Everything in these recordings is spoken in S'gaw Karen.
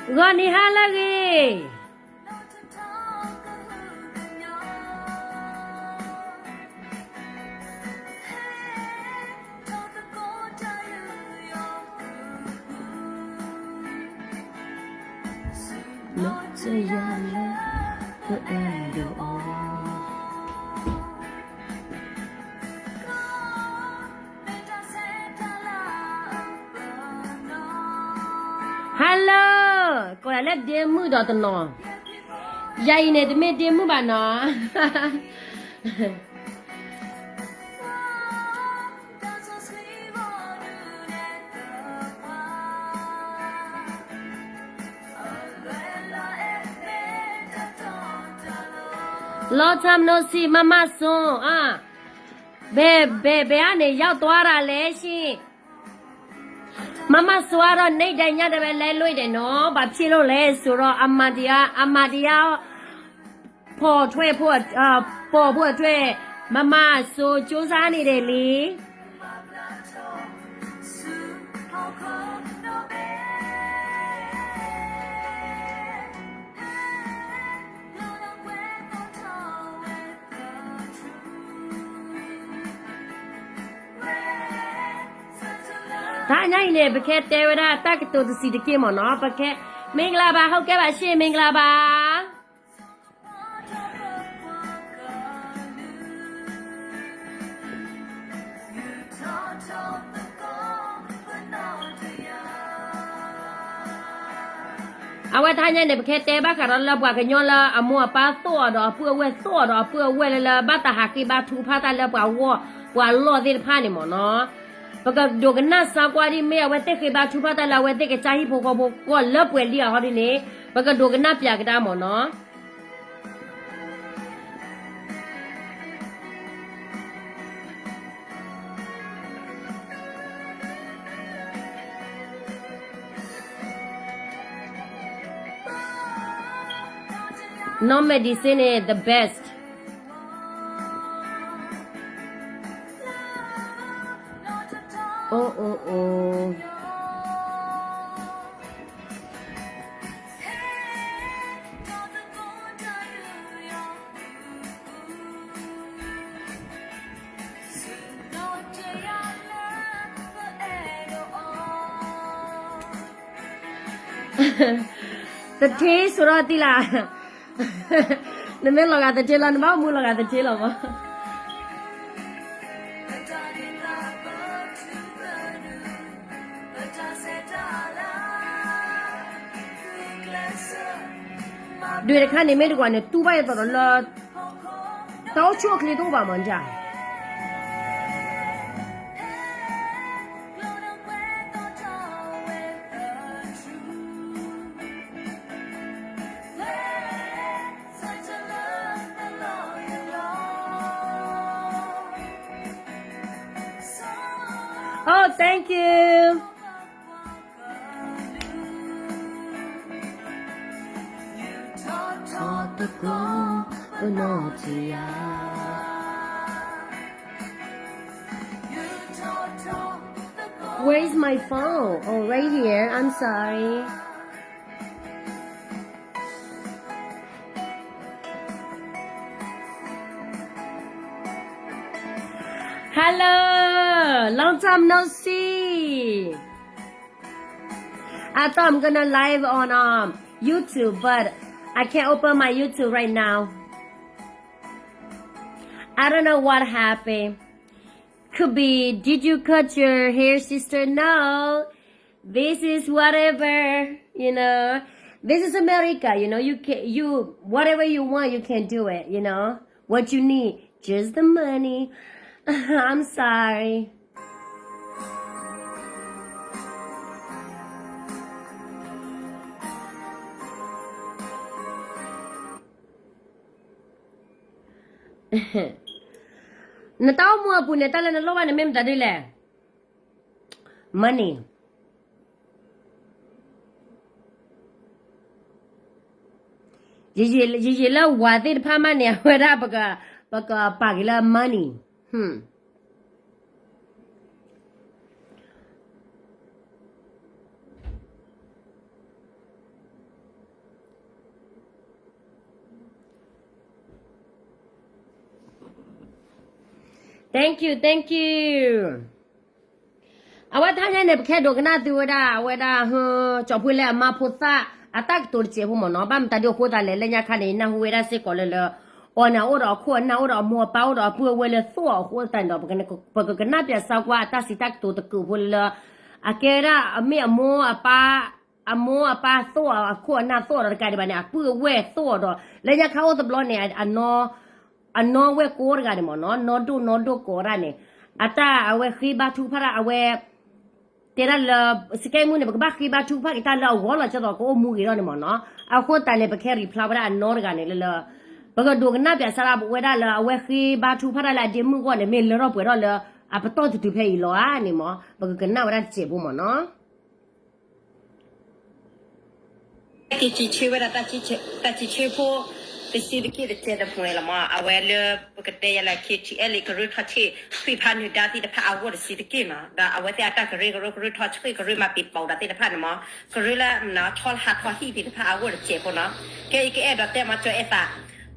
ဂီၤနံၤဟါလၢအဂ့ၤ. ဟါလၢ, ကိးဒၣ်လၢဒ့မုၣ်ဒီးတနီၤ, ယၤအံၤန့ၣ် တမ့ၢ်ဒ့မုၣ်ဘၣ်နီၤ. လီၤထီၣ်မနီၤစံး မမစိၤ, ဘယ်, ဘယ်, ဘယ်ကနေရောက်သွားတာလဲရှင်. မမစိၤကတော့ နေ့တိုင်းညတာပဲ လဲလွေးတယ်နော်. ဘာဖြစ်လို့လဲဆိုတော့ အမှန်တရား, အမှန်တရား ဖော်ထွက်ဖို့, အာ, ပေါ်ဖို့အတွက် မမစိၤ ကြိုးစားနေတယ်လေ. တဟါညါအံၤန့ၣ် ပကတဲဝဲဒၣ်တၢ်ကတိၤတဆံးတက့ၢ်မ့ၢ်နီၤ. ပက, မင်္ဂလာပါ, ဟုတ်ကဲ့ပါရှင်, မင်္ဂလာပါ. အဝဲတဟါညါန့ၣ် ပကတဲဘၣ်ဃးဒီးလၢပှၤကညီလၢအမိၢ်အပၢ်သိၣ်အီၤဒီးအပုၢ်အဝဲၢ် သိၣ်အီၤဒီးအပုၢ်အဝဲၢ်လၢလၢဘၣ်တၢ်ဟးဃ့ဘါထုကဖၣ်တၢ်လၢပှၤဂီၢ်ပှၤလီၢ်သ့ၣ်တဖၣ်န့ၣ်မ့ၢ်နီၤ. ပကဒိးကနၣ်စါကွၢ်ဒ်မ့ၢ်အဝဲသ့ၣ်ဃ့ဘါထုကဖၣ်တၢ်လၢအဝဲသ့ၣ်ကစၢ်ဟံၣ်ဖိဃီဖိ ကီၢ်လၢပှဲၤလံအဟီဒ်န့ၣ် ပကဒိးကနၣ်ပၠးကဒါမ့ၢ်နီၤ. နီၢ်မဲာ်ဒံစ့န့ၣ် the best. အိၣ်အိၣ်အိၣ်. သထ့စိဒီးသံလၢ်, နမ့ၢ်လီၤဂာ်သထ့လီၤ နဘၣ်မူလီၤဂာ်သထ့လီၤမး. ဒွဲၣ်တခါန့ၣ်မ့ၢ်တကွၢ်န့ၣ် တူၢ်ဘၣ်ယသးဒီးလၢ တၢ်အိၣ်ဆူၣ်အိၣ်ချ့တအိၣ်ဘၣ်မးဒ်. Oh, thank you. ထီၣ်တကီၢ်ပနီၢ်တယၤ. Where is my phone? Oh, right here. I'm sorry. Hello, long time no see. I thought I'm gonna live on, um, YouTube, but I can't open my YouTube right now. I don't know what happened. Could be, did you cut your hair, sister? No. This is whatever, you know. This is America, you know. You can, you, whatever you want, you can do it, you know. What you need, just the money. I'm sorry. နတၢ်အိၣ်မူအပူၤန့ၣ် တၢ်လၢနလိၣ်ဘၣ်န့ၣ်မ့ၢ်မတၤဒ်လဲၣ်. Money. ယယံာ်လၢဝၤသ့ၣ်တဖၣ်မးန့ၣ် အဝဲဒၣ်ပက, ပကပာ်က့ၤလၢ money. Hmm. Thank you, thank you. အဝဲတဟါညါန့ၣ် ပကဟဲဒိကနၣ်သုဝဲဒၣ် အဝဲဒၣ် ကၠီဖှ့လၢအမါဖိသၣ် အတၢ်ကတိၤတစဲးဖိမ့ၢ်နီၤ. ဘၣ်မတၤဒ်အဃိသတးလဲၣ် လၢညါခါန့ၣ် နၢ်ဟူဝဲဒၣ်စ့ၢ်ကီးလၢလၢ အီၤန့ၣ် အအိၣ်ဒီးအခိၣ်အနၢ် အိၣ်ဒီးအမိၢ်အပၢ် အိၣ်ဒီးအပုၢ်အဝဲၢ်လၢသိၣ်အီၤအဃိသတးန့ၣ်ဒီး ပကကနၣ်ပၠးစၢကွၢ်အတၢ်စံးတၢ်ကတိၤတကုာ်ဖိလၢ အကဲဝဲဒၣ်အမ့ၢ်အမိၢ်အပၢ် အမိၢ်အပၢ်သိၣ်အီၤ အခိၣ်အနၢ်သိၣ်အီၤဒီးတကးဒံးဘၣ်န့ၣ် အပုၢ်အဝဲၢ်သိၣ်အီၤဒီး လၢညါခါအိၣ်တဘျီန့ၣ် အနီၢ်ဝဲၢ်ကိတဂၤန့ၣ်မ့ၢ်နီၤ နီၢ်ဒိၣ်နီၢ်ဒိၣ်ကိးဒၣ်န့ၣ် အတၢ်အဝဲဃ့ဘါထုကဖၣ်တၢ် အဝဲ တဲဒၣ်လၢ စကဲမုၢ်န့ၣ် ပကဘၣ်ဃ့ဘါထုကဖၣ်က့ၤတၢ်လၢအဂီၢ်လီၤ ကၠသိးကအိၣ်မူဂ့ၤထီၣ်န့ၣ်မ့ၢ်နီၤ. အဃိသတးန့ၣ် ပကဟဲ reply ဝဲဒၣ်အနီၢ်တဂၤန့ၣ်လၢလၢ ပကဒိကနၣ်ပၠးစၢဝဲဒၣ်လၢအဝဲဃ့ဘါထုကဖၣ်တၢ်လၢအဒ့မုၣ်အဂီၢ်န့ၣ် မ့ၢ်လၢထီၣ်ပှဲၤထီၣ်လၢ အပတီၢ်တတုၤဖဲအံၤလီၤဧါန့ၣ်မ့ၢ် ပကကနၣ်ဝဲဒၣ်တစဲးဖိမ့ၢ်နီၤ. က့ၤစံးဆၢဝဲဒၣ် တၢ်စံးဆၢဖိ တဆံးတက့ၢ်တစဲးတမှဲၤလီၤမ့ၢ် အဝဲလၢပကတဲယၤလၢ KTLA ကရၢထီၣ်ဆံး ထွံၣ်ဖးနုာ်ဒါသ့ၣ်တဖၣ်အဂီၢ်တဆံးတက့ၢ်နီၤ ဒီးအဝဲသ့ၣ်အတၢ်ကရၢကရိ ကရၢထီၣ်ဆံး ကရၢမၤပံာ်ပီၤဒၣ်သ့ၣ်တဖၣ်န့ၣ်မ့ၢ် ကရၢလၢ ထီၣ်လၢဟးထီၣ်ဟံၣ်သ့ၣ်တဖၣ်အဂီၢ်တစဲးဖိနီၤ. ကဲအံၤကအဲၣ်ဒိးတဲမ့ၢ် ကၠီအဲသး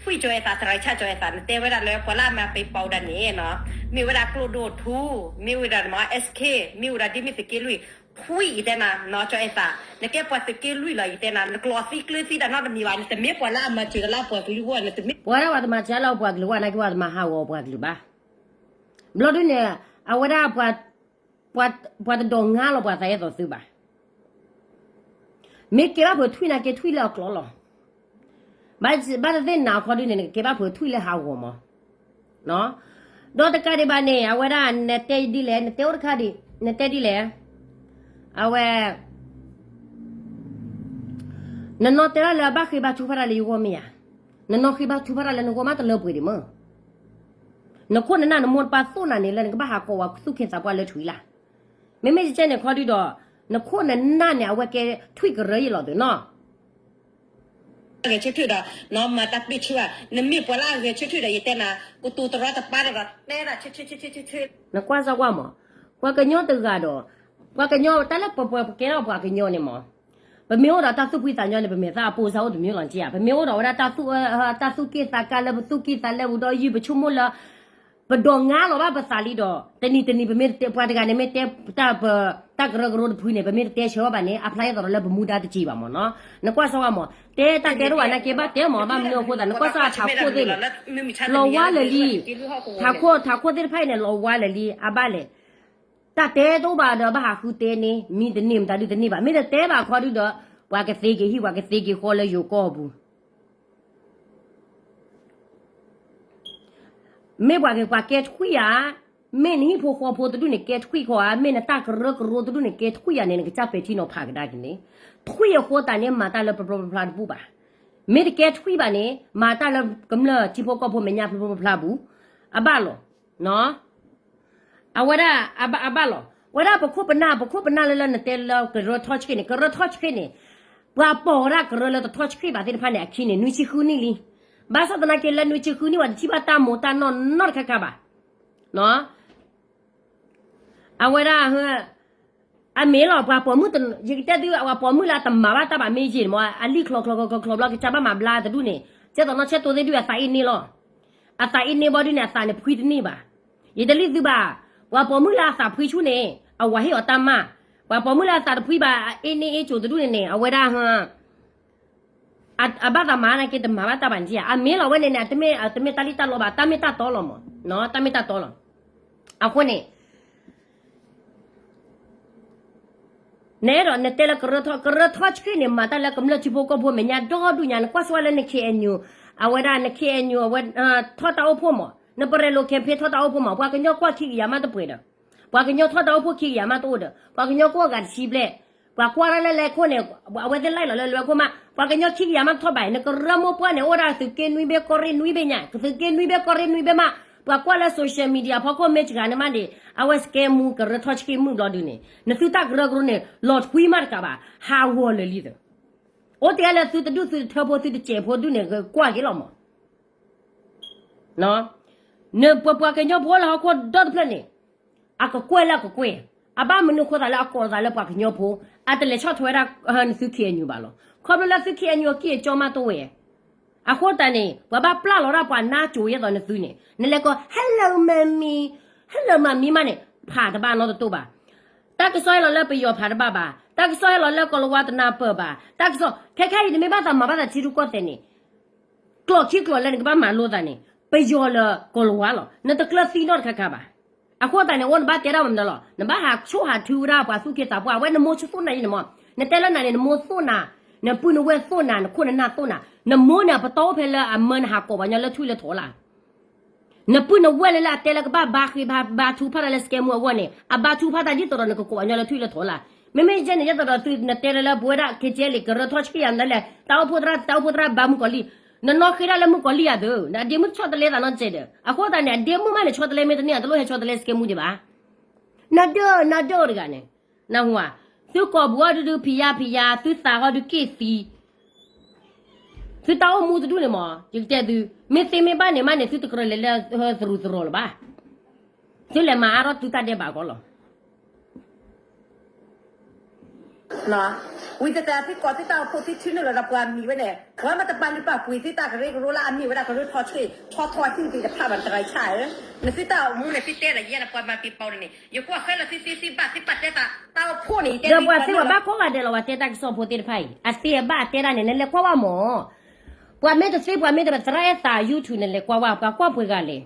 ထွံၣ်ကၠီအဲသး သရၣ်ဆၣ်ကၠီအဲသး နတဲဝဲဒၣ်လၢပှၤလၢအမၤပံာ်ပီၤဒၣ်န့ၣ်နီၤ မ့ၢ်ဝဲဒၣ်ကျိဒိၣ်ထူ မ့ၢ်ဝဲဒၣ်မ့ၢ် SK မ့ၢ်ဝဲဒၣ်ဒ်မ့ၢ်သုးက့လွံၢ် ထွံၣ်ယတဲနၤနီၤ ကၠီအဲသး နကဲပှၤသုးက့လွံၢ်လီၤ ယတဲနၤ နကျိးသံကျၢသံတၢ်နီတမံၤဘၣ် နတမ့ၢ်ပှၤလၢအမၤစၢၤကလၢပှၤကလုာ်အဂီၢ် နတမ့ၢ် ပှၤဒၣ်ပှၤတမၤစၢၤလၢပှၤကလုာ်အဂီၢ် နာ်က့ပှၤတမၤဟးဂီၤပှၤကလုာ်ဘၣ်. ဘျီဒုန့ၣ် အဝဲဒၣ် ပှၤတဒိးငါလီၤပှၤသးအဲၣ်သိးသုဘၣ်. မ့ၢ်ကဲဘၣ်ဖုးထွံၣ်နာ်က့ထွံၣ်လၢအကျိးလီၤ. ဘၣ်တသ့ၣ်နၤခီဒုန့ၣ် နကကဲဘၣ်ဖုးထွံၣ်လၢဟးဂီၤမး ဒီးတကးဒံးဘၣ်န့ၣ် အဝဲဒၣ်နတဲဒ်လဲၣ် နတဲအိၣ်တခါဒံး နတဲဒ်လဲၣ် အဝဲ နနီၢ်တဲဒၣ်လၢအဘၣ်ဃ့ဘါထုကဖၣ်တၢ်လၢယဂီၢ်မ့ၢ်ဧါ. နနီၢ်ဃ့ဘါထုကဖၣ်တၢ်လၢနဂီၢ်မးတလၢပှဲၤဒံးမး. နခိၣ်နနၢ်နမိၢ်နပၢ်သိၣ်နၤန့ၣ်လၢနကဘၣ်ဟးကိးဝဲသူၣ်က့သးပှၢ်လၢထွံၣ်လၢ်. မ့မ့ၢ်ကဲန့ၣ်ခီဒုဒီး နခိၣ်နနၢ်န့ၣ် အဝဲကဲထွံၣ်ကရၢယလီၤသ့ၣ်နီၤ ဂဲၤဆၢထၢၣ်ဒီး နမၤတၢ်ပ့ၢ်ဆၢဘၣ် နမ့ၢ်ပှၤလၢအဂဲၤဆၢထၢၣ်ဒီး ယတဲနၤ ကတိၤတရီတပါဒီး တဲဒၣ်ဆၢဆၢဆၢဆၢဆၢ နကွၢ်စၢ်ကွၢ်မး ပှၤကညီတဂၤဒီး ပှၤကညီတၢ်လၢပပှၤပကဲထီၣ်ပှၤကညီန့ၣ်မး ပမ့ၢ်အိၣ်ဒီးတၢ်သူၣ်ဖှံသးညီန့ၣ် ပမဲာ်သၣ်အပိၢ်စၢ်အိၣ်တမံၤလီၤက့ဧါ ပမ့ၢ်အိၣ်ဒီးဝဲဒၣ်တၢ်သူၣ်က့သးကါလၢပသူၣ်က့သးလဲပူၤဒီးယုၢ်ပဆိကမိၣ်လၢ ပဒိးငါလီၤဘၣ်ပသးလံဒီး တနံၤတနံၤ ပမ့ၢ်တဲပှၤတဂၤန့ၣ် မ့ၢ်တဲတၢ်ပ တၢ်ကရၢကရိတဖုန့ၣ် ပမ့ၢ်တတဲဆၢဘၣ်န့ၣ် အဖျါယသးဒီးလၢပမူဒါတက့ၢ်ဘၣ်မးနီၤ နကွၢ်စၢ်ဝဲမး တဲတၢ်တဲတအိၣ်ဘၣ် နာ်က့ဘၣ်တဲမး ဘၣ်မနုၤအဃိသတး နကွၢ်စၢ်ထးခိၣ်သ့ၣ်န့ၣ် လီၤဝါလၢာ်လံ ထးခိၣ် ထးခိၣ်သ့ၣ်တဖၣ်အံၤန့ၣ် လီၤဝါလၢာ်လံ အဘၣ်လဲၣ် တၢ်တဲတအိၣ်ဘၣ်ဒီးဘၣ်ဟးဃုတဲန့ၣ် မံတန့ၢ်မတၤဒုတန့ၢ်ဘၣ် မ့ၢ်တတဲဘၣ်ခီဒုဒီး ပှၤကသ့က့ၤဟံၣ် ပှၤကသ့က့ၤဃီလၢယိၤကီၢ်ပူၤ မ့ၢ်ပှၤကဲထွံၣ်ဧါ, မ့ၢ်နဟံၣ်ဖိဃီဖိတဒူၣ်န့ၣ် ကဲထွံၣ်ခီဧါ, မ့ၢ်နတၢ်ကရၢကရိတဒူၣ်န့ၣ် ကဲထွံၣ်ဧါန့ၣ် နကစၢ်ပဲာ်ထံနီၤဖးကဒါက့ၤန့ၣ်, ထွံၣ်အဃိသတးန့ၣ် မၤတၢ်လၢပျီပျီဖျါဖျါတဘူၣ်ဘၣ်. မ့ၢ်တကဲထွံၣ်ဘၣ်န့ၣ် မၤတၢ်လၢကမျၢၢ်ထံဖိကီၢ်ဖိမဲာ်ညါပျီပျီဖျါဖျါပူၤ, အဘၣ်လီၤ. အဝဲဒၣ်အဘၣ်လီၤ. ဝဲဒၣ်ပခိၣ်ပနၢ် ပခိၣ်ပနၢ်လၢလၢနတဲလၢကရၢထီၣ်ဆှံန့ၣ် ကရၢထီၣ်ဆှံန့ၣ် ပှၤပိာ်ဝဲဒၣ်ကရၢလၢတထီၣ်ဆှံဘၣ်သ့ၣ်တဖၣ်န့ၣ် အခံန့ၣ် နွံဆံဃုနံၣ်လံ. ဘၣ်ဆၣ်သနာ်က့လၢနွံဆံဃုနံၣ်ဝဲတထံၣ်ဘၣ်တၢ်မူၤတၢ်နီၢ်နီတခါခါဘၣ်. အဝဲဒၣ် အမ့ၢ်လီၤ ပှၤပိာ်မုၣ် ယကတဲသု ပှၤပိာ်မုၣ်လၢအတမၤဘၣ်တၢ်ဘၣ်မ့ၢ်ယ့ၢ်န့ၣ်မ့ၢ် အလံၣ်ချီချီချီချီဘျီ ကစၢ်ဘၣ်မၤဘျါတဒူၣ်န့ၣ် ကဲသိးနီၢ်ဆဲးတိသ့ၣ်ဒုၣ်အသးအ့န့ၢ်လီၤ. အသးအ့န့ၢ်ဘီဒုၣ်န့ၣ် အသးန့ၣ်ဖှံတန့ၢ်ဘၣ်. ယတလံၣ်သုဘၣ်. ပှၤပိာ်မုၣ်လၢအသးဖှံဆူၣ်န့ၣ် အဝၤဟ့ၣ်အီၤတၢ်မၢ်. ပှၤပိာ်မုၣ်လၢအသးတဖှံဘၣ် အ့န့ၢ်အ့ကၠိၤတဒူၣ်န့ၣ်န့ၣ် အဝဲဒၣ် အဘၣ်သးမၤနာ်က့တမၤဘၣ်တၢ်ဘၣ်န့ၣ်ဧါ. အမ့ၢ်လီၤဝဲန့ၣ်န့ၣ် တမ့ၢ်တၢ်လံၣ်တၢ်လီဘၣ် တၢ်မ့ၢ်တၢ်တီလီၤမး. တၢ်မ့ၢ်တၢ်တီလီၤ. အဃိန့ၣ် နအဲၣ်ဒိးနတဲလၢကရၢထီၣ် ကရၢထီၣ်ဆှံန့ၣ် မၤတၢ်လၢကမျၢၢ်ထံဖိကီၢ်ဖိမဲာ်ညါဒီဒူၣ်ညါ နကွၢ်စၢၤဝဲလၢန KNU အဝဲဒၣ်န KNU အဝဲ ထီၣ်တၢ်အိၣ်ဖှိၣ်မး နပရဲၤလိာ် campaign ထီၣ်တၢ်အိၣ်ဖှိၣ်မး ပှၤကညီကွၢ်ခံကယၤမးတပှဲၤဒီး ပှၤကညီထီၣ်တၢ်အိၣ်ဖှိၣ်ခံကယၤမးတအိၣ်ဒီး ပှၤကညီကအိၣ်အဂၤတဆံဘျဲၣ် ပှၤကွၢ်တၢ်လၢလဲၤခိၣ်န့ၣ် အဝဲသ့ၣ်လဲၤလီၤလၢလွဲခိၣ်မး ပှၤကညီခံကယၤမးထီၣ်ဘၣ် နကရၢမိၢ်ပှၢ်န့ၣ် အိၣ်ဒၣ်သုးက့နွံဘ့ၣ်ကီၢ်ရ့ၣ်နွံဘ့ၣ်ညါ သုးက့နွံဘ့ၣ်ကီၢ်ရ့ၣ်နွံဘ့ၣ်မး ပှၤကွၢ်လၢ social media ဖီခိၣ်မ့ၢ်စှၤန့ၣ်မးန့ၣ် အဝဲစကဲမူကရၢထီၣ်ဆှံမုၢ်ဘျီဒုန့ၣ် နသုတၢ်ကရၢကရိန့ၣ် လီၤထွံမးတကးဘၣ် ဟးဂီၤလၢာ်လံသၢ အိၣ်တ့ၢ်လၢသုတဒူၣ်သုတထၢဖိ သုတစဲးဖိဒုန့ၣ် ကွၢ်က့ၤလီၤမး နပှၤပှၤကညီဖိလၢဟီၣ်ခိၣ်ဒီတဖျၢၣ်န့ၣ် အကကွဲၢ်လၢအကကွဲၢ် အဘၣ်မနုၤအဃိသတးလၢအကိးသးလၢပှၤကညီဖိ အတလဲၤဆီၣ်ထွဲဝဲဒၣ်နသု KNU ဘၣ်လီၤ. ခီဖျိလၢသု KNU အကံၢ်အကၠီမးတအိၣ်ဝဲ အဃိသတးန့ၣ် ပှၤဘၣ်ပျၢ်လီၤဒၣ်ပှၤနါကိၤယဲသိးနသုန့ၣ် နလဲၤကိး Hello mommy ဟဲလၢာ်မၤမံမးန့ၣ် ဖးတဘၣ်နီတတိၢ်ဘၣ်. တၢ်ကစီၣ်ဟဲလီၤလၢပယီၤဖးတဘၣ်ဘၣ်. တၢ်ကစီၣ်ဟဲလီၤလၢကီၤလၤဝါတနၢ်ပၢၢ်ဘၣ်. တၢ်ကစီၣ် ခဲခဲအံၤ နမ့ၢ်ဘၣ်သးမၤဘၣ်သးထံရူၢ်ကီၢ်သဲးန့ၣ် ကျိာ်ခံကျိာ်လၢနကဘၣ်မၤလိသးန့ၣ် ပယီၤလၢကီၤလၤဝါလီၤ. နတကျၢၤသံနီတခါခါဘၣ်. အဃိသတးန့ၣ် အဝဲနဘၣ်တဲဒၣ်မနုၤလီၤ. နဘၣ်ဟးဆိၣ်ဟးထုဝဲဒၣ်ပှၤသူၣ်က့သးပှၢ် အဝဲနမိၢ်ဆိသိၣ်နၤယံၤန့ၣ်မး. နတဲလၢနၤန့ၣ် နမိၢ်သိၣ်နၤ, နပုၢ်နဝဲၢ်သိၣ်နၤ, နခိၣ်နနၢ်သိၣ်နၤ. နမိၢ်န့ၣ် အပတီၢ်အိၣ်ဖဲလၢအမၢနဟးကိးပှၤညီလၢထွံၣ်လၢထိးလၢ နပုၢ်နဝဲၢ်လၢလၢအတဲလၢကဘၣ်ဘါဃ့ဘါ ဘါထုကဖၣ်တၢ်လၢစကဲမူအဂီၢ်န့ၣ် အဘါထုကဖၣ်တၢ်ဒ်သိးဒီးနကကိးပှၤညီလၢထွံၣ်လၢထိးလၢ်. မ့မ့ၢ်ယဲန့ၣ် ယဲသိးဒီးသုနတဲလၢလၢပဝဲဒၣ် ခ့ကဲလံ ကရၢထီၣ်ဆံၣ်ယၤလၢလဲၣ် တၢ်အိၣ်ဖှိၣ်သရၣ် တၢ်အိၣ်ဖှိၣ်သရၣ်ဘါမုၣ်ကီၤလံၢ် နနီၣ်ဃ့ဒၣ်လၢမုၣ်ကီၤလံၢ်ဧါသ့ၣ် အဒ့မုၣ်တဆီတလဲသးနီတစဲးဒီး အဃိသတးန့ၣ် အဒ့မုၣ်မးန့ၣ် ဆီတလဲမ့ၢ်တန့ၢ် အတလိၣ်ဟဲဆီတလဲစကဲမူဒံးဘၣ်. နဒၢနဒၢတဂၤန့ၣ် နဟူဧါ, သုကိာ်ပူၤအီၤဒုဒုဖံးယါဖံးယါ သုသးဟီဒုက့ၣ်သံ သုတၢ်အိၣ်မူတဒူၣ်န့ၣ်မး ယကတဲသု, မ့ၢ်သ့မ့ၢ်ဘၣ်န့ၣ်မးန့ၣ် သုတကြၢးလဲၤလၢသရူးသရိာ်လၢၤဘၣ်. သုလဲၤမၤအါထီၣ်သုတၢ်ဒဲးဘးကီးလီၤ. ဝံသးစူၤ သုကိးသုတၢ်အိၣ်ဖှိၣ်သုထံၣ်နုာ်လီၤဒီးပှၤမံၤဝဲန့ၣ် ပှၤမ့ၢ်တပာ်လုၢ်ပာ်ပှ့ၤသုတၢ်ကရၢကရိလၢအမ့ၢ်ဝဲဒၣ်ကရၢထီၣ်ဆံၣ် ထီၣ်ထီၣ်ဟံၣ်သ့ၣ်တဖၣ်ဘၣ်တဂၤဆၣ်ဧၢ, နသုတၢ်အိၣ်မူန့ၣ် သုတဲလီၤယဲလၢပှၤမၤက့ၤပီန့ၣ် ယကွၢ်ဃဲလၢသုသ့သုဘၣ်သုပာ်တဲသးတၢ်အိၣ်ဖှိၣ်န့ၣ် ဒီးပှၤသ့ပှၤဘၣ်ကိးဂၤဒဲးလီၤ ပှၤတဲတၢ်ကစီၣ်ဖိသ့ၣ်တဖၣ်အံၤ အသ့အဘၣ်အတဲဒၣ်န့ၣ် နလဲၤကွၢ်ဝဲမး ပှၤမ့ၢ်တသ့ပှၤမ့ၢ်တသရၣ်အဲၣ်သး YouTube နလဲၤကွၢ်ဝဲ ပှၤကွၢ်ပှဲၤဂၤလဲၣ်.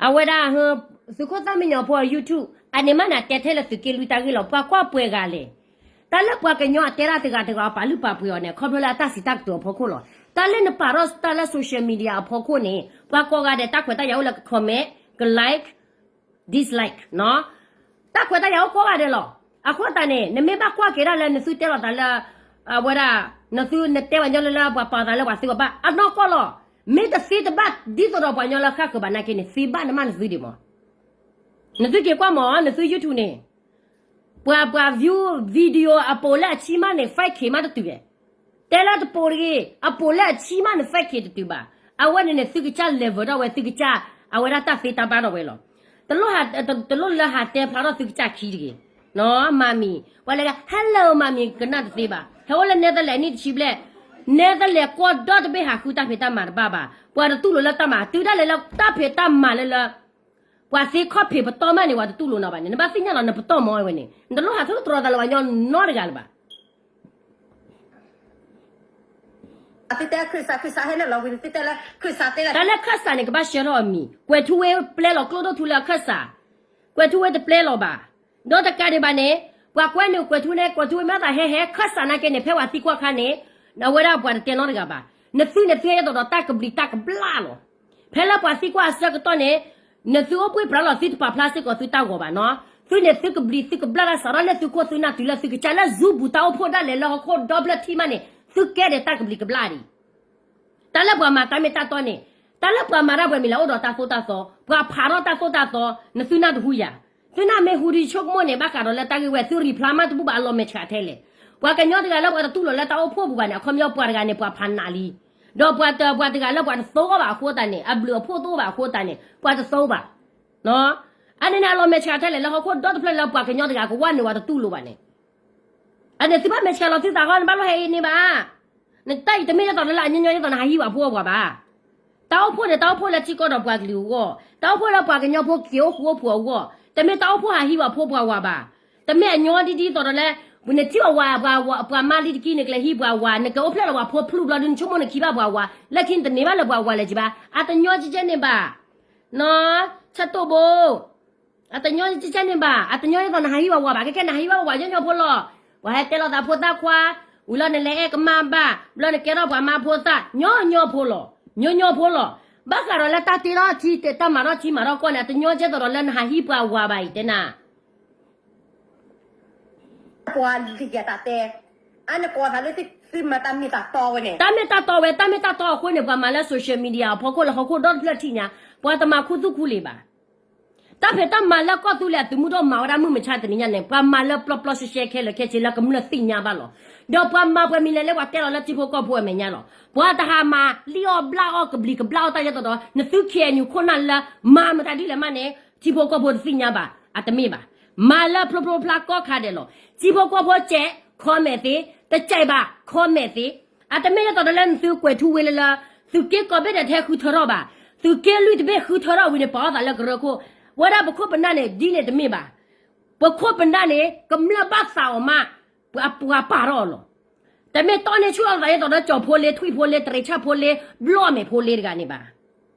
အဝဲဒၣ် သုးခိၣ်သၣ်မံညီၤဖိအ YouTube အန့ၣ်မးန့ၣ် အတဲထဲလၢသုးက့လွံၢ်တၢ်ဂ့ၢ်လီၤ ပှၤကွၢ်ပှဲၤဂၤလဲၣ်. တၢ်လၢပှၤကညီအတဲဒၣ်တဂၤတဂၤအပာ်လုၢ်ပာ်ပှ့ၤအီၤန့ၣ် ခီဖျိလၢအတၢ်စံးတၢ်ကတိၤအဖီခိၣ်လီၤ. တၢ်လၢနပာ်ထီၣ်တၢ်လၢ social media အဖီခိၣ်န့ၣ် ပှၤကိးဂၤဒဲးတၢ်ခွဲးတၢ်ယာ်အိၣ်လၢက comment က like dislike နီၤ, တၢ်ခွဲးတၢ်ယာ်အိၣ်ကိးဂၤဒဲးလီၤ. အဃိသတးန့ၣ် နမ့ၢ်ဘၣ်ကွၢ်က့ၤဒၣ်လၢနသုတဲလီၤသးလၢ အဝဲဒၣ် နသုနတဲပှၤညီလၢလၢပှၤပာ်သးလၢပှၤသ့ပှၤဘၣ် အနီၢ်ကီၢ်လီၤ. မ့ၢ်တသ့တဘၣ်ဒ်သိးဒီးပှၤညီလၢဃၣ်ဃၢၤဘၣ်နာ်က့န့ၣ် သ့ဘၣ်နမးနသုဒံးမး. နသုက့ၤကွၢ်မး နသု YouTube န့ၣ် ပှၤပှၤ view video အပိာ်လၢအဆံမးန့ၣ် five K မးတတုၤဝဲ, တဲလၢတပိာ်တဂ့ၤ အပိာ်လၢအဆံမးန့ၣ် five K တတုၤဘၣ်. အဝဲန့ၣ်န့ၣ် သုကစၢ် level ထီၣ်ဝဲ သုကစၢ် အဝဲဒၣ်တၢ်သ့တၢ်ဘၣ်ထီၣ်ဝဲလီၤ. တလိၣ်ဟး တလိၣ်လၢဟးတဲဖျါထီၣ်သုကစၢ်ခံတဂ့ၤ, နီၤ မၤမံၤ ပှၤလဲၤ hello မၤမံၤ ကနၣ်တသ့ဘၣ်. ဟဲအိၣ်လၢ Netherlands နံၣ်တဆံဘျဲၣ်, Netherlands ကီၢ်ဒီတဘ့ၣ်ဟးဃုတၢ်ဖံးတၢ်မၤတဘၣ်ဘၣ်. ပှၤတတူၢ်လိာ်လၢတၢ်မၤ တုၤဒၣ်လဲာ်လၢတၢ်ဖံးတၢ်မၤလၢလၢ ပှၤသ့ခီၣ်ဖံးပတီၢ်မးန့ၣ် ပှၤတတူၢ်လိာ်နီၤဘၣ်န့ၣ် နဘၣ်သ့ၣ်ညါလီၤ နပတီၢ်မီဝဲန့ၣ် နတလိၣ်ဟးထီၣ်တြီသးလၢပှၤညီနီတဂၤလၢၤဘၣ်. တၢ်လၢခၢၣ်စးန့ၣ် ကဘၣ်ဆှၢထီၣ်အမံၤ ကွဲၤထူဝ့ပျဲလီၤကျိၣ်ဒိၣ်ထူလၢအခၢၣ်စး, ကွဲၤထူဝ့တပျဲလီၤဘၣ်. ဒီးတကးဒံးဘၣ်န့ၣ် ပှၤကွဲးန့ၣ်ကွဲၤထူဝ့န့ၣ် ကွဲၤထူဝ့မ့ၢ်သးဟဲဟဲခၢၣ်စးနာ်က့န့ၣ် ဖဲပှၤသံကွၢ်အခါန့ၣ် အဝဲဒၣ်ပှၤတတဲနီတဂၤဘၣ်. နသုန့ၣ်သုဟဲဒ်သိးဒီးတၢ်ကဘျံးတၢ်ကဘျၣ်လီၤ. ဖဲလၢပှၤသံကွၢ်အဆၢကတီၢ်န့ၣ် နသုအိၣ်ဘှ့ၣ်ပြးလီၤ သုတပာ်ဖျါစ့ၢ်ကီးသုတၢ်ဂီၤဘၣ်နီၤ. သုန့ၣ်သုကဘျံးသုကဘျၣ်တၢ်စးထီၣ်လၢသုခိၣ်သုနၢ်တုၤလၢသုကစၢ်လၢ Zoom ပူၤတၢ်အိၣ်ဖှိၣ်ဒၣ်လဲာ်လၢဟီၣ်ခိၣ်ဒီဖျၢၣ်ထံၣ်မးန့ၣ် သုကဲဒဲးတၢ်ကဘျံးကဘျၣ်ဒံး. တၢ်လၢပှၤမၤတၢ်မ့ၢ်တၢ်တီန့ၣ် တၢ်လၢပှၤမၤတၢ်ပှဲၤမံၤလၢအိၣ်ဒီးတၢ်သိၣ်တၢ်သီ ပှၤဖးထီၣ်တၢ်သိၣ်တၢ်သီ နသုနၢ်တဟူယၤ. သုနၢ်မ့ၢ်ဟူဒံးဆိကမိၣ်န့ၣ် ဘၣ်ဃးဒီးလၢတၢ်ဂ့ၢ်ဝဲ သု reply မးတဘူၣ်ဘၣ် အလီၤမဲာ်ဆှးထဲလဲၣ်. ပှၤကညီတဂၤလၢပှၤတတူၢ်လိာ်လၢတၢ်အိၣ်ဖှိၣ်ပူၤဘၣ်န့ၣ် အခီပညီပှၤတဂၤန့ၣ် ပှၤဖးနးလံ. ဒီးပှၤတ ပှၤတဂၤလၢပှၤတသီဘၣ်အဃိသတးန့ၣ် အဘျုးအဖှိၣ်တအိၣ်ဘၣ်အဃိသတးန့ၣ် ပှၤတသီဘၣ်. အန့ၣ်န့ၣ် အလီၤမဲာ်ဆှးထဲလဲၣ် လၢဟီၣ်ခိၣ်ဒီတဖျၢၣ်လၢပှၤကညီတဂၤကဝၢ်န့ၣ် ပှၤတတူၢ်လိာ်ဘၣ်န့ၣ် အန့ၣ်သုဘၣ်မဲာ်ဆှးလီၤသုသးဃီ နဘၣ်လိၣ်ဟဲအ့န့ၢ်ဘၣ်. နတၢ်အံၤတမ့ၢ်ဒ်သိးလၢအညီညီ ဒ်သိးနဟးဟံးဝဲဖိပှၤဘၣ်. တၢ်အိၣ်ဖှိၣ်န့ၣ် တၢ်အိၣ်ဖှိၣ်လၢထံကီၢ်ဒီးပှၤကလုာ်အဂီၢ်, တၢ်အိၣ်ဖှိၣ်လၢပှၤကညီဖိက့ၤအိၣ်ဃူအိၣ်ဖိးအဂီၢ်, တမ့ၢ်တၢ်အိၣ်ဖှိၣ်ဟးဟံးဝဲဖိပှၤဝၤဘၣ်. တမ့ၢ်အညီဒ်ဒ်သိးဒီးလၢ နထံၣ်ဝဲဝၤ ပှၤမါလံတကံၢ် နကလဲၤဟံးပှၤဝၤ နကအိၣ်ဖျဲၣ်လီၤပှၤဖိဖျုးဘျီဒုး နဆိကမိၣ်နခံဘၣ်ပှၤဝၤ လၢခံနတန့ၢ်ဘၣ်လၢပှၤဝၤလၢၤကံဘၣ်. အတညီကဲကဲန့ၣ်ဘၣ်. နီၤ ဆၢတိၢ်ဘိ အတညီကဲကဲန့ၣ်ဘၣ်, အတညီဒ်သိးနဟးဟံးဝဲဝၤဘၣ်, ခဲခဲနဟးဟံးဝဲဝၤညီညီဖိလီၤ. ပှၤဟဲတဲလီၤသးဖိသၣ်ခွါ, ဝံၤလီၤနလဲၤအဲၣ်ကမၢ်ဘၣ်, ဘျီနကဲထီၣ်ပှၤမါဖိသၣ်, ညီညီဖိလီၤ, ညီညီဖိလီၤ. ဘၣ်ဃးဒီးလၢတၢ်တ့ထီၣ်ထံ တၢ်မၤထီၣ်ထံမၤထီၣ်ကီၢ်န့ၣ် အတညီကဲသိးဒီးလၢနဟးဟံးပှၤဝၤဘၣ်အံၤတဲနၤ ပှၤလံၤယၤတၢ်တဲ, အနကိးသးလၢသုမၤတၢ်မ့ၢ်တၢ်တီဝဲန့ၣ်, တၢ်မ့ၢ်တၢ်တီဝဲ, တၢ်မ့ၢ်တၢ်တီအဃိန့ၣ် ပှၤမၤလၢ social media အဖီခိၣ်လၢဟီၣ်ခိၣ်ဒီတဖျၢၣ်ထံၣ်ညါ, ပှၤတမၤခူသူၣ်ခူလံာ်ဘၣ်. တၢ်ဖံးတၢ်မၤလၢကီၢ်သူလ့ၤအသုးမုၢ်ဒိၣ်မၤဝဲဒၣ်မုၢ်မဆါတနံၤညါန့ၣ် ပှၤမၤလၢပျီပျီရှဲရှဲခဲလၢာ်ခဲဆ့လၢကမျၢၢ်သ့ၣ်ညါဘၣ်လီၤ. ဒီးပှၤမၤပှဲၤမံၤလဲၣ်လၢပှၤတဲလီၤလၢထံဖိကီၢ်ဖိအမဲာ်ညါလီၤ. ပှၤတဟးမၤလံၣ်အီၣ်ဘျၣ်အီၣ်ကဘျံးကဘျၣ်အီၣ်တၢ်ယဲသိးဒီး နသု KNU ခိၣ်နၢ်လၢ မၤမတၤဒ်လဲၣ်မးန့ၣ် ထံဖိကီၢ်ဖိတသ့ၣ်ညါဘၣ်, အတမ့ၢ်ဘၣ်. မၤလၢဖျိဖျိဖျါကီၢ်ခါဒဲးလီၤ. ထံဖိကီၢ်ဖိကဲး comment သ့, တကဲးဘၣ် comment သ့. အတမ့ၢ်ဒ်သိးဒီးလၢနသုကွဲးထူဝ့လၢလၢ သုးက့ကိးဘ့ၣ်ဒဲးတဟဲဃုထၢထီၣ်ဘၣ်. သုးက့လွံၢ်တဘ့ၣ်ဃုထၢထီၣ်ဝံၤန့ၣ် ပာ်အီၣ်သးလၢကရၢခိၣ် ဝဲဒၣ်ပခိၣ်ပနၢ်န့ၣ် ဒ်န့ၣ်တမ့ၢ်ဘၣ်. ပခိၣ်ပနၢ်န့ၣ် ကမျၢၢ်ဘၣ်သးအီၤမး ပှၤပာ်ထီၣ်အီၤလီၤ. တမ့ၢ်တီန့ၢ်ဆူၣ်အီၤသးဒ်သိးဒီး ကၠီၣ်ဖိလ့, ထွံၣ်ဖိလ့, တရံးဆၣ်ဖိလ့, ဘျီၣ်မဲာ်ဖိလ့တဂၤန့ၣ်ဘၣ်.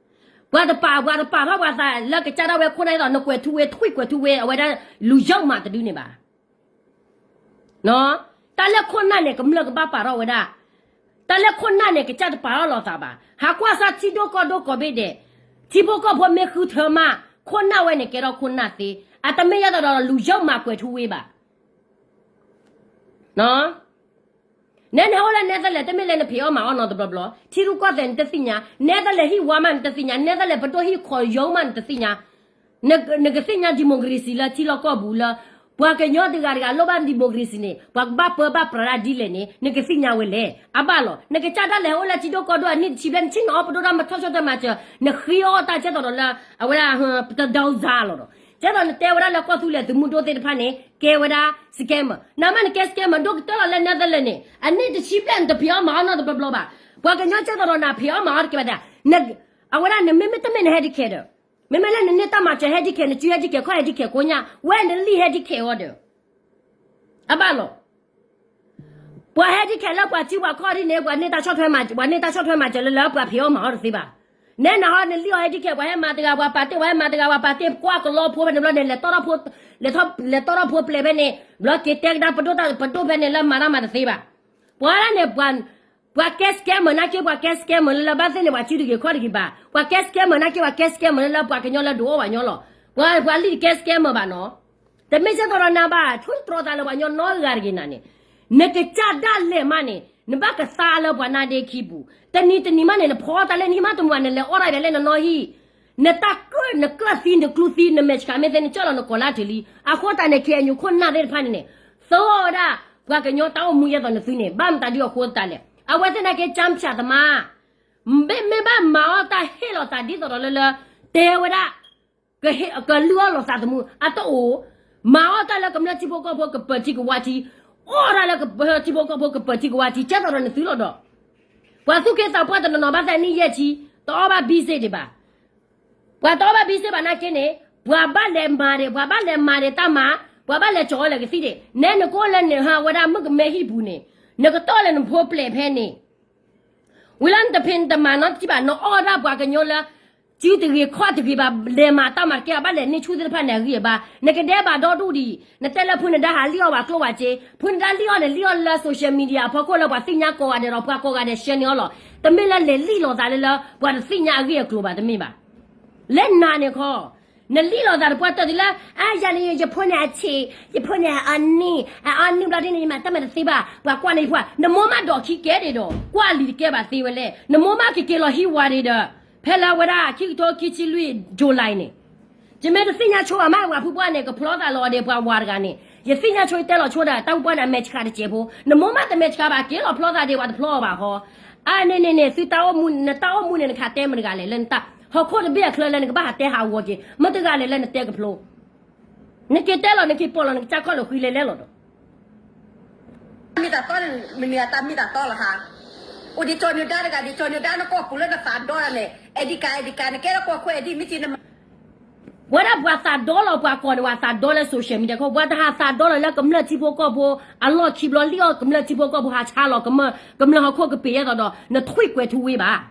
ပှၤတပာ်, ပှၤတပာ်ထီၣ်ပှၤသးလၢကစၢ်ဒၣ်ဝဲခိၣ်နၢ်ဒ်သိး နကွဲးထူဝ့, ထွံၣ်ကွဲးထူဝ့, အဝဲဒၣ်လူၤယီၣ်မးတဒုန့ၣ်ဘၣ်. တၢ်လၢခိၣ်နၢ်န့ၣ် ကမျၢၢ်ကဘၣ်ပာ်ထီၣ်ဝဲဒၣ်. တၢ်လၢခိၣ်နၢ်န့ၣ် ကစၢ်တပာ်ထီၣ်လိာ်သးဘၣ်. ဟးကွၢ်ဆၣ်ထံဒိၣ်ကီၢ်ဒိၣ်ကိးဘ့ၣ်ဒဲး, ထံဖိကီၢ်ဖိမ့ၢ်ဃုထၢမး, ခိၣ်နၢ်ဝဲန့ၣ်ကဲထီၣ်ခိၣ်နၢ်သ့, အတမ့ၢ်ယဲသိးဒီးလူၤယီၣ်မးကွဲးထူဝ့ဘၣ်. နဲနဟဲအိၣ်လၢနဲသလဲး တမ့ၢ်လၢနဖံးအီၣ်မၤအီၣ်နီတဘျီဘျီ, ထံရူၢ်ကီၢ်သဲးနတသ့ၣ်ညါ, နဲသလဲးဟံၣ်ဝါမးနတသ့ၣ်ညါ, နဲသလဲးပဒိၣ်ဟံၣ်ခီယိမးနတသ့ၣ်ညါ, နကသ့ၣ်ညါ democracy လၢထံလီၢ်ကီၢ်ပူၤလၢ ပှၤကညီတဂၤတဂၤလိၣ်ဘၣ် democracy န့ၣ် ပှၤကဘၣ်ပၢဘၣ်ပြးတၢ်ဒ်လဲၣ်န့ၣ် နကသ့ၣ်ညါဝဲလဲၣ်. အဘၣ်လီၤ. နကစၢ်ဒၣ်လဲာ်ဟဲအိၣ်လၢထံဒိၣ်ကီၢ်ဒိၣ်အနံၣ်တဆံဘျဲၣ် နဆ့ၣ်နီၤအီၣ်ပဒိၣ်တၢ်မၤထီၣ်ဆီၣ်ထွဲမၤစၢၤ, နဃ့အီၣ်တၢ်ကဲသိးဒီးလၢ အဝဲဒၣ် ပတဒီဇာလီၤဒီး ကဲသိးနတဲဝဲဒၣ်လၢကီၢ်သူလ့ၤသုးမုၢ်ဒိၣ်သ့ၣ်တဖၣ်န့ၣ် ကဲဝဲဒၣ် scammer, နမ့ၢ်နကဲ scammer ဒိၣ်ကတၢၢ်လီၤလၢနဲသလဲးန့ၣ် အနံၣ်တဆံဘျဲၣ်နတဖံးအီၣ်မၤအီၣ်နီတဘျီဘျီဘၣ်. ပှၤကညီကဲသိးဒီးနၤဖံးအီၣ်မၤအီၣ်တကဲဘၣ်တၢ်, အဝဲဒၣ်နမ့မ့ၢ်တမ့ၢ်န handicap ဒီး မ့မ့ၢ်လၢနန့ၢ်တၢ်မၤစၢၤ handicap နစု handicap ခီၣ် handicap ကိးညါ ဝဲနလံၣ် handicap အီၤဒီး အဘၣ်လီၤ. ပှၤ handicap လၢပှၤစုပှၤခီၣ်ဒ်န့ၣ် ပှၤန့ၢ်တၢ်ဆီၣ်ထွဲမၤ, ပှၤန့ၢ်တၢ်ဆီၣ်ထွဲမၤစၢၤလၢလၢပှၤဖံးအီၣ်မၤအီၣ်တသ့ဘၣ်. နဲနဟီနလံၣ်အီၤ handicap ပှၤဟဲမၤတဂၤ ပှၤပာ်တ့ၢ် ပှၤဟဲမၤတဂၤ ပှၤပာ်တ့ၢ်ကွၢ်ကလီဖိဖဲန့ၣ်ဘျီန့ၣ် လဲၤတီၢ်ထီၣ်ဖိပျဲၢ်ဖဲန့ၣ် ဘျီက့ၤတဲကဒါပဒိၣ်တၢ်ပဒိၣ်ဖဲန့ၣ်လၢမၤတၢ်မၤတသ့ဘၣ်. ပှၤဒၣ်န့ၣ် ပှၤကဲ scammer နာ်က့ ပှၤကဲ scammer လၢလၢဘၣ်သ့ၣ်န့ၣ် ပှၤစုတဂ့ၤခီၣ်တဂ့ၤဘၣ်. ပှၤကဲ scammer နာ်က့ ပှၤကဲ scammer လၢလၢပှၤကညီလၢဒုးအီၣ်ပှၤညီလီၤ. ပှၤလံၣ်တကဲ scammer ဘၣ်နီၤ. တမ့ၢ်ကဲသိးဒီးနၤဘၣ် ဆိတြီသးလၢပှၤကညီနီတဂၤတဂ့ၤနၤန့ၣ် နကစၢ်ဒၣ်လဲာ်မးန့ၣ် နဘၣ်ကသါလၢပှၤနါဒ့ခံပူၤ တနံၤတနံၤမးန့ၣ် နဖီတၢ်လၢနဟံၣ်မးတမူၤန့ၣ် လဲၤအီၣ်တၢ်ဘၣ်လၢနနီၣ်ဟံၣ် နတၢ်ကၢၣ်နကျၢၢ်သံ နကျူသံ နမဲာ်ဆှးမ့ၢ်သ့ နကၢၣ်လီၤနကိးလၢအထံးလံ. အဃိသတးန့ၣ် KNU ခိၣ်နၢ်သ့ၣ်တဖၣ်န့ၣ်န့ၣ် သၢအီၣ်ဝဲဒၣ် ပှၤကညီတၢ်အိၣ်မူယဲသိးနသုန့ၣ် ဘၣ်မတၤဒုအဃိသတးလဲၣ်. အဝဲသ့ၣ်နာ်က့ ကၠၢဖၠးသမါ မ့မ့ၢ်ဘၣ်မၤအီၣ်တၢ်ဟ့ၣ်လီၤသးဒ်သိးဒီးလၢလၢ တဲဝဲဒၣ် ကလုၢ်အီၣ်လီၤသးသမူ အတအိၣ်, မၤအီၣ်တၢ်လၢကမျၢၢ်ထံဖိကီၢ်ဖိကပၢၤထံကဝါထံ, အီၣ်တၢ်လၢကမျၢၢ်ထံဖိကီၢ်ဖိကပၢၤထံကဝါထံ ကဲသိးဒီးနသုလီၤဒီး ပှၤသူၣ်က့သးပှၢ်တနီၤနီၤဘၣ်သးနံၣ်ယဲၢ်ဆံ တအီၣ်ဘၣ်ဘံစ့ဒံးဘၣ်. ပှၤတအီၣ်ဘၣ်ဘံစ့ဘၣ်နာ်က့န့ၣ် ပှၤဘၣ်လဲၤမၤဒံး ပှၤဘၣ်လဲၤမၤဒံးတၢ်မၤ, ပှၤဘၣ်လဲၤကၠီၤအီၤလဲၤကသံၣ်ဒံး နဲနကအိၣ်လၢနဟးဝဲဒၣ်မုၣ်ကမဲဟံၣ်ပူၤန့ၣ် နကတီၢ်လၢနဖိပျဲၢ်ဖဲန့ၣ် ဝံၤလၢနတဖံးနတမၤနီတထံၣ်ဘၣ် နအီၣ်ဒၣ်ပှၤကညီလၢ စုတဂ့ၤခီၣ်တဂ့ၤဘၣ် လဲၤမၤတၢ်မၤတကဲ ဘၣ်လဲၤန့ၢ်ဆူၣ်သ့ၣ်တဖၣ်န့ၣ် အဂံၢ်အဘါ နကဒဲးဘၣ်ဒီဒူၣ်ဒံး နတဲလၢဖုနဒါဟးလံၣ်အီၣ်ပှၤကျိၣ်ပှၤစ့ ဖုနဒါလံၣ်အီၣ်န့ၣ် လံၣ်အီၣ်လၢ social media အဖီခိၣ်လၢပှၤသ့ၣ်ညါကိးဂၤဒဲးဒီး ပှၤကိးဂၤဒဲး share န့ၢ်အီၤလီၤ. တမ့ၢ်လၢလဲၤလံၣ်လိာ်သးလၢလၢ ပှၤတသ့ၣ်ညါအဂ့ၢ်အကျိၤဘၣ် တမ့ၢ်ဘၣ်. လဲၤနၤန့ၣ်ခီ နလံၣ်လိာ်သးတပှၢ်တၢၢ်တုၤလၢ အါယၤန့ၣ် ယဖိန့ၣ်အဆံး, ယဖိန့ၣ်အအီနံၣ်, အအီနံၣ်ဘျီဒ်န့ၣ် ယမၤတၢ်မၤတသ့ဘၣ်, ပှၤကွၢ်န့ၢ်ယဖိ, နမိၢ်မးဒိးခံကဲဒံးဒီး ကွၢ်လံာ်တကဲဘၣ်သ့ဝဲလဲၣ်, နမိၢ်မးကက့ၤလီၤဟံၣ်ဝါဒံးဒီး ဖဲလၢဝဲဒၣ်ခံကထိခံဆံလွံၢ် July န့ၣ် ယမ့ၢ်တသ့ၣ်ညါဆိဘၣ်မး ပှၤဖုပှၢ်န့ၣ် ကဖျီသးလီၤအီၤဒီးပှၤဝၤတဂၤန့ၣ်, ယသ့ၣ်ညါဆိယတဲလီၤဆိဒီး တၢ်ဖုပှၢ်န့ၣ် အမဲာ်ဆှးတစဲးဖိ, နမိၢ်မးတမဲာ်ဆှးဘၣ် က့ၤလီၤဖျီသးဒီးပှၤတဖျီအီၤဘၣ်ဃီ, အါန့ၣ်န့ၣ်န့ၣ် သုတၢ်အိၣ်မူ နတၢ်အိၣ်မူန့ၣ် နကဟးတဲမတဂၤလဲၣ် လၢနတၢ် ဟီၣ်ခိၣ်တဘ့ၣ်အချၢလၢနကဘၣ်ဟးတဲဟးဂီၤက့ၤ မတဂၤလဲၣ်လၢနတဲကဖျိ နက့ၤတဲလီၤ နက့ၤပိာ်လီၤ နကစၢ်ခီၣ်လၢာ်ဃံလဲၤလဲၣ်လီၤဒီး မ့ၢ်တၢ်တီလီၤ မ့ၢ်တၢ်မ့ၢ်တၢ်တီလီၤဟါ, အိၣ်ဒံးကၠီၤနၢၤဒါတဂၤဒံး ကၠီၤနၢၤဒါနကီၢ်ပူၤလၢနသးဒီတၢ်န့ၣ် အဲဒံးကး အဲဒံးကး နကဲလၢကီၢ်ခိၣ်အဲဒံး မ့ၢ်က့ၤနမၤ ဝဲဒၣ်ပှၤသးဒီလီၤ ပှၤကိးန့ၣ် ပှၤသးဒီလၢ social media ခီ ပှၤတဟးသးဒီလီၤလၢကမျၢၢ်ထံဖိကီၢ်ဖိ အလီၢ်ခံဘျီ လံၣ်အီၣ်ကမျၢၢ်ထံဖိကီၢ်ဖိ ဟးဆါလီၤ ကမျၢၢ်ဟီၣ်ခိၣ်ကပ့ၤယဲသိးဒီး နထွံၣ်ကွဲၤထူဝ့ဘၣ်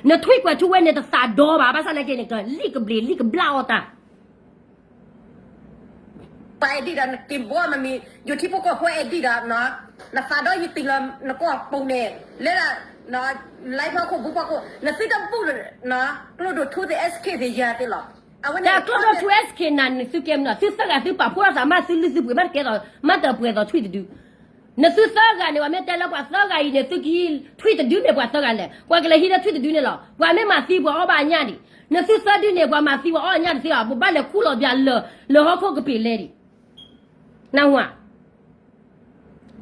နထွံၣ်ကွဲၤထူဝ့န့ၣ် တသးဒီဘၣ် ဘၣ်ဆၣ်နာ်က့န့ၣ် ကလံၣ်ကဘျံးလံၣ်ကဘျၣ်အီၣ်တၢ် ပှၤအဲဒံးဒီး နက့ၤဘီမမံၤ ယိၤထံဖိကီၢ်ဖိအဲဒံးဒီး နသးဒီယတံၤလီၤ နကီၢ်ပူၤန့ၣ် လၢ လါဖီခိၣ် ဘူးဖီခိၣ် နသုတဘူၣ် ကျိဒိၣ်ထူသ့ၣ် SK သ့ၣ်ယၤသ့ၣ်လီၤ. အဝဲန့ၣ် ကျိဒိၣ်ထူ SK နၤန့ၣ် သုကဲမနုၤ သုသၢဂၤသုပာ်ဖှိၣ်ထီၣ်သး မ့ၢ်သုလုၢ်သုပှ့ၤ မ့ၢ်တကဲသိး မ့ၢ်တပှဲၤသိးထွံၣ်တဒု နသုသၢဂၤန့ၣ် ပှၤမ့ၢ်တဲလၢပှၤသၢဂၤအံၤန့ၣ် သုကဟံးထွံၣ်တဒုန့ၣ် ပှၤသၢဂၤလဲၣ် ပှၤကလဲၤဟံးလၢထွံၣ်တဒုန့ၣ်လီၤ. ပှၤမ့ၢ်မၤသံပှၤအီၣ်ဘၣ်အညၣ်ဒံး နသုသၢဒုန့ၣ် ပှၤမၤသံပှၤအီၣ်အညၣ်တသ့ဘၣ် ပဘၣ်လဲၤခူၣ်လီၤပျးလၢ လၢဟီၣ်ခိၣ်ကပ့ၤလဲဒံး နၢ်ဟူဧါ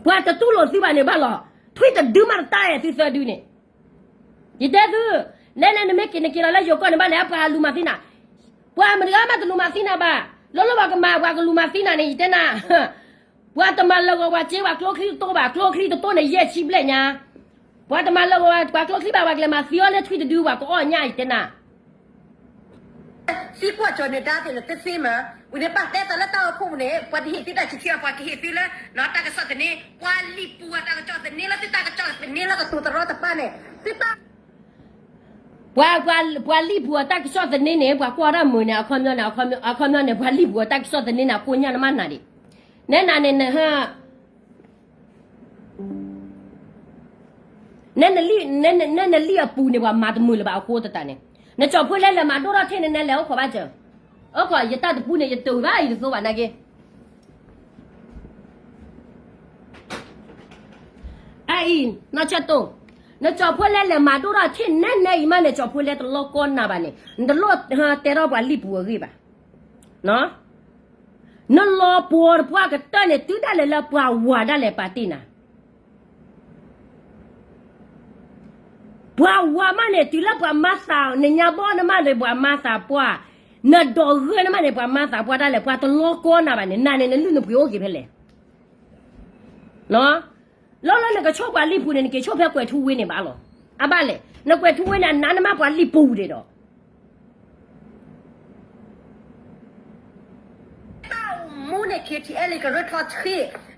ပှၤတတူၢ်လိာ်သုဘၣ်န့ၣ်ဘၣ်လီၤ. ထွံၣ်တဒုမးတတၢ်အဲၣ်သုသၢဒုန့ၣ် ယတဲသု နဲနဲနမ့ၢ်က့ၤနက့ၤလီၤလၢယိၤကီၢ်န့ၣ်ဘၣ်လဲၣ် ပှၤလူၤမၤသံနၤ ပှၤမတဂၤမးတလူၤမၤသံနၤဘၣ် လီၤလီၤပှၤကမၤ ပှၤကလူၤမၤသံနၤန့ၣ် ယတဲနၤ ပှၤတမၤလၢာ်ဂီၤပှၤစ့ ပှၤကျိချံတတိၢ်ဘၣ် ကျိချံတတိၢ်န့ၣ် ယဲၢ်ဆံဘျဲၣ်ညါ ပှၤတမၤလၢာ်ဂီၤပှၤကျိချံဘၣ် ပှၤကလဲၤမၤသံအီၤလၢထွံၣ်တဒု ပှၤကအီၣ်ညၣ် ယတဲနၤ သံကွၢ်ကၠီၤန့ၣ်ဒါသ့ၣ်လၢတသ့မး, ဝံၤန့ၣ်ပာ်တဲသးလၢတၢ်အိၣ်ဖှိၣ်ပူၤန့ၣ် ပှၤတဟ့ၣ်သုတၢ်ဆံးဆံးအပှၤကဟ့ၣ်သုလၢ နီၢ်တၢ်ကစီၣ်သန့, ပှၤလံာ်ပူၤအတၢ်ကစီၣ်သန့လၢသုတၢ်ကစီၣ်သန့လၢကတိၤတရီတပါန့ၣ်, သုတၢ် ပှၤ ပှၤလံာ်ပူၤအတၢ်ကစီၣ်သန့န့ၣ် ပှၤကွၢ်တၢ်မုာ်န့ၣ် အခီပညီန့ၣ် အခီပညီန့ၣ် ပှၤလံာ်ပူၤအတၢ်ကစီၣ်သန့န့ၣ် အကိးညါနမ့ၢ်နၤဒံး, နဲနၤန့ၣ်နဟၢ နဲနလံာ်အပူၤန့ၣ် ပှၤမၤတမုာ်လၢၤဘၣ်အဃိသတးန့ၣ်, နကၠီၤဖိလဲလဲၤမၤဒိၣ်ထီၣ်ထံၣ်န့ၣ် နဲလဲၤအိၣ်ခိးဘၣ်စၢၤ, အိၣ်ခိး ယတၢ်တပူန့ၣ် ယတုၤဘၣ် ယတသိးဘၣ်နာ်က့ အအံၤ နီၢ်ဆၢတိၢ်, နကၠီၤဖိလဲလဲၤမၤဒိၣ်ထီၣ်ထံၣ်နဲနဲအံၤမးန့ၣ် ကၠီၤဖိလဲတလီၤကီနၤဘၣ်န့ၣ် နတလိၣ်တဲထီၣ်ပှၤလံာ်ပူၤအဂ့ၢ်ဘၣ်. နလီၤပှီၤတပှၢ်ကတၢၢ်န့ၣ် တုၤဒၣ်လဲာ်လၢပှၤဝၤဒၣ်လဲာ်ပာ်တ့ၢ်နၤ ပှၤဝၤမးန့ၣ် တုၤလၢပှၤမၤသး နညါဘီနမးန့ၣ် ပှၤမၤသးပှၢ်, နဒီးဂၢၢ်နမးန့ၣ် ပှၤမၤသးပှၢ်ဒၣ်လဲာ် ပှၤတလီၤကီနၤဘၣ်န့ၣ် နၤန့ၣ် နလုၢ်နပှ့ၤအိၣ်က့ၤဖဲလဲၣ်. လၢလၢနကဆိၣ်ပှၤလံာ်ပူၤန့ၣ် နက့ၤဆိၣ်ဖဲကွဲၤထူဝ့န့ၣ်ဘၣ်လီၤ. အဘၣ်လဲၣ် နကွဲၤထူဝ့န့ၣ် အနါနမးပှၤလံာ်ပူၤဒဲးဒီး တၢ်အိၣ်မူန့ၣ် KTLA ကရၢထီၣ်ဆှံ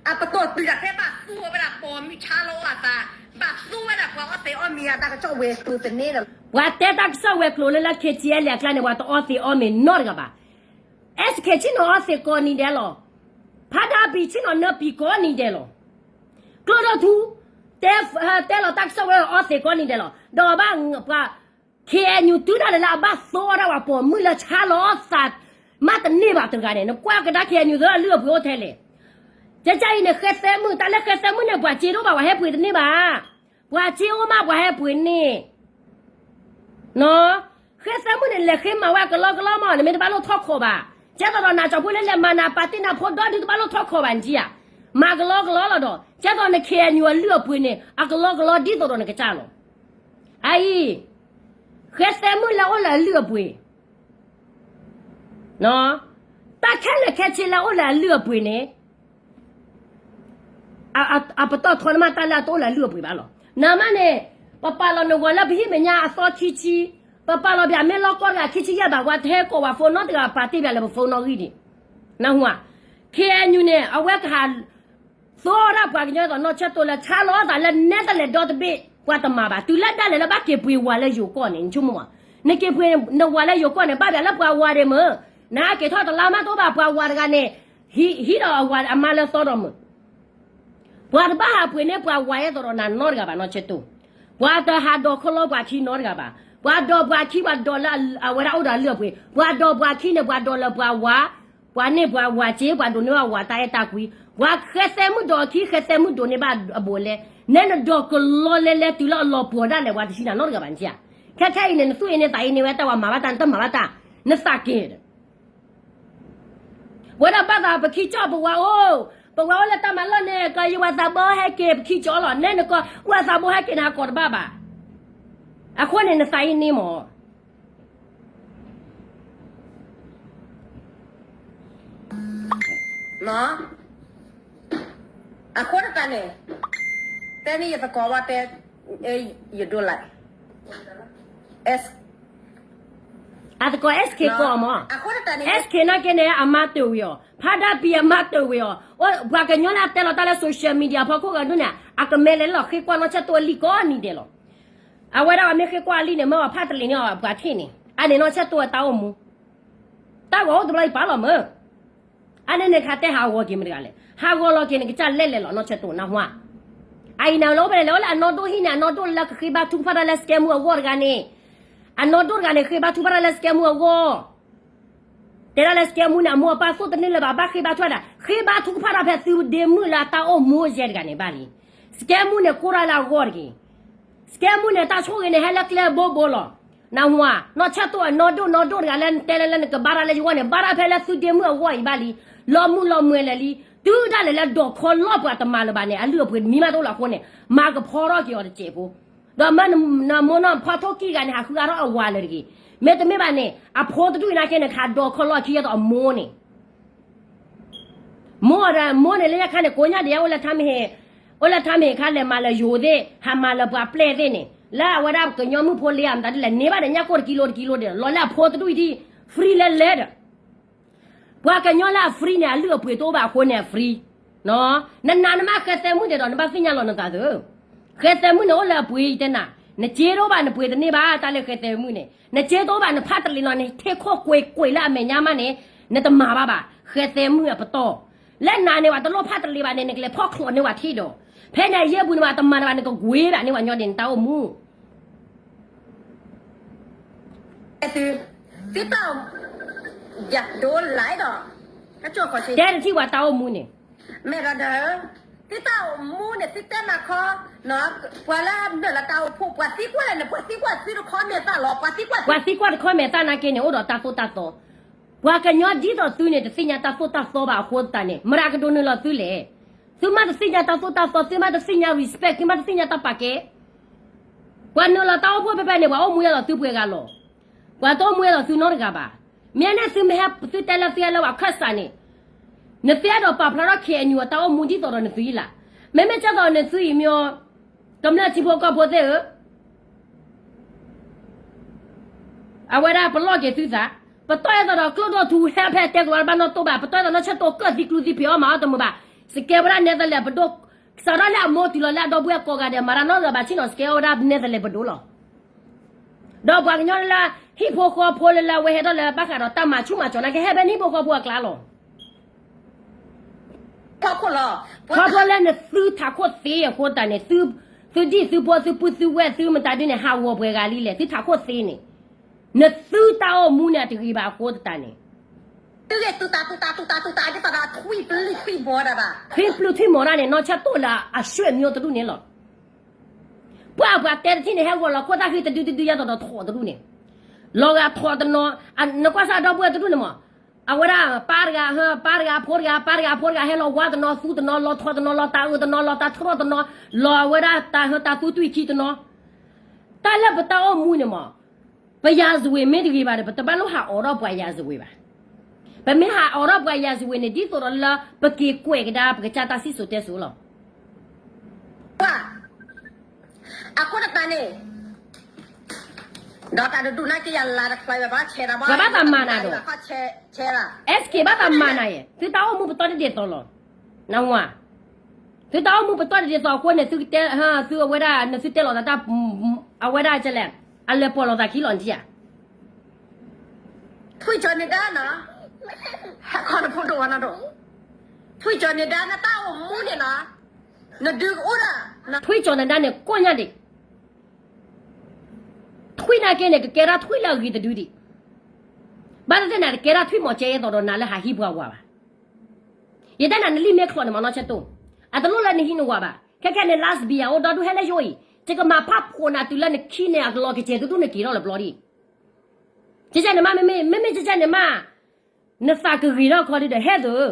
အပတီၢ်တုၤဒၣ်ဖဲဘၣ်သူဝဲဒၣ်ပိာ်မုၣ်ဆါလီၤအသး, ဘၣ်သူဝဲဒၣ်ပှၤအီသံးအီမ့ၤအတၢ်ကစီၣ်ဝဲၤကျိၤသန့ဒီး ပှၤတဲတၢ်ကစီၣ်ဝဲၤကျိၤလၢလၢ KTLA အကျါန့ၣ် ပှၤတအီသံးအီမ့ၤနီတဂၤဘၣ်. SK ဆ့ၣ်နီၤအီသံးကိးနံၤဒဲးလီၤ. ဖါဒါပံၤဆ့ၣ်နီၤနၢပံၤကိးနံၤဒဲးလီၤ. ကျိဒီၣ်ထူ တဲ တဲလီၤတၢ်ကစီၣ်ဝဲအီသံးကိးနံၤဒဲးလီၤ. ဒီးဘၣ်ပှၤ KNU တုၤဒၣ်လဲာ်လၢအဘၣ်သိအီၤဒၣ်ပှၤပိာ်မုၣ်လၢဆါလီၤအသး မးတန့ၢ်ဘၣ်တဂၤန့ၣ် နကွၢ်ကဒါ KNU သ့အလုၢ်အပှ့ၤအိၣ်ထဲလဲၣ်. ကကၢ်အံၤန့ၣ် ဃဲသဲမုၣ် တၢ်လၢဃဲသဲမုၣ်န့ၣ် ပှၤစ့ဒိၣ်ဘၣ် ပှၤဟဲပှ့ၤတန့ၢ်ဘၣ်. ပှၤစ့အိၣ်မး ပှၤဟဲပှ့ၤန့ၢ် ဃဲသဲမုၣ်န့ၣ် လဲၤဃ့မၤဝဲအကလီကလီမး နမ့ၢ်တဘၣ်လိၣ်ထီၣ်ခိးဘၣ်. ကဲသိးဒီးနၤကၠီၤဖိလဲလဲၤမၤနၤပာ်တ့ၢ်နၤဖိဒီဒုတဘၣ်လိၣ်ထီၣ်ခိးဘၣ်နက့ဧါ. မၤကလီကလီလီၤဒီး ကဲသိးန KNU အလုၢ်အပှ့ၤန့ၣ် အကလီကလီဒ်သိးဒီးနကစၢ်လီၤ. အအံၤ ဃဲသဲမုၣ်လၢအိၣ်လၢအလုၢ်အပှ့ၤ တၢ်ခဲလၢာ်ခဲဆ့လၢအိၣ်လၢအလုၢ်အပှ့ၤန့ၣ် အပတီၢ်ထီနမးတၢ်လၢအတအိၣ်လၢအလုၢ်အပှ့ၤဘၣ်လီၤ. နမးန့ၣ် ပပာ်လီၤနဂီၤလၢပဟံၣ်မဲာ်ညါအသီခံဆံ, ပပာ်လီၤပှၤမ့ၢ်လီၢ်ကီၢ်တဂၤခံဆံယဲၢ်ဘၣ် ပှၤတဟဲကိးပှၤဖိနီတဂၤ ပာ်တ့ၢ်ပှၤလၢပဖိနီဂံၢ်ဒံး. နၢ်ဟူဧါ. KNU န့ၣ် အဝဲကဟး သိအီၤဒၣ်ပှၤကညီသိးနီၢ်ဆၢတိၢ်လၢဆါလီၤအသးလၢနဲတလဲၤဒီတဘ့ၣ် ပှၤတမၤဘၣ်. တုၤလၢဒၣ်လဲာ်လၢဘၣ်က့ၤပှ့ၤဝၤလၢယိၤကီၢ်န့ၣ် နဆိကမိၣ်မး, နက့ၤပှ့ၤနဝၤလၢယိၤကီၢ်န့ၣ် ဘၣ်ပှၤလၢပှၤဝၤဒ့မုၢ်, နဟးက့ၤထီၣ်တလါမးတအိၣ်ဘၣ် ပှၤဝၤတဂၤန့ၣ် ဟံးဒီးအဝၤအမါလၢသီဒီးမုၢ် ပှၤတဘၣ်ဟးပှ့ၤန့ၢ်ပှၤဝၤအဲၣ်သိးဒီးနၤနီတဂၤဘၣ်နီၢ်ဆၢတိၢ်. ပှၤတဟးဒိးခီလီပှၤခံနီတဂၤဘၣ်. ပှၤဒိးပှၤခံ ပှၤဒိးလၢအဝဲဒၣ်အိၣ်ဒီးအလုၢ်အပှ့ၤ, ပှၤဒိးပှၤခံန့ၣ် ပှၤဒိးလၢပှၤဝၤ, ပှၤန့ၢ်ပှၤဝၤစ့ ပှၤဒိးန့ၢ်ဘၣ်ဝၤတၢ်အဲၣ်တၢ်ကွံ, ပှၤဃဲသဲမုၣ်ဒိးအခံ ဃဲသဲမုၣ်ဒိးန့ၢ်ဘၣ်အဘူးအလဲ, နဲနဒိးကလီလဲလဲ တုၤလၢအလီၤပှီၤဒၣ်လဲာ် ပှၤတဟံးနၤနီတဂၤဘၣ်နက့ဧါ. ခဲခဲအံၤန့ၣ် နသူၣ်အ့န့ၢ်သးအ့န့ၢ်ဝဲ တၢ်ဝၤမၤဘၣ်တၢ် နတမၤဘၣ်တၢ်, နသးက့ၤဒီး ဝဲဒၣ်ဘၣ်သးပခံကၠီၣ်ပဝၤအိၣ်, ပဝၤအိၣ်လၢတၢ်မၤလီၢ်န့ၣ် ကယဝၤသးဘိဟဲက့ၤပခံကၠီၣ်လီၤ. နဲနကီၢ် ဝၤသးဘိဟဲက့ၤန့ၣ် ဟးကိးတဘၣ်ဘၣ်. အဃိန့ၣ် နသးအ့န့ၢ်မး အဃိတၢ်န့ၣ် တဲန့ၢ်ယသကိးဝဲတဲ ယဒိလၢ အသကိး SK ကိးမး, SK နာ်က့န့ၣ် အမါတၢ်ဝံၤအီၤ, ဖါဒါပံၤအမါတၢ်ဝံၤအီၤ, ပှၤကညီလၢအတဲလီၤတၢ်လၢ social media ဖီခိၣ်ဂၤဒုန့ၣ် အကမဲလဲၤလီၤဃ့ကွၢ်နီၢ်ဆၢတိၢ်အလံာ်ကိးနံၤဒဲးလီၤ. အဝဲဒၣ်အမ့ၢ်ဃ့ကွၢ်အလံာ်န့ၣ် မ့ၢ်အဖးတလံၤန့ၣ် ပှၤထံၣ်န့ၣ် အန့ၣ်နီၢ်ဆၢတိၢ်အတၢ်အိၣ်မူ တၢ်ဂီၤအိၣ်တဘျီအံၤပာ်လီၤမး, အန့ၣ်န့ၣ်ခါတဲဟးဂီၤက့ၤမတၤတဂၤလဲၣ်, ဟးဂီၤလီၤက့ၤနကစၢ်လဲၣ်လဲၣ်လီၤ နီၢ်ဆၢတိၢ်နၢ်ဟူဧါ. အအံၤန့ၣ်လၢအိၣ်ဖဲလဲၣ် အိၣ်လၢအနီၢ်ဒိၣ်ဟံၣ်န့ၣ် အနီၢ်ဒိၣ်လၢကဃ့ဘါထုကဖၣ်တၢ်လၢ စကဲမူ အဂီၢ်တဂၤန့ၣ်, အနီၢ်ဒိၣ်တဂၤန့ၣ် ဃ့ဘါထုကဖၣ်တၢ်လၢ စကဲမူ အဂီၢ် တဲဒၣ်လၢ စကဲမူ န့ၣ် အမိၢ်အပၢ်သိၣ်တန့ၢ်လၢၤဘၣ် ဘၣ်ဃ့ဘါထုကဖၣ်တၢ်, ဃ့ဘါထုကဖၣ်တၢ်ဖဲသုဒ့မုၣ်လၢအတၢ်အိၣ်မူယဲၢ်တဂၤန့ၣ်ဘၣ်လံ. စကဲမူ န့ၣ် ကိးတၢ်လၢအဂီၢ်တဂ့ၤ. စကဲမူ န့ၣ် တၢ်ဆိၣ်ဂ့ၤန့ၣ် ဟဲလၢကျဲဘိဘိလီၤ. နၢ်ဟူဧါ, နီၢ်ဆၢတိၢ်အနီၢ်ဒိၣ်နီၢ်ဒိၣ်တဂၤလၢ နတဲလၢလၢနကဘါတၢ်လၢယဂီၢ်န့ၣ် ဘါတၢ်ဖဲလၢသုဒ့မုၣ်အဂီၢ်အံၤဘၣ်လံ. လီၤမုၢ်လီၤမွဲလဲၣ်လံ. တုၤဒၣ်လဲာ်လၢဒိးခီလီပှၤတမၤလၢၤဘၣ်န့ၣ် အလုၢ်အပှ့ၤမံမးတအိၣ်လၢအဃိန့ၣ် မၤကဖီထီၣ်က့ၤအီၤတစဲးဖိ ဒီးမၢနမိၢ်နီၢ်ဖီထိၣ်ကံၢ်တဂၤန့ၣ် ဟးဃုအါထီၣ်အဝၤလၢၤတဂ့ၤ. မ့တမ့ၢ်ဘၣ်န့ၣ် အဖိတဒူၣ်အံၤနာ်က့န့ၣ် ကဟးဒိးခီလီအခံယဲၢ်သိးအမိၢ်န့ၣ်, မိၢ်ဒီး မိၢ်န့ၣ် လၢညါခါန့ၣ် ကိးညါဒံး အိၣ်လၢထါမ့ၢ်ဟ့ၣ်, အိၣ်လၢထါမ့ၢ်ဟ့ၣ်ခါလဲၤမၤလၢယိၤသ့ၣ် ဟးမၤလၢပှၤပျဲၢ်သ့ၣ်န့ၣ် လၢအဝဲဒၣ်ကညီမုၣ်ဖိလ့ဧါမတၤဒ်လဲၣ် န့ၢ်ဘၣ်ဒီးညၣ်ကိၢ်တကံလိတကံလိဒီး လီၤလၢအဖိတဒူၣ်အံၤဒံး free လဲလဲဒီး ပှၤကညီလၢအ free န့ၣ် အလုၢ်အပှ့ၤတအိၣ်ဘၣ်အဃိန့ၣ် အ free. နနာ်နမ့ၢ်ဃဲသဲမုၣ်ဒဲးဒီး နဘၣ်သ့ၣ်ညါလီၤနသးသု. ဃဲသဲမုၣ်န့ၣ်အိၣ်လၢအပှ့ၤအံၤတဲနၤ, နစ့တအိၣ်ဘၣ် နပှ့ၤတန့ၢ်ဘၣ် တၢ်လၢဃဲသဲမုၣ်န့ၣ်, နစ့တအိၣ်ဘၣ် နဖးတလံၤလီၤ နထ့ခိၣ်ကွ့ၤကွ့ၤလၢအမဲာ်ညါမးန့ၣ်, နတမၤဘၣ်ဘၣ် ဃဲသဲမုၣ်အပတီၢ်. လၢနၤန့ၣ် ပှၤတလိၣ်ဖးတလံၤဘၣ်န့ၣ် နကလဲၤဖီၣ်ချီးန့ၢ်ဝဲထံဒီး, ဖဲန့ၣ်အယဲၢ်ပူၤန့ၣ် ပှၤတမၤန့ၢ်ဘၣ် နကကွ့ၤဘၣ်န့ၢ်ဝဲညီဒံး နတၢ်အိၣ်မူ သု, သုတၢ်အိၣ်, ယဒိလၢဒီး, တဲတထံၣ်ပှၤတၢ်အိၣ်မူန့ၣ်, မ့ၢ်ဒီး, သုတၢ်အိၣ်မူန့ၣ် သုတဲမၤခီ, ပှၤလၢနုာ်လီၤတၢ်အိၣ်ဖှိၣ် ပှၤသံကွၢ်လၢန ပှၤသံကွၢ်သုတခီမဲာ်သၣ်လီၤ, ပှၤသံကွၢ်သု, ပှၤသံကွၢ်တခီမဲာ်သၣ်နာ်က့န့ၣ် အိၣ်ဒီးတၢ်သိၣ်တၢ်သီ, ပှၤကညီဒ်သိးသုန့ၣ် တသ့ၣ်ညါတၢ်သိၣ်တၢ်သီဘၣ်အဃိသတးန့ၣ် မတၤကဒိးနုာ်လီၤသုလဲၣ်. သုမ့ၢ်တသ့ၣ်ညါတၢ်သိၣ်တၢ်သီ, သုမ့ၢ်တသ့ၣ်ညါ respect, သုမ့ၢ်တသ့ၣ်ညါတၢ်ပာ်ကဲ ပှၤနုာ်လီၤတၢ်အိၣ်ဖှိၣ်ဖဲဖဲန့ၣ် ပှၤအိၣ်မူယဲလီၤသုပှဲၤဂၤလီၤ. ပှၤတအိၣ်မူယဲလီၤသုနီတဂၤဘၣ်. မ့ၢ်န့ၣ်သုမ့ၢ်ဟဲသုတဲလၢသုဟဲလၢပှၤခၢၣ်စးန့ၣ်, နသုအဲၣ်ဒိးပာ်ဖျါထီၣ် ခ့ၣ်အဲၣ်ယူၣ် အတၢ်အိၣ်မူဒ်သိးဒီးနသုအံၤလၢ, မ့မ့ၢ်ကဲသိးနသုအံၤမ့ၢ်, ကမျၢၢ်ထံဖိကီၢ်ဖိသ့ၣ်ဧၢ အဝဲဒၣ်ပလီၢ်က့ၤသုသး, ပတီၢ်အဲၣ်သိးဒီးကျိၣ်ဒိၣ်ထူဟဲဖဲတဲကဝါဘၣ်နီၢ်တိၢ်ဘၣ်, ပတီၢ်အဲၣ်သိးနီၢ်ဆၢတိာ်ကၢၣ်သံကျူသံဖံးအီၣ်မၤအီၣ်တမုာ်ဘၣ်, စကဲဝဲဒၣ်နဲသလဲးပဒိၣ်, စးထီၣ်လၢအမိၢ်တုၤလီၤလၢအဒီပုၢ်ဝဲၢ်ကိးဂၤဒဲး မၤတၢ်နီတဂၤဘၣ် ဆ့ၣ်နီၤစကဲဝဲဒၣ်နဲသလဲးပဒိၣ်လီၤ. ဒီးပှၤကညီလၢ ဟံၣ်ဖိဃီဖိလၢလၢအဝဲဟဲထီၣ်လၢဘၣ်ဃးဒီးတၢ်မၤဆူၣ်မၤစီၤနာ်က့ ဟဲဖဲန့ၣ်ဟံၣ်ဖိဃီဖိအကျါလီၤ. ခီဖျိလၢနသုထးခိၣ်သ့အဃိသတးန့ၣ်, သုဒံၣ်သုဖိ သုပုၢ်သုဝဲၢ် သုမတၤဒုန့ၣ် ဟးဂီၤပှဲၤဂၤလံလဲၣ်, သုထးခိၣ်သ့န့ၣ်, နသုတၢ်အိၣ်မူန့ၣ်အတဂ့ၤဘၣ်အဃိသတးန့ၣ်, ထွံၣ်ပျုၢ်ထွံၣ်မီၤတၢ်န့ၣ် နီၢ်ဆၢတိၢ်လၢအဆွေမျိုးတဒူၣ်န့ၣ်လီၤ. ပှၤပှၤတဲတထံၣ်န့ၣ် ဟဲဂီၤလီၤခိၣ်သၣ်ဃံတဒုတဒုယဲသိးဒီးထိးတဒူၣ်န့ၣ်, လီၤဂာ်ထိးတနီၤ, နကွၢ်စၢ်ဒီပုၢ်ဝဲၢ်တဒူၣ်န့ၣ်မး, အဝဲဒၣ်ပၢ်တဂၤ, ပၢ်တဂၤဖိတဂၤ, ပၢ်တဂၤဖိတဂၤ ဟဲလီၤဝါတနီၤ သူတနီၤ လီၤထိးတနီၤ လီၤတၢ်အုးတနီၤ လီၤတၢ်ထရီၣ်တနီၤ, လီၤအဝဲဒၣ်တၢ်ဟၢတၢ်သူတွံၢ်ခံတနီၤ, တၢ်လၢပတၢ်အိၣ်မူန့ၣ်မး, ပရာဇဝင်မ့ၢ်တဂ့ၤဘၣ်ဒီး ပတဘၣ်လိၣ်ဟးအိးထီၣ်ပှၤရာဇဝင်ဘၣ်. ပမ့ၢ်ဟးအိးထီၣ်ပှၤရာဇဝင်န့ၣ် ဒ်သိးဒီးလၢ ပက့ၤကွဲးကဒါ ပကစၢ်တၢ်စံၣ်စိၤတဲစိၤလီၤ. အဃိသတးန့ၣ်, ဒီးတၢ်တဒူၣ်နာ်က့ယၤလၤတချီဝဲဘၣ်ဆဲးဒီးဘၣ်, ပှၤဘၣ်သးမၤနၤဒီး, ဆဲး, အဲစက့ဘၣ်သးမၤနၤယဲ, သုတၢ်အိၣ်မူပတီၢ်တဒ်သိးလီၤ. နဝၤ, သုတၢ်အိၣ်မူပတီၢ်တဒ်သိးအဃိန့ၣ် သုကတဲ, သုအဝဲဒၣ် နသုတဲလီၤသးတၢ်, အဝဲဒၣ်ကလဲၣ်, အလဲၤပိာ်လိာ်သးခံလီၤနထံၣ်ဧါ. ထွံၣ်ကၠီၤန့ၣ်ဒါနီၤ, ဟဲခီနဖိဒိၣ်ဝဲနီၤဒိၣ်, ထွံၣ်ကၠီၤန့ၣ်ဒါ နတၢ်အိၣ်မူန့ၣ်နီၤ, နဒုးကအိၣ်ဒၣ်, ထွံၣ်ကၠီၤန့ၣ်ဒါန့ၣ် ကိၣ်ညါဒံး, ထွံၣ်နာ်က့န့ၣ် ကကဲထီၣ်ထွံၣ်လၢအဂ့ၤတဒုဒံး, ဘၣ်သ့ၣ်သ့ၣ်နၤတကဲထီၣ်ထွံၣ်မီၤကဲအသိးဒီးနၤလၢဟးဟံးပှၤဝၤဘၣ်. ယတဲနၤနလံာ်မ့ၢ်ချီးန့ၣ်မးနီၢ်ဆၢတိၢ်, အတလိၣ်လၢနဟံးနဝၤဘၣ်. ခဲခဲန့ၣ် lesbian အိၣ်ဒီဒူၣ်ဟဲလၢယအိၣ်အံၤ, ယကမၤဖးဖှိၣ်နၤတုၤလၢနခံန့ၣ် အကလီၤကစဲၤတဒူၣ်နက့ၤထီၣ်လၢပျီဒံး. ကကဲန့ၣ်မး မ့မ့ၢ်, မ့မ့ၢ်ကကဲန့ၣ်မး, နသးကဂ့ၤထီၣ်ခီဒံးဒီးဟဲသုး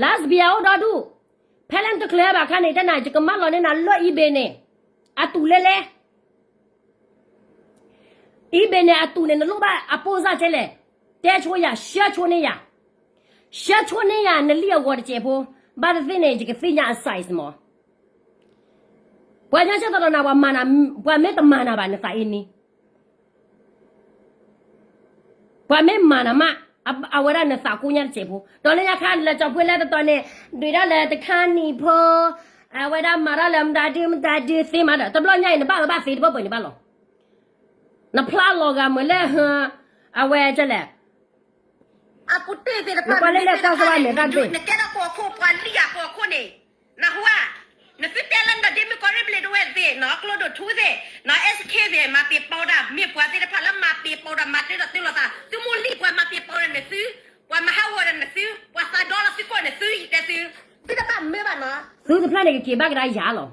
lesbian အိၣ်ဒီဒူၣ်, ဖဲလၢနတချုးဟဲဘၣ်ခါန့ၣ် တဲနၤ ယကမၤလီၤန့ၢ်နၤလၢ eBay န့ၣ်, အတူးလဲလဲ eBay န့ၣ် အတူးန့ၣ် နလိၣ်ဘၣ်အပိၢ်စၢ်ကဲလဲၣ်, တဲဆိယၤ, ဆှၢဆိန့ၢ်ယၤ, ဆှၢဆိန့ၢ်ယၤ နလံၣ်အဂီၤတစဲးဖိ, ဘၣ်သ့ၣ်သ့ၣ်န့ၣ် ယကသ့ၣ်ညါအ size မး. ပှၤညီကဲသိးဒီးနၤ ပှၤမၤနၤ, ပှၤမ့ၢ်တမၤနၤဘၣ် နသးအ့န့ၣ် ပှၤမ့ၢ်မၤနၤမး, အဝဲဒၣ်နသးကိၢ်ညါတစဲးဖိ, ဒီးလၢညါခါလၢကၠီၤပှ့ၤလၢတတီၤန့ၣ်, ဒုးဒၣ်လၢတခါနံၣ်ဖိ, အဝဲဒၣ်မၤတၢ်လၢမတၤဒုမတၤဒုသ့မးဒီး တဘျီညါအံၤ နဘၣ်အၢဘၣ်သီတဘၣ်ပှဲၤန့ၣ်ဘၣ်လီၤ. နဖျါလီၤဂာ်မ့ၢ်လၢ, အဝဲကလဲၣ် အပူၤတ့ၢ်သ့ၣ်တဖၣ် နကွၢ်လၢလဲၣ်ကွၢ်စၢ်ဘၣ်မဲာ်တၢ်တဘ့ၣ်, နကဲထီၣ်ကိးခိၣ် ပှၤလံၣ်ယၤကိးခိၣ်န့ၣ်, နဟူဧါ, နသုတဲလၢနဒ့မုၣ်ကီၢ်ရ့ၣ်ဘျ့းဒဝဲၢ်သ့ၣ်, ကျိဒိၣ်ထူသ့ၣ်, အဲစခ့သ့ၣ် မၤပ့ၤပီဝဲဒၣ်, မ့ၢ်ပှၤသ့ၣ်တဖၣ်လၢမၤပ့ၤပီဝဲဒၣ် မၤတ့ဒီးတ့လိာ်သး, သုမိၢ်လံၣ်ပှၤမၤပ့ၤပီဝဲဒၣ်နသု, ပှၤမၤဟးဂီၤဒီးနသု, ပှၤသးဒီလီၤသုကိးန့ၣ်သုယတဲသု, သုတဘၣ်မ့ၢ်ဘၣ်နီၤ, သုတဖျၢၣ်န့ၣ်ကက့ၤဘၣ်ကဒါယၤလီၤ.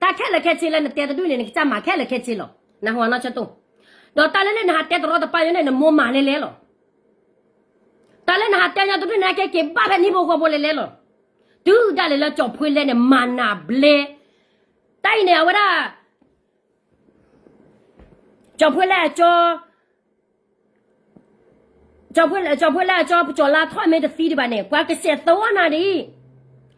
တၢ်ခဲလၢာ်ခဲဆ့လၢနတဲတဒူၣ်န့ၣ် နကစၢ်မၤခဲလၢာ်ခဲဆ့လီၤ. နဟူဧါနီၢ်ဆၢတိၢ်, ဒီးတၢ်လၢလၢနဟးတဲတရီတပါယိာ်န့ၣ် နမိၢ်မၤလဲၤလဲၤလီၤ. တၢ်လၢနဟးတဲညီတဒူၣ်န့ၣ် ကဲက့ၤဘၣ်ဖဲနဟံၣ်ဖိဃီဖိလဲၤလဲၤလီၤ. တုၤဒၣ်လဲာ်လၢကၠီၤဖှ့လဲန့ၣ် မၤနၤဘျဲ, တၢ်အံၤန့ၣ် အဝဲဒၣ် ကၠီၤဖှ့လဲအကၠီ ကၠီၤဖှ့လဲအကၠီ ပကၠီၤလါထီၣ်မ့ၢ်တသံဒံးဘၣ်န့ၣ် ပှၤကစဲးသဝီနၤဒံး,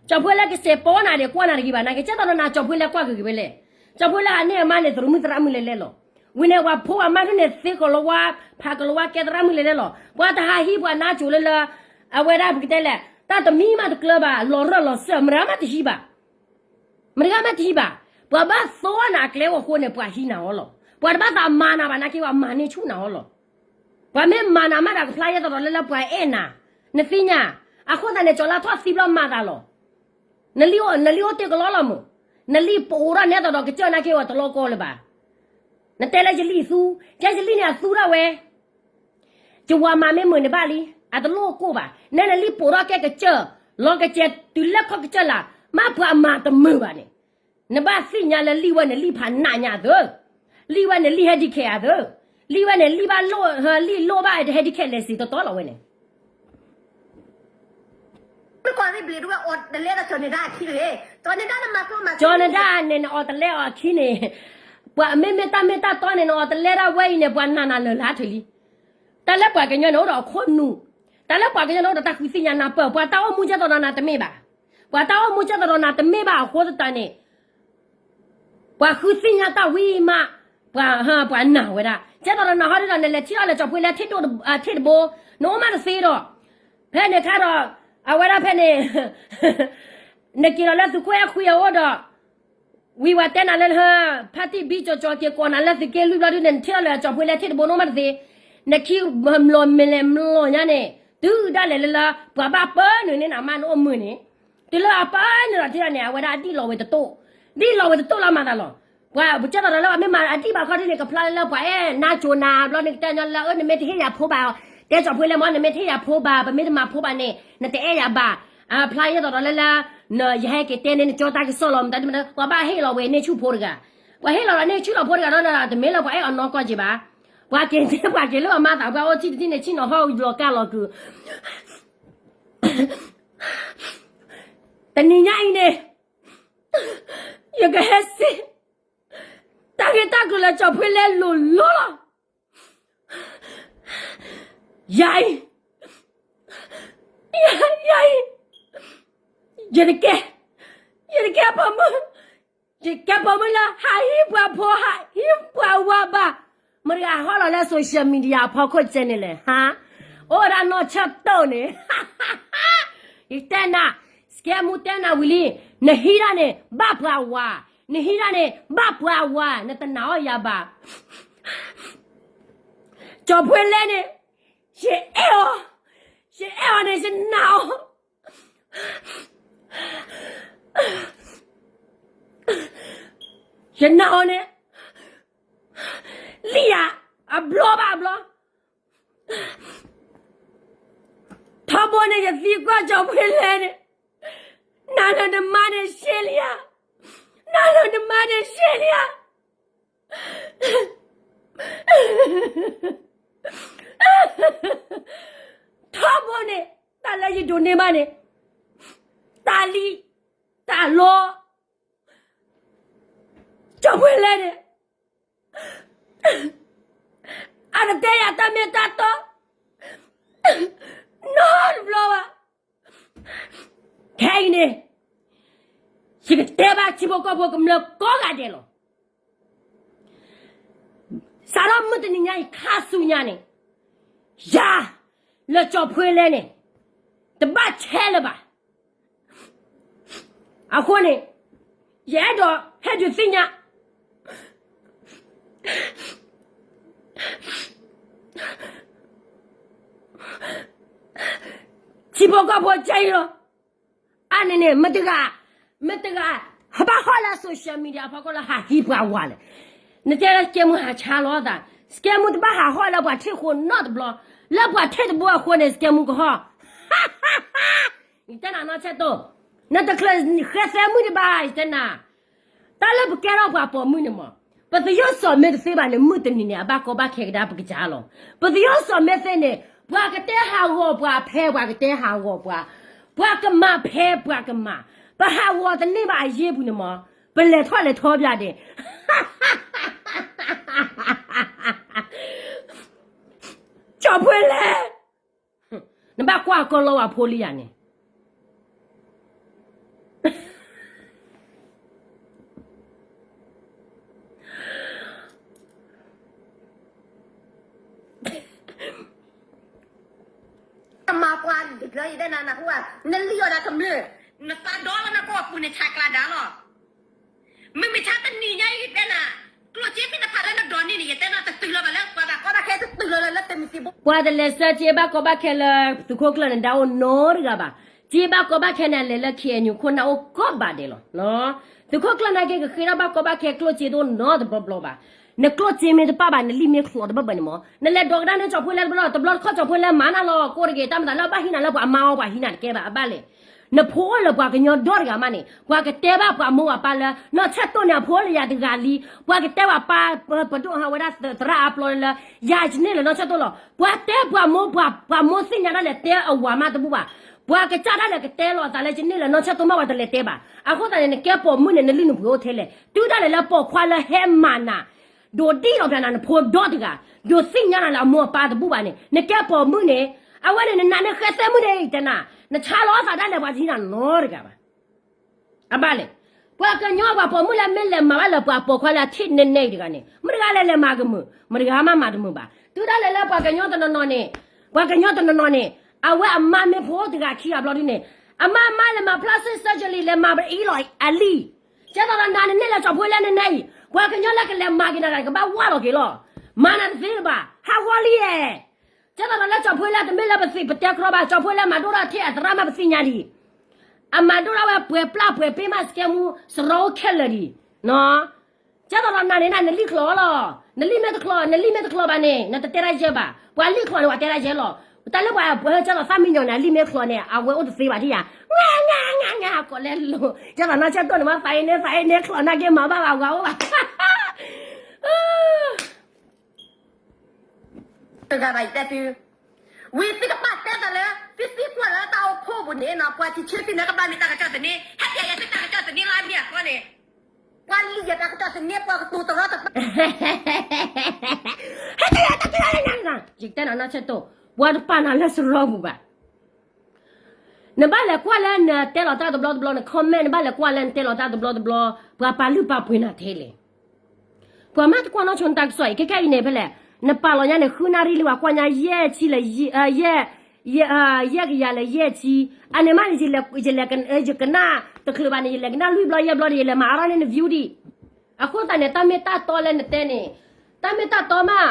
ကၠီၤဖှ့လဲကစဲးပိာ်နၤဒံး ကွၢ်နၤတဂ့ၤဘၣ် နာ်က့ ကဲသိးဒီးနၤကၠီၤဖှ့လဲကွၢ်ကဂ့ၤဝဲလဲၣ်. ကၠီၤဖှ့လဲဟးန့ၢ်အမါန့ၣ် သရူးမုၣ်သရၣ်မုၣ်လဲၤလဲၤလီၤ. ဝံၤန့ၣ် ပှၤဖိပှၤမါဒ်န့ၣ် သ့ကီၤလၤဝါ, ဖးကီၤလၤဝါ ကဲသရၣ်မုၣ်လဲၤလဲၣ်လီၤ. ပှၤတဟးဟံးပှၤနါစိၤလၢလၢ အဝဲဒၣ်ပကတဲလဲၣ် တၢ်တမံၤမးတကျၢၤဘၣ်, လီၤရၢၢ်လီၤစၢၤ မတၤဂၤမးတဟံးဘၣ်. မတၤဂၤမးတဟံးဘၣ်. ပှၤဘၣ်သိနၤအကျဲအိၣ်အဃိန့ၣ် ပှၤဟံးနၤအီၤလီၤ. ပှၤတဘၣ်သးမၤနၤဘၣ်နာ်က့ ပှၤမၤန့ၢ်ဆူၣ်နၤအီၤလီၤ. ပှၤမ့ၢ်မၤနၤမးဒီး ကဖျါယဲသိးဒီးလၢလၢပှၤအဲၣ်နၤ, နသ့ၣ်ညါ. အဃိသတးန့ၣ် ကၠီၤလါထီၣ်သံဘျီမၤသးလီၤ. နလံၣ်အိၣ်တ့ၢ်ကလီလီၤမုၢ်, နလံၣ်ပအိးထီၣ်နဲသိးဒီးကစၢၢ်နာ်က့ ပှၤတလီကီလၢၤဘၣ်. နတဲလၢယလံၣ်သူ, ကဲယလံၣ်န့ၣ်အသူထီၣ်ဝဲ ယဝၤမၤမ့ၢ်မုာ်န့ၣ်ဘၣ်လံ, အတလိၣ်ကိၢ်ဘၣ်. နဲနလံၣ်ပိာ်ထီၣ်ကဲကစၢၢ်, လီၤကစဲၤတုၤလၢခီၣ်ကစၢၢ်လၢ်, မ့ၢ်ပှၤမၤတမုာ်ဘၣ်န့ၣ်, နဘၣ်သ့ၣ်ညါလၢလံၣ်ဝဲန့ၣ်လံၣ်ဖးနးညါသၢ, လံၣ်ဝဲန့ၣ်လံၣ်ဟဲဒံးခဲအသၢ, လံၣ်ဝဲန့ၣ်လံၣ်ဘၣ်လိၣ်, လံၣ်လိၣ်ဘၣ်ဟဲဒံးခဲလဲၤစံးတီတီလီၤဝဲန့ၣ် ကီၢ်သဘျ့ဒဝဲအီၤတလဲဒီးကၠီၤနဒါအခံတဂ့ၤ, ကၠီၤနဒါန့ၣ် နအီၤတလဲအီၤအခံန့ၣ်, ပှၤမ့မ့ၢ်တၢ်မ့ၢ်တၢ်တီန့ၣ် နအီၤတလဲဒၣ်ဝဲအံၤန့ၣ် ပှၤနာ်နၤလၢာ်လၢထံးလံ. တၢ်လၢပှၤကညီန့ၣ်အိၣ်ဒီးအခိၣ်နူာ်, တၢ်လၢပှၤကညီန့ၣ်အိၣ်ဒီးတၢ်ဃုသ့ၣ်ညါနၢ်ပၢၢ်, ပှၤတၢ်အိၣ်မူကဲသိးဒီးနၤတမ့ၢ်ဘၣ်, ပှၤတၢ်အိၣ်မူကဲသိးဒီးနၤတမ့ၢ်ဘၣ်အဃိသတးန့ၣ် ပှၤဃုသ့ၣ်ညါတၢ်ဝံၤမး, ပှၤ, ပှၤနာ်ဝဲဒၣ်. ကဲသိးဒီးနၤဟီဒ်ဒီး နလဲၤထံၣ်ထီၣ်လၢကၠီၤပှ့ၤလဲထ့ၣ်ဒိၣ်, ထ့ၣ်တဘိ, နအိၣ်မးတသ့ဒီး, ဖဲန့ၣ်ခါဒီး, အဝဲဒၣ်ဖဲန့ၣ်, နက့ၤဒီးလၢသုးခိၣ်အဲၣ်ခွံအအိၣ်ဒီး, ဝံၤဝဲတဲနၤလၢ, ဖါတံၢ်ဘံကၠီၤက့ၤကိးနၤလၢသုးက့လွံၢ်ဘျီဒုန့ၣ် နထံၣ်ထီၣ်လၢကၠီၤပှ့ၤလဲထ့ၣ်တဘိ နအိၣ်မးတသ့, နခံ, လီၤမဲာ်လဲၤမလီၤညါန့ၣ်, တုၤဒၣ်လဲာ်လၢလၢ ပှၤဘၣ်ပၢနုာ်န့ၢ်နၤမး နအိၣ်မုာ်န့ၣ်, တုၤလၢအပၢနုာ်ဒီးထံၣ်န့ၣ် အဝဲဒၣ်အဒံၣ်လီၤဝဲတတိၢ်, ဒံၣ်လီၤဝဲတတိၢ်လီၤမၤသးလီၤ. ပှၤကဲသိးဒီးလၢအမ့ၢ်မၤအဒံၣ်ဘၣ်ခီဒ်န့ၣ် ကဖျါလၢလၢပှၤအဲၣ်နါကိၤနၤဘျီန့ၣ် ကတဲညီလၢ အၢ နမ့ၢ်တဟ့ၣ်ယၤဖိဘၣ်, တဲကၠီၤပှ့ၤလဲမ့ၢ် နမ့ၢ်တဟ့ၣ်ယၤဖိဘၣ်, ပမ့ၢ်တမၤဖိဘၣ်န့ၣ် နတအဲၣ်ယၤဘၣ်, အဖျါယဲသိးဒီးလၢလၢ, ယဟဲက့ၤတဲန့ၢ်နကၠီတၢ်ကစီၣ်လီၤ မတၤဒ်မတၤ ပှၤဘၣ်ဟ့ၣ်လီၤဝဲန့ၢ်ဆူၣ်ဖိတဂၤ, ပှၤဟ့ၣ်လီၤဒီးန့ၢ်ဆူၣ်လီၤဖိတဂၤဒီး တမ့ၢ်လၢပှၤအဲၣ်အီၤနီၢ်ကီၢ်က့ၤဘၣ်, ပှၤက့ၤန့ၢ်ပှၤက့ၤလၢအမါသးပှၢ်အိၣ်ထံၣ်တထံၣ်န့ၣ် ဆ့ၣ်နီၤဟီၣ်လီၤကၢ်လီၤကုာ် တနံၤညါအံၤန့ၣ်, ယကဟဲစ့ၢ်, တၢ်ဂ့ၢ်တၢ်ကျိၤလၢကၠီၤပှ့ၤလဲလိၤလိၤလီၤ. ယၤအံၤ, ယၤအံၤ, ယတကဲ, ယတကဲပိာ်မုၣ်, ယကဲပိာ်မုၣ်လၢ ဟးဟံးပှၤဖိဟးဟံးပှၤဝၤဘၣ်, မတၤဂၤဟီၣ်လီၤလၢ social media အဖီခိၣ်ကဲန့ၣ်လဲၣ်, ဟါ, အိၣ်ဝဲဒၣ်နီၢ်ဆၢၣ်တိၢ်န့ၣ် ယတဲနၤ, စကဲမူတဲနၤဝံၤလံ, နဟံးတၢ်န့ၣ် ဘၣ်ပှၤဝၤ, နဟံးတၢ်န့ၣ် ဘၣ်ပှၤဝၤ, နတနာ်အီၤယၤဘၣ်. ကၠီၤပှ့ၤလဲန့ၣ်, ယအဲၣ်အီၤ, ယအဲၣ်အီၤန့ၣ် ယနာ်အီၤ, ယနာ်အီၤန့ၣ်, လံယၤ, အဘျီဘၣ်အဘျီ ထီဘိန့ၣ် ယသံကွၢ်ကၠီၤပှ့ၤလဲန့ၣ်, နၤလၢနမါန့ၣ်ရှဲလံဧါ, နၤလၢနမါန့ၣ်ရှဲလံဧါ, ထီဘိန့ၣ် တၢ်လၢယဒိးန့ၢ်ဘၣ်န့ၣ်, တၢ်လံ, တၢ်လီ, ကၠီၤပှ့ၤလဲန့ၣ် အတတဲယၤတၢ်မ့ၢ်တၢ်တီ နီတဘျီဘၣ်. ခဲအံၤန့ၣ် ယကတဲဘၣ်ထံဖိကီၢ်ဖိကမျၢၢ်ကိးဂၤဒဲးလီၤ. စးထီၣ်မုၢ်တနံၤညါအံၤခါဆူညါန့ၣ် ယၤ လၢကၠီၤပှ့ၤလဲန့ၣ် တဘၣ်ဆဲးလၢၤဘၣ်. အဃိန့ၣ် ယအဲၣ်ဒိးဟဲဒုးသ့ၣ်ညါ ထံဖိကီၢ်ဖိကဲအံၤလီၤ. အါန့ၣ်န့ၣ် မတဂၤ, မတဂၤ ဟဘၣ်ဟီၣ်လၢ social media အဖီခိၣ်လၢဟးဟံးပှၤဝၤလဲၣ်. နတဲလၢစကဲမူဟးဆါလီၤသး, စကဲမူတဘၣ်ဟးဟီၣ်လၢပှၤထံၣ်ဃိနီတဘျီ, လၢပှၤထံၣ်တဘိအဃိန့ၣ် စကဲမူကဟီၣ်. ယတဲနၤနီၢ်ဆဲးတိၢ်, နတချုးဃဲသဲမုၢ်ဒံးဘၣ် ယတဲနၤ. တၢ်လၢပကဲထီၣ်ပှၤပိာ်မုၣ်န့ၣ်မး, ပသယုၢ်စီၤမ့ၢ်တသ့ဘၣ်န့ၣ် မုၢ်တနံၤန့ၣ် အဘၣ်ကီဘၣ်ခဲကဒါပကစၢ်လီၤ. ပသယုၢ်စီၤမ့ၢ်သ့န့ၣ် ပှၤကတဲဟးဂီၤပှၤဖဲပှၤကတဲဟးဂီၤပှၤ, ပှၤကမၤဖဲပှၤကမၤ, ပဟးဂီၤတန့ၢ်ဘၣ်အယ့ၢ်ပူၤန့ၣ်မး, ပလဲၤထီၣ်လဲၤထီပျၢ်ဒဲး ကၠီၤပှ့ၤလဲၣ်, နဘၣ်ကွၢ်ကီလီဝဲဖိလံယၤန့ၣ်. ပှၤတဘျီယတဲနၤနဟူဧါ, နလံၣ်အီၣ်ဒၣ်ကမျၢၢ်, နသးဒီလၢနကိာ်ပူၤန့ၣ်ဆးကျးဒၣ်လီၤ. မုၢ်မဆါတနံၤညါအံၤတဲနၤ, ကျိၣ်စ့သ့ၣ်တဖၣ်လၢနဒိးန့ၢ်န့ၣ် ယတဲနၤတတုၤလၢၤဘၣ်လၢပှၤဘၣ်ကီဘၣ်ခဲတတုၤလၢၤလၢတမံၤသံဘိ, ပှၤတလဲၤဆှၢစ့ဘၣ်ကီဘၣ်ခဲလၢသုးခိၣ်ကျၢၢ်န့ၣ် ဒၣ်အိၣ်နီတဂၤဘၣ်. စ့ဘၣ်ကီဘၣ်ခဲန့ၣ် အလဲၤလၢ ခ့ၣ်အဲၣ်ယူၣ် ခိၣ်နၢ်အိၣ်ကီဘၣ်ဒဲးလီၤ. သုးခိၣ်ကျၢၢ်နာ်က့ ကဃ့ထီၣ်ဘၣ်ကီဘၣ်ခဲကျိၣ်စ့တအိၣ်နီတဘျီဘျီဘၣ်. နကျိၣ်စ့မ့ၢ်တပၣ်ဘၣ် နလံၣ်မ့ၢ်ချီးတဘၢၣ်ဘၢၣ်န့ၣ်မ့ၢ် နလဲၤဒိးကဒါန့ၢ်ကၠီၤဖိလဲတဘျီ တဘျီတခီၣ်ကၠီၤဖိလဲမၤနၤလီၤ ကိးတဂ့ၤ တၢ်မၤသးလၢဘၣ်ဟံးနၤလၢပှၤမါအီၤ ပှၤဟံးနၤတကဲဘၣ် အဘၣ်လဲၣ်. နဖိအိၣ်လၢပှၤကညီဒီတဂၤမးန့ၣ် ပှၤကတဲဘၣ်ပှၤမိၢ်ပှၤပၢ်လၢ နီၢ်ဆၢၣ်တိၢ်န့ၣ် အဖိအိၣ်လၢယၤတဂၤလံ, ပှၤကတဲပှၤပၢ် ပဒိၣ်ဟးဝဲဒၣ်သရၣ်အါပျီလၢ ယၤယန့ၢ်လၢနီၢ်ဆၢၣ်တိၢ်လီၤ. ပှၤတဲပှၤမိၢ်ပှၤ ပှၤမိၢ်သ့ၣ်ညါဒၣ်လဲာ်တဲအဝၤမးတဘူၣ်ဘၣ်. ပှၤကစၢ်ဒၣ်လဲာ်ကတဲလီၤအသးလၢယန့ၢ်လၢနီၢ်ဆၢၣ်တိၢ်မး ပှၤတလဲၤတဲဘၣ်. အဃိသတးန့ၣ် နကဲပိာ်မုၣ်န့ၣ် နလုၢ်နပှ့ၤအိၣ်ထဲလဲၣ်. တုၤဒၣ်လဲာ်လၢပိာ်ခွါလၢဟဲမၤနၤ ဒိးဒံၣ်လီၤပျၢၤနၤ နဖိဒီတဂၤ ဒိးသ့ၣ်ညါနၤလၢအမိၢ်အပၢ်တဘူၣ်ဘၣ်န့ၣ် နကဲပိာ်မုၣ်န့ၣ် အဝဲန့ၣ် နနာ်န့ၢ်ဃဲသဲမုၢ်န့ၣ် တဲနၤ နဆါလီၤအသးဒၣ်လဲာ် ပှၤတဟံးနၤနီတဂၤဘၣ်. အဘၣ်လဲၣ်. ပှၤကညီပှၤပိာ်မုၣ်လၢမ့ၢ်လဲၤမၤဘၣ်လၢပှၤပိာ်ခွါလၢအထံၣ်နဲနဲအံၤတဂၤန့ၣ် မတဂၤလဲၤလဲၤမၤကမုာ် မတဂၤမးမၤတမုာ်ဘၣ်. တုၤဒၣ်လဲာ်လၢပှၤကညီတနီၤနီၤန့ၣ် ပှၤကညီတနီၤနီၤန့ၣ် အဝဲအမါမ့ၢ်ဖိတဂၤခံဂၤဘျီဒ်န့ၣ် အမါမါလဲၤမၤ plastic surgery လဲၤမၤပအံလီၤအလံာ် ကဲသိးဒီးနၤနန့ၢ်လၢကၠီၤဖိလဲနဲနဲအံၤ ပှၤကညီလၢကလဲၤမၤက့ၤနၤတဂၤ ကဘၣ်ဝါလီၤက့ၤလီၤ. မၤနၤတသ့လၢၤဘၣ် ဟးဂီၤလံဧါ. ကဲသိးဒီးလၢကၠီၤဖိလဲတမ့ၢ်လၢပသ့ၣ် ပတဲကြီဘၣ် ကၠီၤဖိလဲမၤဒိၣ်ထီၣ်ထဲအသရၣ်မးပသ့ၣ်ညါဒံး အမၤဒိၣ်ထီၣ်ဝဲပှဲၤပျၢ်ပှဲၤပ့ၢ်မး စကဲမူ စရီအိၣ်ခဲလၢာ်ဒံး. ကဲသိးဒီးနၤန့ၣ်နၤ နလံၣ်ချီလီၤ. နလံၣ်မ့ၢ်တချီ နလံၣ်မ့ၢ်တချီဘၣ်န့ၣ် နတတဲတၢ်ယဲၢ်ဘၣ်. ပှၤလံၣ်ချီန့ၣ် ပှၤတဲတၢ်ယဲၢ်လီၤ. တၢ်လၢပှၤ ပှၤဟဲကဲသိးသၣ်မံညီၤန့ၣ် အလံၣ်မ့ၢ်ချီန့ၣ် အဝဲအိၣ်တသ့ဘၣ်ထံၣ်ယၤ ငါ ငါ ငါ ငါ ကိးလဲလိၤ ကဲသိးနီၢ်ဆၢၣ်တိၢ်န့ၣ်မး သးအ့န့ သးအ့န့ချီနာ်က့ မၤဘၣ်ဘၣ်ဝၤအိၣ်ဘၣ် တဂၤဘၣ်ယတဲသု, ဝံၤသုကဘၣ်တဲသးလၢ သုသံကွၢ်လၢတၢ်အိၣ်ဖှိၣ်ပူၤန့ၣ်နီၤ ပှၤထံၣ်ဆၢသုန့ၣ်ကဘၣ်မ့ၢ်တၢ်ကစီၣ်သန့, ဟဲပၠးယၤသုတၢ်ကစီၣ်သန့လၢအမ့ၢ်အဃီန့ၣ်, ပှၤလံၣ်ယၤတၢ်ကစီၣ်သန့ ပှၤကတိၤတရီတပါ ဟဲပၠးယၤတၢ်ကစီၣ်သန့, ယကတဲနၤနီၢ်ဆၢၣ်တိၢ်, ပှၤတပာ်နၤလၢစရီပူၤဘၣ် နဘၣ်လဲၤကွၢ်လၢနတဲလီၤတၢ်တဘျီတဘျီ န comment နဘၣ်လဲၤကွၢ်လၢနတဲလီၤတၢ်တဘျီတဘျီ ပှၤပာ်လုၢ်ပာ်ပှ့ၤနၤထဲလဲၣ်. ပှၤမၤတကွၢ်နီၢ်ဆိနတၢ်ကစီၣ်အံၤ ခဲခဲအံၤန့ၣ်ဖဲလဲၣ်, နပာ်လီၤညါန့ၣ် ဃုနၣ်ရံၣ်လံ ပှၤကွၢ်ညါယဲၢ်ဆံလၢ ယဲၢ်ကယၤလၢယဲၢ်ဆံ, အန့ၣ်မးန့ၣ် ယလဲၤ ယလဲၤ ယကနၣ်တချုးဘၣ်န့ၣ် ယလဲၤကနၣ်လွံၢ်ဘျီယဲၢ်ဘျီဒီး ယလဲၤမၤအါထီၣ်န့ၢ်န view ဒံး. အဃိသတးန့ၣ် တၢ်မ့ၢ်တၢ်တီလၢနတဲန့ၣ်, တၢ်မ့ၢ်တၢ်တီမး,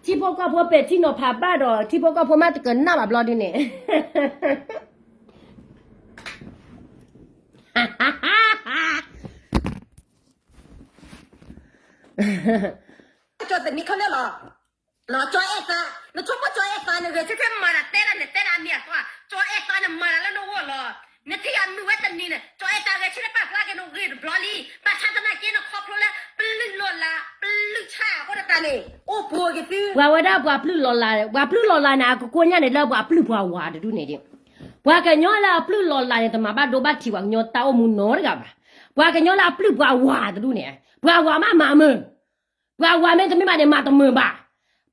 ထံဖိကီၢ်ဖိပဲာ်ထံနီၤဖးဘၣ်ဒီး ထံဖိကီၢ်ဖိမးတကနၣ်ဘၣ်ဘျီဒ်န့ၣ် ကၠီၤသနံခဲလၢာ်လီၤ. ကၠီၤအဲၣ်သး, နဆိကမိၣ်ကၠီၤအဲၣ်သးန့ၣ် ဂဲၤဆၢထၢၣ်မၤတၢ်တဲဒၣ်န့ၣ် တဲဒၣ်မ့ၢ်အသီ, ကၠီၤအဲၣ်သးန့ၣ် မၤတၢ်လၢနဂီၢ်လီၤ. နထံၣ်ယၤမုာ်ဝဲတနံၤန့ၣ် ကၠီၤအဲၣ်သးဂဲၤဆၢထၢၣ်ပာ်ဖျါက့ၤနဂ့ၢ်တဘျီလံ. ဘၣ်ဆၣ်သနာ်က့ နခီဖျိလၢပလုၢ်လီၤလး ပလုၢ်ဆၣ်အဃိသတးန့ၣ် အိၣ်ပှိၤက့ၤသု, ပှၤဝဲဒၣ်ပှၤပလုၢ်လီၤလး, ပှၤပလုၢ်လီၤလးန့ၣ် အကကိညၢ်န့ၣ်လၢပှၤပျုၢ်ပှၤဝၤတဒူၣ်န့ၣ်ဒံး. ပှၤကညီလၢအပျုၢ်လီၤလးန့ၣ် တမၤဘၣ်ဒိဘၣ်ထံးပှၤကညီတၢ်အိၣ်မူနီတဂၤဘၣ်. ပှၤကညီလၢအပျုၢ်ပှၤဝၤတဒူၣ်န့ၣ် ပှၤဝၤမးမၤမုာ်, ပှၤဝၤမ့ၢ်တမ့ၢ်ဘၣ်န့ၣ် မၤတမုာ်ဘၣ်,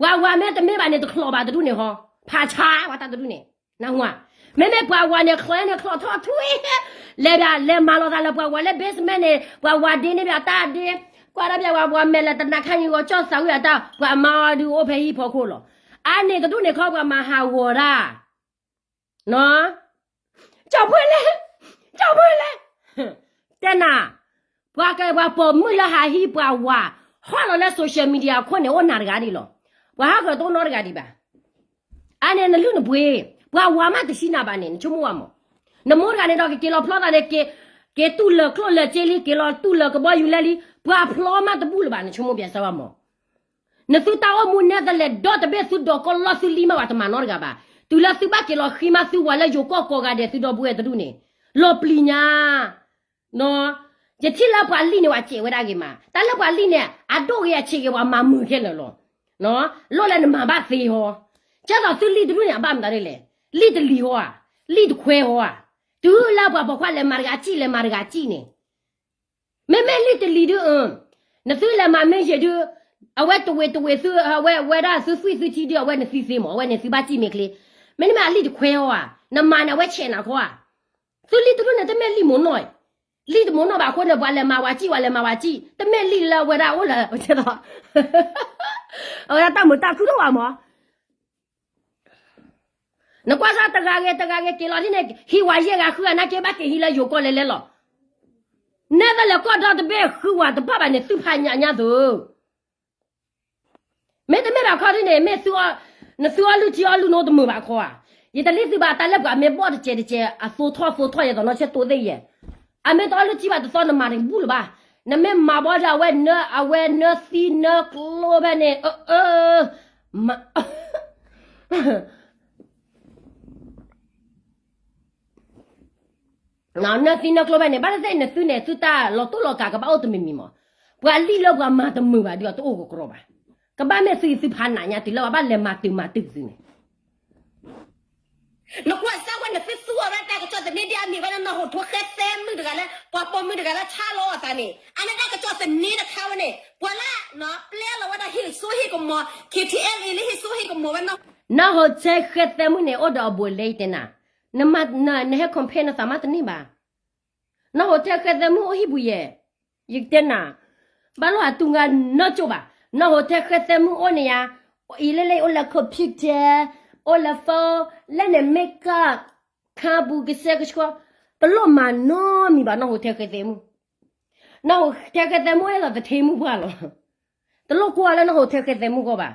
ပှၤဝၤမ့ၢ်တမ့ၢ်ဘၣ်န့ၣ် တချီးဘၣ်တဒူၣ်န့ၣ်ဟီ, ဖးဆါပှၤတၢ်တဒူၣ်န့ၣ်, နၢ်ဟူဧါ. မ့မ့ၢ်ပှၤဝၤန့ၣ် ချီးန့ၣ်ချီးထီၣ်ထွံ, လဲၤဘၣ်လဲၤမၤလီၤသးလၢပှၤဝၤလၢ basement န့ၣ် ပှၤဝၤဒ့န့ၢ်ဘၣ်တၢ်ဒ့, ကွၢ်တၢ်ဘၣ်ဝၤ ပှၤမဲာ်လဲၤတနးခါန့ၣ်ဂီၤကၠီၣ်သးဝံၣ်အတၢ် ပှၤမၤအီၤဒုးအိၣ်ဖဲဟံၣ်ဖီခိၣ်လီၤ. အါန့ၣ်တဒူၣ်န့ၣ်ခီ ပှၤမၤဟးဂီၤတၢ် ကၠီၤပှ့ၤလဲ, ကၠီၤပှ့ၤလဲ, တဲနၤ, ပှၤကဲပှၤပိာ်မုၣ်လၢဟးဟံးပှၤဝၤ, ဟီၣ်လီၤလၢ social media ခိၣ်န့ၣ် အိၣ်နၤတဂၤဒံးလီၤ. ပှၤဟးဃၢၤတအိၣ်နီတဂၤဒံးဘၣ်. အါန့ၣ်နလုၢ်နပှ့ၤ, ပှၤဝၤမးတဆံးနၤဘၣ်န့ၣ် နဆိကမိၣ်ဝဲမး. နမိၢ်တဂၤန့ၣ်ဒီး ကက့ၤလီၤဖျီသးန့ၣ် က့ၤတူၢ်လၢာ်ကျိၣ်လၢာ်စ့လံ က့ၤလီၤတူၢ်လၢာ်ကဘီယူၤလဲလံ, ပှၤဖျီမးတဘူၣ်လၢၤဘၣ် နဆိကမိၣ်ပျဲစၢၤဝဲမး. နသုတၢ်အိၣ်မူနဲတလဲၤဒီတဘ့ၣ် သုဒီးကီၢ်လီၢ်သုလံမး ပှၤတမၤနီတဂၤဘၣ်. တုၤလၢသုဘၣ်က့ၤလီၤဃံမး သုဝၤလၢယိၤကီၢ်ကိးဂၤဒဲး သုဒီပုၢ်ဝဲၢ်တဒူၣ်န့ၣ်, လီၤပျံၤညါ, ယထံၣ်လၢပှၤလံၣ်န့ၣ် ပှၤစဲးဝဲဒၣ်ဂ့ၤမး, တၢ်လၢပှၤလံၣ်န့ၣ် အဒိၣ်ဂ့ၤအဆံးဂ့ၤ ပှၤမၤမုာ်ခဲလၢာ်လီၤ. လိၣ်လၢနမၤဘၣ်သ့ဟီ, ကဲသိးသုလံၣ်တဒူၣ်န့ၣ် အဘၣ်မတၤဒ်လဲၣ်, လံၣ်တလံၤဟီဧါ, လံၣ်တခွဲဟီဧါ, တုၤလၢပှၤပိာ်ခွါလဲၤမၤတဂၤစံၣ် လဲၤမၤတဂၤစံၣ်န့ၣ် မ့မ့ၢ်လံၣ်တလံၤဒုး, နသုလဲၤမၤမ့ၢ်ယဲၢ်ဒုး, အဝဲတဝ့ၤတဝ့ၤသု အဝဲဝဲဒၣ်သုသွံၣ်သုထံဒုး အဝဲန့ၣ်သံသ့မး အဝဲန့ၣ်သုဘၣ်စံၣ်မ့ၢ်ချ့, မ့တမ့ၢ်အလံၣ်တခွဲဟီဧါ, နမၤန့ၣ် အဝဲဆဲးနၤခီဧါ, သုလံၣ်တဒူၣ်န့ၣ် တမ့ၢ်လံၣ်မုၢ်နီၢ်, လံၣ်တမုၢ်နီၢ်ဘၣ်အဃိန့ၣ် ပှၤလဲၤမၤဝၤစံၣ် ပှၤလဲၤမၤဝၤစံၣ် တမ့ၢ်လံၣ်လၢအဝဲဒၣ်အိၣ်လၢ အဝဲဒၣ်တၢ်မုာ်တၢ်ခုၣ်ထီၣ်ဝဲမး နကွၢ်စၢ်တဂၤဂ့ၤတဂၤဂ့ၤက့ၤလီၤဒ်န့ၣ် ဟံးဝဲယဲၢ်ဂၤဃုဂၤနာ်က့ဘၣ်က့ၤဟံးလၢယိၤကီၢ်လဲၤလဲၤလီၤ. နဲဒၣ်လဲာ်ကီၢ်ဒီတဘ့ၣ်ဃုဝဲတဘၣ်ဘၣ်န့ၣ် သုဖးညၣ်ညါသု မ့တမ့ၢ်ဘၣ်ခီဒ်န့ၣ် မ့ၢ်သု နသုအီၣ်လုၢ်ထံအီၣ်လုၢ်နိတမုာ်ဘၣ်ခီဧါ. ယတလံသုဘၣ်တၢ်လၢပှၤမ့ၢ်ဘီၣ်တစဲးတစဲး အသိထီၣ်သိထီၣ်ယဲၢ်သိးနီၢ်ဆဲးတိသ့ၣ်ယဲၢ်. အမ့ၢ်တအီၣ်လုၢ်ထံဘၣ်တသီနမၤတဘူၣ်လၢၤဘၣ်. နမ့ၢ်မၤဘီဒီးအဝဲနၢ အဝဲနၢသံနၢကျိဖဲန့ၣ် အ နၢသံနၢကျိဖဲန့ၣ် ဘၣ်သ့ၣ်သ့ၣ်နသုန့ၣ် သုတၢ်လီၤတိၢ်လီၤကးကဘၣ်အိၣ်တမံၤမံၤမး. ပှၤလံၣ်လၢပှၤမၤတမုာ်ဘၣ်ဒီးတအိၣ်ကကြီဘၣ်. ကဘၣ်မ့ၢ်သုသုဖးနးညါတုၤလၢပဘၣ်လဲၤမၤတုၤမၤတုၤသုန့ၣ် နကွၢ်စၢ်ဝဲ နသုသူအီၤဝဲတၢ်ကစီၣ်သန့ဒ်အမ့ၢ်ဝဲဒၣ် နီၢ်ဟူးထူဃဲသဲမုၣ်တဂၤလၢ ပှၤပိာ်မုၣ်တဂၤလၢဆါလီၤအသးန့ၣ် အန့ၣ်တၢ်ကစီၣ်သန့တခါဝဲန့ၣ် ပှၤလၢ ပျဲလီၤဝဲဒၣ်ဟံၣ်စိဟံၣ်ကမီၤ ခ့ထံအဲလ့လၢဟံၣ်စိဟံၣ်ကမီၤဝဲနီၢ် နီၢ်ဟူးထဲဃဲသဲမုၣ်န့ၣ် အိၣ်ဒီးအဘူးအလဲယတဲနၤ, နဟဲ compare နသးမါတန့ၢ်ဘၣ်. နီၢ်ဟူးထဲဃဲသဲမုၣ်အိၣ်ဟံၣ်ပူၤယဲၢ်, ယကတဲနၤ, ဘၣ်လိၣ်အတူၢ်ငါနီၢ်ကၠိဘၣ်. နီၢ်ဟူးထဲဃဲသဲမုၣ်အိၣ်န့ၣ်ယါ, အံၤလၢလၢအိၣ်လၢ computer, အိၣ်လၢ phone, လၢန့ၣ် makeup, ခါပူၤကစဲကဆှီ, တလိၣ်မၤနီတမံၤဘၣ် နီၢ်ဟူးထဲဃဲသဲမုၣ်. နီၢ်ဟူးထဲဃဲသဲမုၣ်အဲၣ်ဒိးတထ့မုၣ်ပှၢ်လီၤ. တလိၣ်ကွၢ်လၢနီၢ်ဟူးထဲဃဲသဲမုၣ်အဂီၢ်ဘၣ်.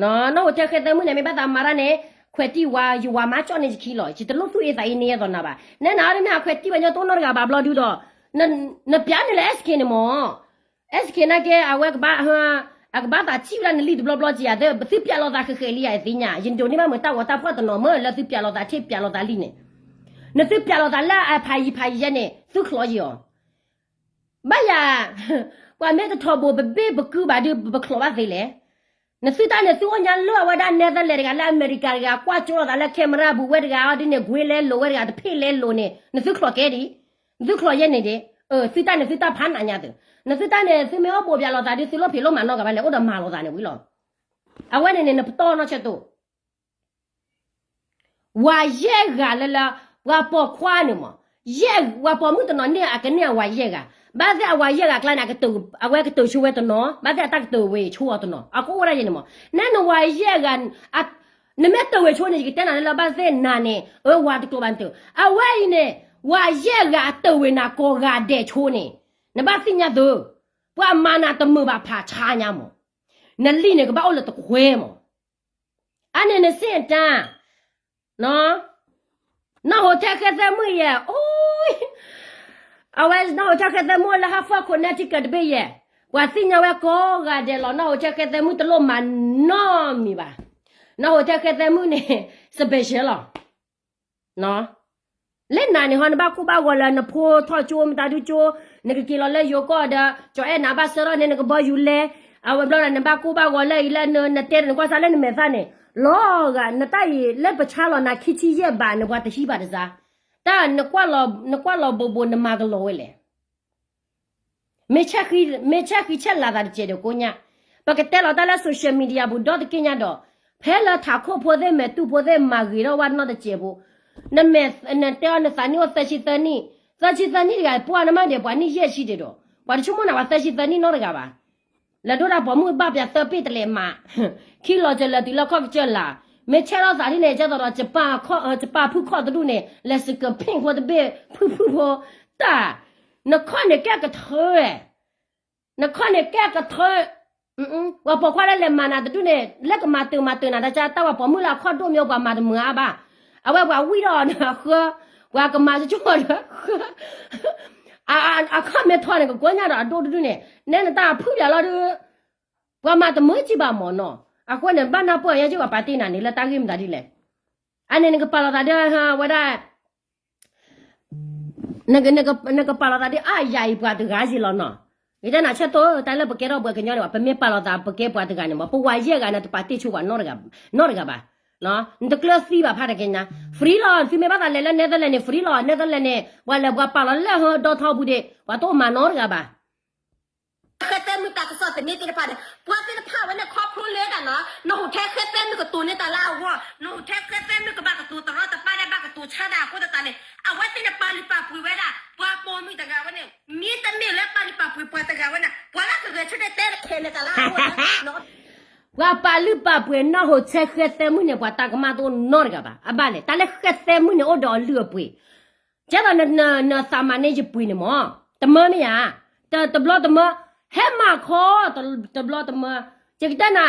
နီၢ်ဟူးထဲဃဲသဲမုၣ်န့ၣ် မ့ၢ်ဘၣ်သးမၤတၢ်န့ၣ်, ခွဲးတံၢ်ဝါ, ယဝၤမၤကၠီၣ်န့ၢ်ယခံလီၤ. ယတလိၣ်သူၣ်အ့သးအ့န့ၢ်ယဲသိးနၤဘၣ်. နဲနၤအီၤတမ့ၢ်အခွဲးတံၢ်ဝဲညီတအိၣ်နီတဂၤဘၣ်ဘျီဒုဒီး, နပျးန့ၣ်လၢ SK န့ၣ်မး, SK နာ်က့ အဝဲကဘၣ်, အကဘၣ်သးစံၣ်ဝဲဒၣ်နလံာ်တဘျီဘျီကယၤ, သုပျးလိာ်သးဃဲးဃဲးလံယၤ ယသ့ၣ်ညါ, ယဒိးန့ၢ်ဘၣ်မ့ၢ်တၢ်ဂီၤတၢ်ဖှီၣ်တနီၤမ့ၢ်လၢသုပျးလိာ်သးထံၣ်ပျးလိာ်သးလံန့ၣ်, နသုပျးလိာ်သးလၢအဖးယံၤဖးယံၤယဲန့ၣ် သုချီယံၤအီၤ ဘၣ်ယၤ, ပှၤမ့ၢ်တထီဘိးပဘ့ၣ်ပကုဘၣ်ဒုး ပချီဘၣ်သ့လဲၣ်. နသုတၢ်န့ၣ် သုအိၣ်ညါလၢအဝဲဒၣ် Netherlands တဂၤ လၢအမဲရကၤတဂၤ ကွၢ်ကၠိလိာ်သးလၢ camera ပူၤဝဲတဂၤအီၤဒ်န့ၣ် ကွ့လဲလိာ်ဝဲတဂၤ တဖ့ၣ်လဲလိာ်န့ၣ် နသုချီကဲဒံး, နသုချီယဲန့ၣ်ဒံး, သုတၢ်န့ၣ် သုတၢ်ဖးနးညါသု, နသုတၢ်န့ၣ် သုမ့ၢ်အိၣ်ဘိးပျးလိာ်သးဒုး သုလိၣ်ဖံးလိၣ်မၤနီတဂၤဘၣ်လဲၣ် အိၣ်ဒီးမၤလိာ်သးန့ၣ်ဝံၤလီၤ. အဝဲန့ၣ်န့ၣ် နပတီၢ်နီၢ်ဆၢတိၢ် ဝၤယဲၢ်ဂၤလၢလၢ ပှၤပိာ်ခွါန့ၣ်မး, ယဲၢ် ပှၤပိာ်မုၣ်တနီၤန့ၣ်အကန့ၢ်အဝၤယဲၢ်ဂၤ, ဘၣ်သ့ၣ်အဝၤယဲၢ်ဂၤအကျါန့ၣ် အဝဲကတၢၢ်ဆိဝဲတနီၤ, ဘၣ်သ့ၣ်အတၢ်ကတၢၢ်ဝဲဆိအီၤတနီၤ, အကအိၣ်ဝဲဒၣ်ယဲန့ၣ်မး, နဲနဝၤယဲၢ်ဂၤ, နမ့ၢ်တၢၢ်ဝဲဆိန့ၣ် ယကတဲနၤလၢလၢဘၣ်သ့ၣ်နၤန့ၣ် အၢ ဝၤတကျိၤဘၣ်နတၢၢ်, အဝဲအံၤန့ၣ် ဝၤယဲၢ်ဂၤအတၢၢ်ဝဲနၤကိးဂၤဒဲးဆိန့ၣ်, နဘၣ်သ့ၣ်ညါသု, ပှၤမၤနၤတမုာ်ဘၣ်ဖးဆါညါမး, နလံာ်န့ၣ်ကဘၣ်အိၣ်လၢတခွဲမး အန့ၣ်နစ့ၣ်တၢ်, နီၢ်ဟူးထဲဃဲသဲမုၣ်ယဲၢ်, အဝဲနီၢ်ဟူးထဲဃဲသဲမုၣ်လၢ Hartford Connecticut တဘ့ၣ်ယဲၢ်, ပှၤသ့ၣ်ညါဝဲကိးဂၤဒဲးလီၤ, နီၢ်ဟူးထဲဃဲသဲမုၣ်တလိၣ်မၤနီတမံၤဘၣ်, နီၢ်ဟူးထဲဃဲသဲမုၣ်န့ၣ် special လီၤ လၢနၤန့ၣ်ဟီ နဘၣ်ကိၢ်ဘၣ်ဂီၤလၢနဖိထီၣ်ကၠိ မတၤဒုကၠိ, နကက့ၤလီၤလၢယိၤကီၢ်ဒီး ကၠီၤအဲၣ်နၤဘၣ်ဆှၢထီၣ်န့ၣ် နကဘီယူၤလဲ, အဝဲဘျီဒီး နဘၣ်ကိၢ်ဘၣ်ဂီၤလၢအံၤလၢနတဲတနကွၢ်စၢ်လၢနမဲာ်သၣ်န့ၣ်, လီၤဂာ် နတၢ်အံၤလၢပဆါလီၤနၤခံဆံယဲၢ်ဘးန့ၣ် ပှၤတဟံးဘၣ်တစါ, တၢ် နကွၢ်လီၤဘိးဘိး နမၤကလီၤဝဲလဲၣ် မ့ၢ်ဆဲးဃံဆဲးလၤသးတစဲးဒီးကိးညါ, ပကတဲလီၤတၢ်လၢ social media ပူၤဒီတက့ၢ်ညါဒီး, ဖဲလၢထးခိၣ်ဖိသ့ၣ် မဲာ်တူၢ်ဖိသ့ၣ်မၤဂ့ၤထီၣ်ဝဲနီတစဲးဖိ, နမဲာ် နတဲအီၤနသးနံၣ်အိၣ်သၢဆံသၢနံၣ်, သၢဆံသၢနံၣ်တဂၤ ပှၢ်နမ့ၢ်ဒဲးပှၤနံၣ်ယဲၢ်ဆံဒဲးဒီး, ပှၤတဆိကမိၣ်နၤပှၤသၢဆံသၢနံၣ်နီတဂၤဘၣ်. လဲၤဒိၣ်တၢ်ပိာ်မုၣ်ဘၣ်ပၠးသၢပ့ၢ်တလဲးမး, ခံလီၤစၢၤလၢာ်တုၤလၢခီၣ်ကစၢၢ်လၢ်, မ့ၢ်ဆဲးထီၣ်သးဒ်န့ၣ် ကဲသိးဒီး ကပာ်ဖုၣ်ခီၣ်တဒူၣ်န့ၣ် လဲၤစကပ့ၣ်ဖိတဘ့ၣ် ဖုၣ်ဖုၣ်ဖိ, တၢ် နခီၣ်န့ၣ်ကဲကထၢ, နခီၣ်န့ၣ်ကဲကထၢ, ပှၤပိာ်ခွါလၢလဲၤမၤနၤတဒူၣ်န့ၣ် လၢကမၤတၢ်မၤတၢ်နၤတၢ်ကၢ် တၢ်ပှၤပိာ်မုၣ်လၢအခီၣ်ဒိၣ်မ့ၢ်အိၣ်ပှၤမၤတမုာ်အါဘၣ်, အဝဲပှၤဝံၣ်ထီၣ်အီၤဒီးအဃၢ, ပှၤကမၤကၠိကၠိအီၤဒီးအဃၢ, အခီၣ်မ့ၢ်ထီန့ၣ် ကကိးညါဒီးအဒိၣ်တဒူၣ်န့ၣ် နဲနတၢ်ဖုၣ်ပၠးလီၤဒီး, ပှၤမၤတမုာ်ကံဘၣ်မ့ၢ်နီၤ, အဃိန့ၣ် ဘၣ်နၢ်ပၢၢ်ညါက့ၤပှၤပာ်တ့ၢ်နၤန့ၣ် လၢတၢ်ဂ့ၢ်မတၤဒ်လဲၣ်, အန့ၣ်နကပာ်လီၤသးဒီးဝဲဒၣ် နကပာ်လီၤသးဒ်အါယၤအံၤပှၤတဂၤယံၤလီၤနီၤ, ယတဲနၤဆၢတိၢ် တၢ်လၢပကဲထီၣ်ပှၤကညီဒံးဘၣ် ပမ့ၢ်ပာ်လီၤသးပကဲပှၤတဂၤန့ၣ်မး ပဝၤယဲၢ်ဂၤန့ၣ် တပာ်တ့ၢ်ဆိပှၤနီတဂၤဘၣ်, နတကျၢၤသံဘၣ်ဖးတကဲညါ free လီၤ, သုမ့ၢ်ဘၣ်သးလဲၤလၢ Netherlands န့ၣ် free လီၤ, Netherlands န့ၣ် ပှၤလဲၤပှၤပာ်လီၤလၢဟၢဒီထီပူၤဒံး ပှၤတအိၣ်မၤနီတဂၤဘၣ် ဃဲသဲမုၢ်တၢ်ကစီၣ်သန့သ့ၣ်တဖၣ်န့ၣ် ပှၤသ့ၣ်တဖၣ်ဝဲန့ၣ်ခီဖျိလၢတၢ်နီၤ နဟူးထဲဃဲသဲမုၢ်ကတိၤန့ၢ်တၢ်လၢအဂီၢ်, နဟူးထဲဃဲသဲမုၢ်ကဘၣ်ကတိၤတရီတပါဒဲး ဘၣ်ကတိၤဆါဒၣ်အဃိသတးန့ၣ် အဝဲသ့ၣ်န့ၣ်ပာ်လုၢ်ပာ်ပှ့ၤဝဲဒၣ် ပှၤပိာ်မုၣ်တဂၤဝဲန့ၣ် မ့တမ့ၢ်လၢပာ်လုၢ်ပာ်ပှ့ၤပှၤတဂၤဝဲန့ၣ် ပှၤလၢကဂဲၤဆၢထၢၣ်တဲတခဲန့ၣ်တၢ်လၢအဂီၢ်လၢ ပှၤပာ်လုၢ်ပာ်ပှ့ၤနီၢ်ဟိးထဲဃဲသဲမုၢ်န့ၣ် ပှၤတၢ်ကမၣ်တအိၣ်နီတဂၤဘၣ်. အဘၣ်လဲၣ်, တၢ်လၢဃဲသဲမုၢ်န့ၣ်အိၣ်ဒီးအလုၢ်အပှ့ၤ. ကဲသိးနသးမၤန့ၢ်ယပှ့ၤန့ၣ်မၢ်, တမၢမ့ၢ်ဧါ, တဘျီတမၢ, ဟဲမၤခီတဘျီတမၢ, ယကတဲနၤ,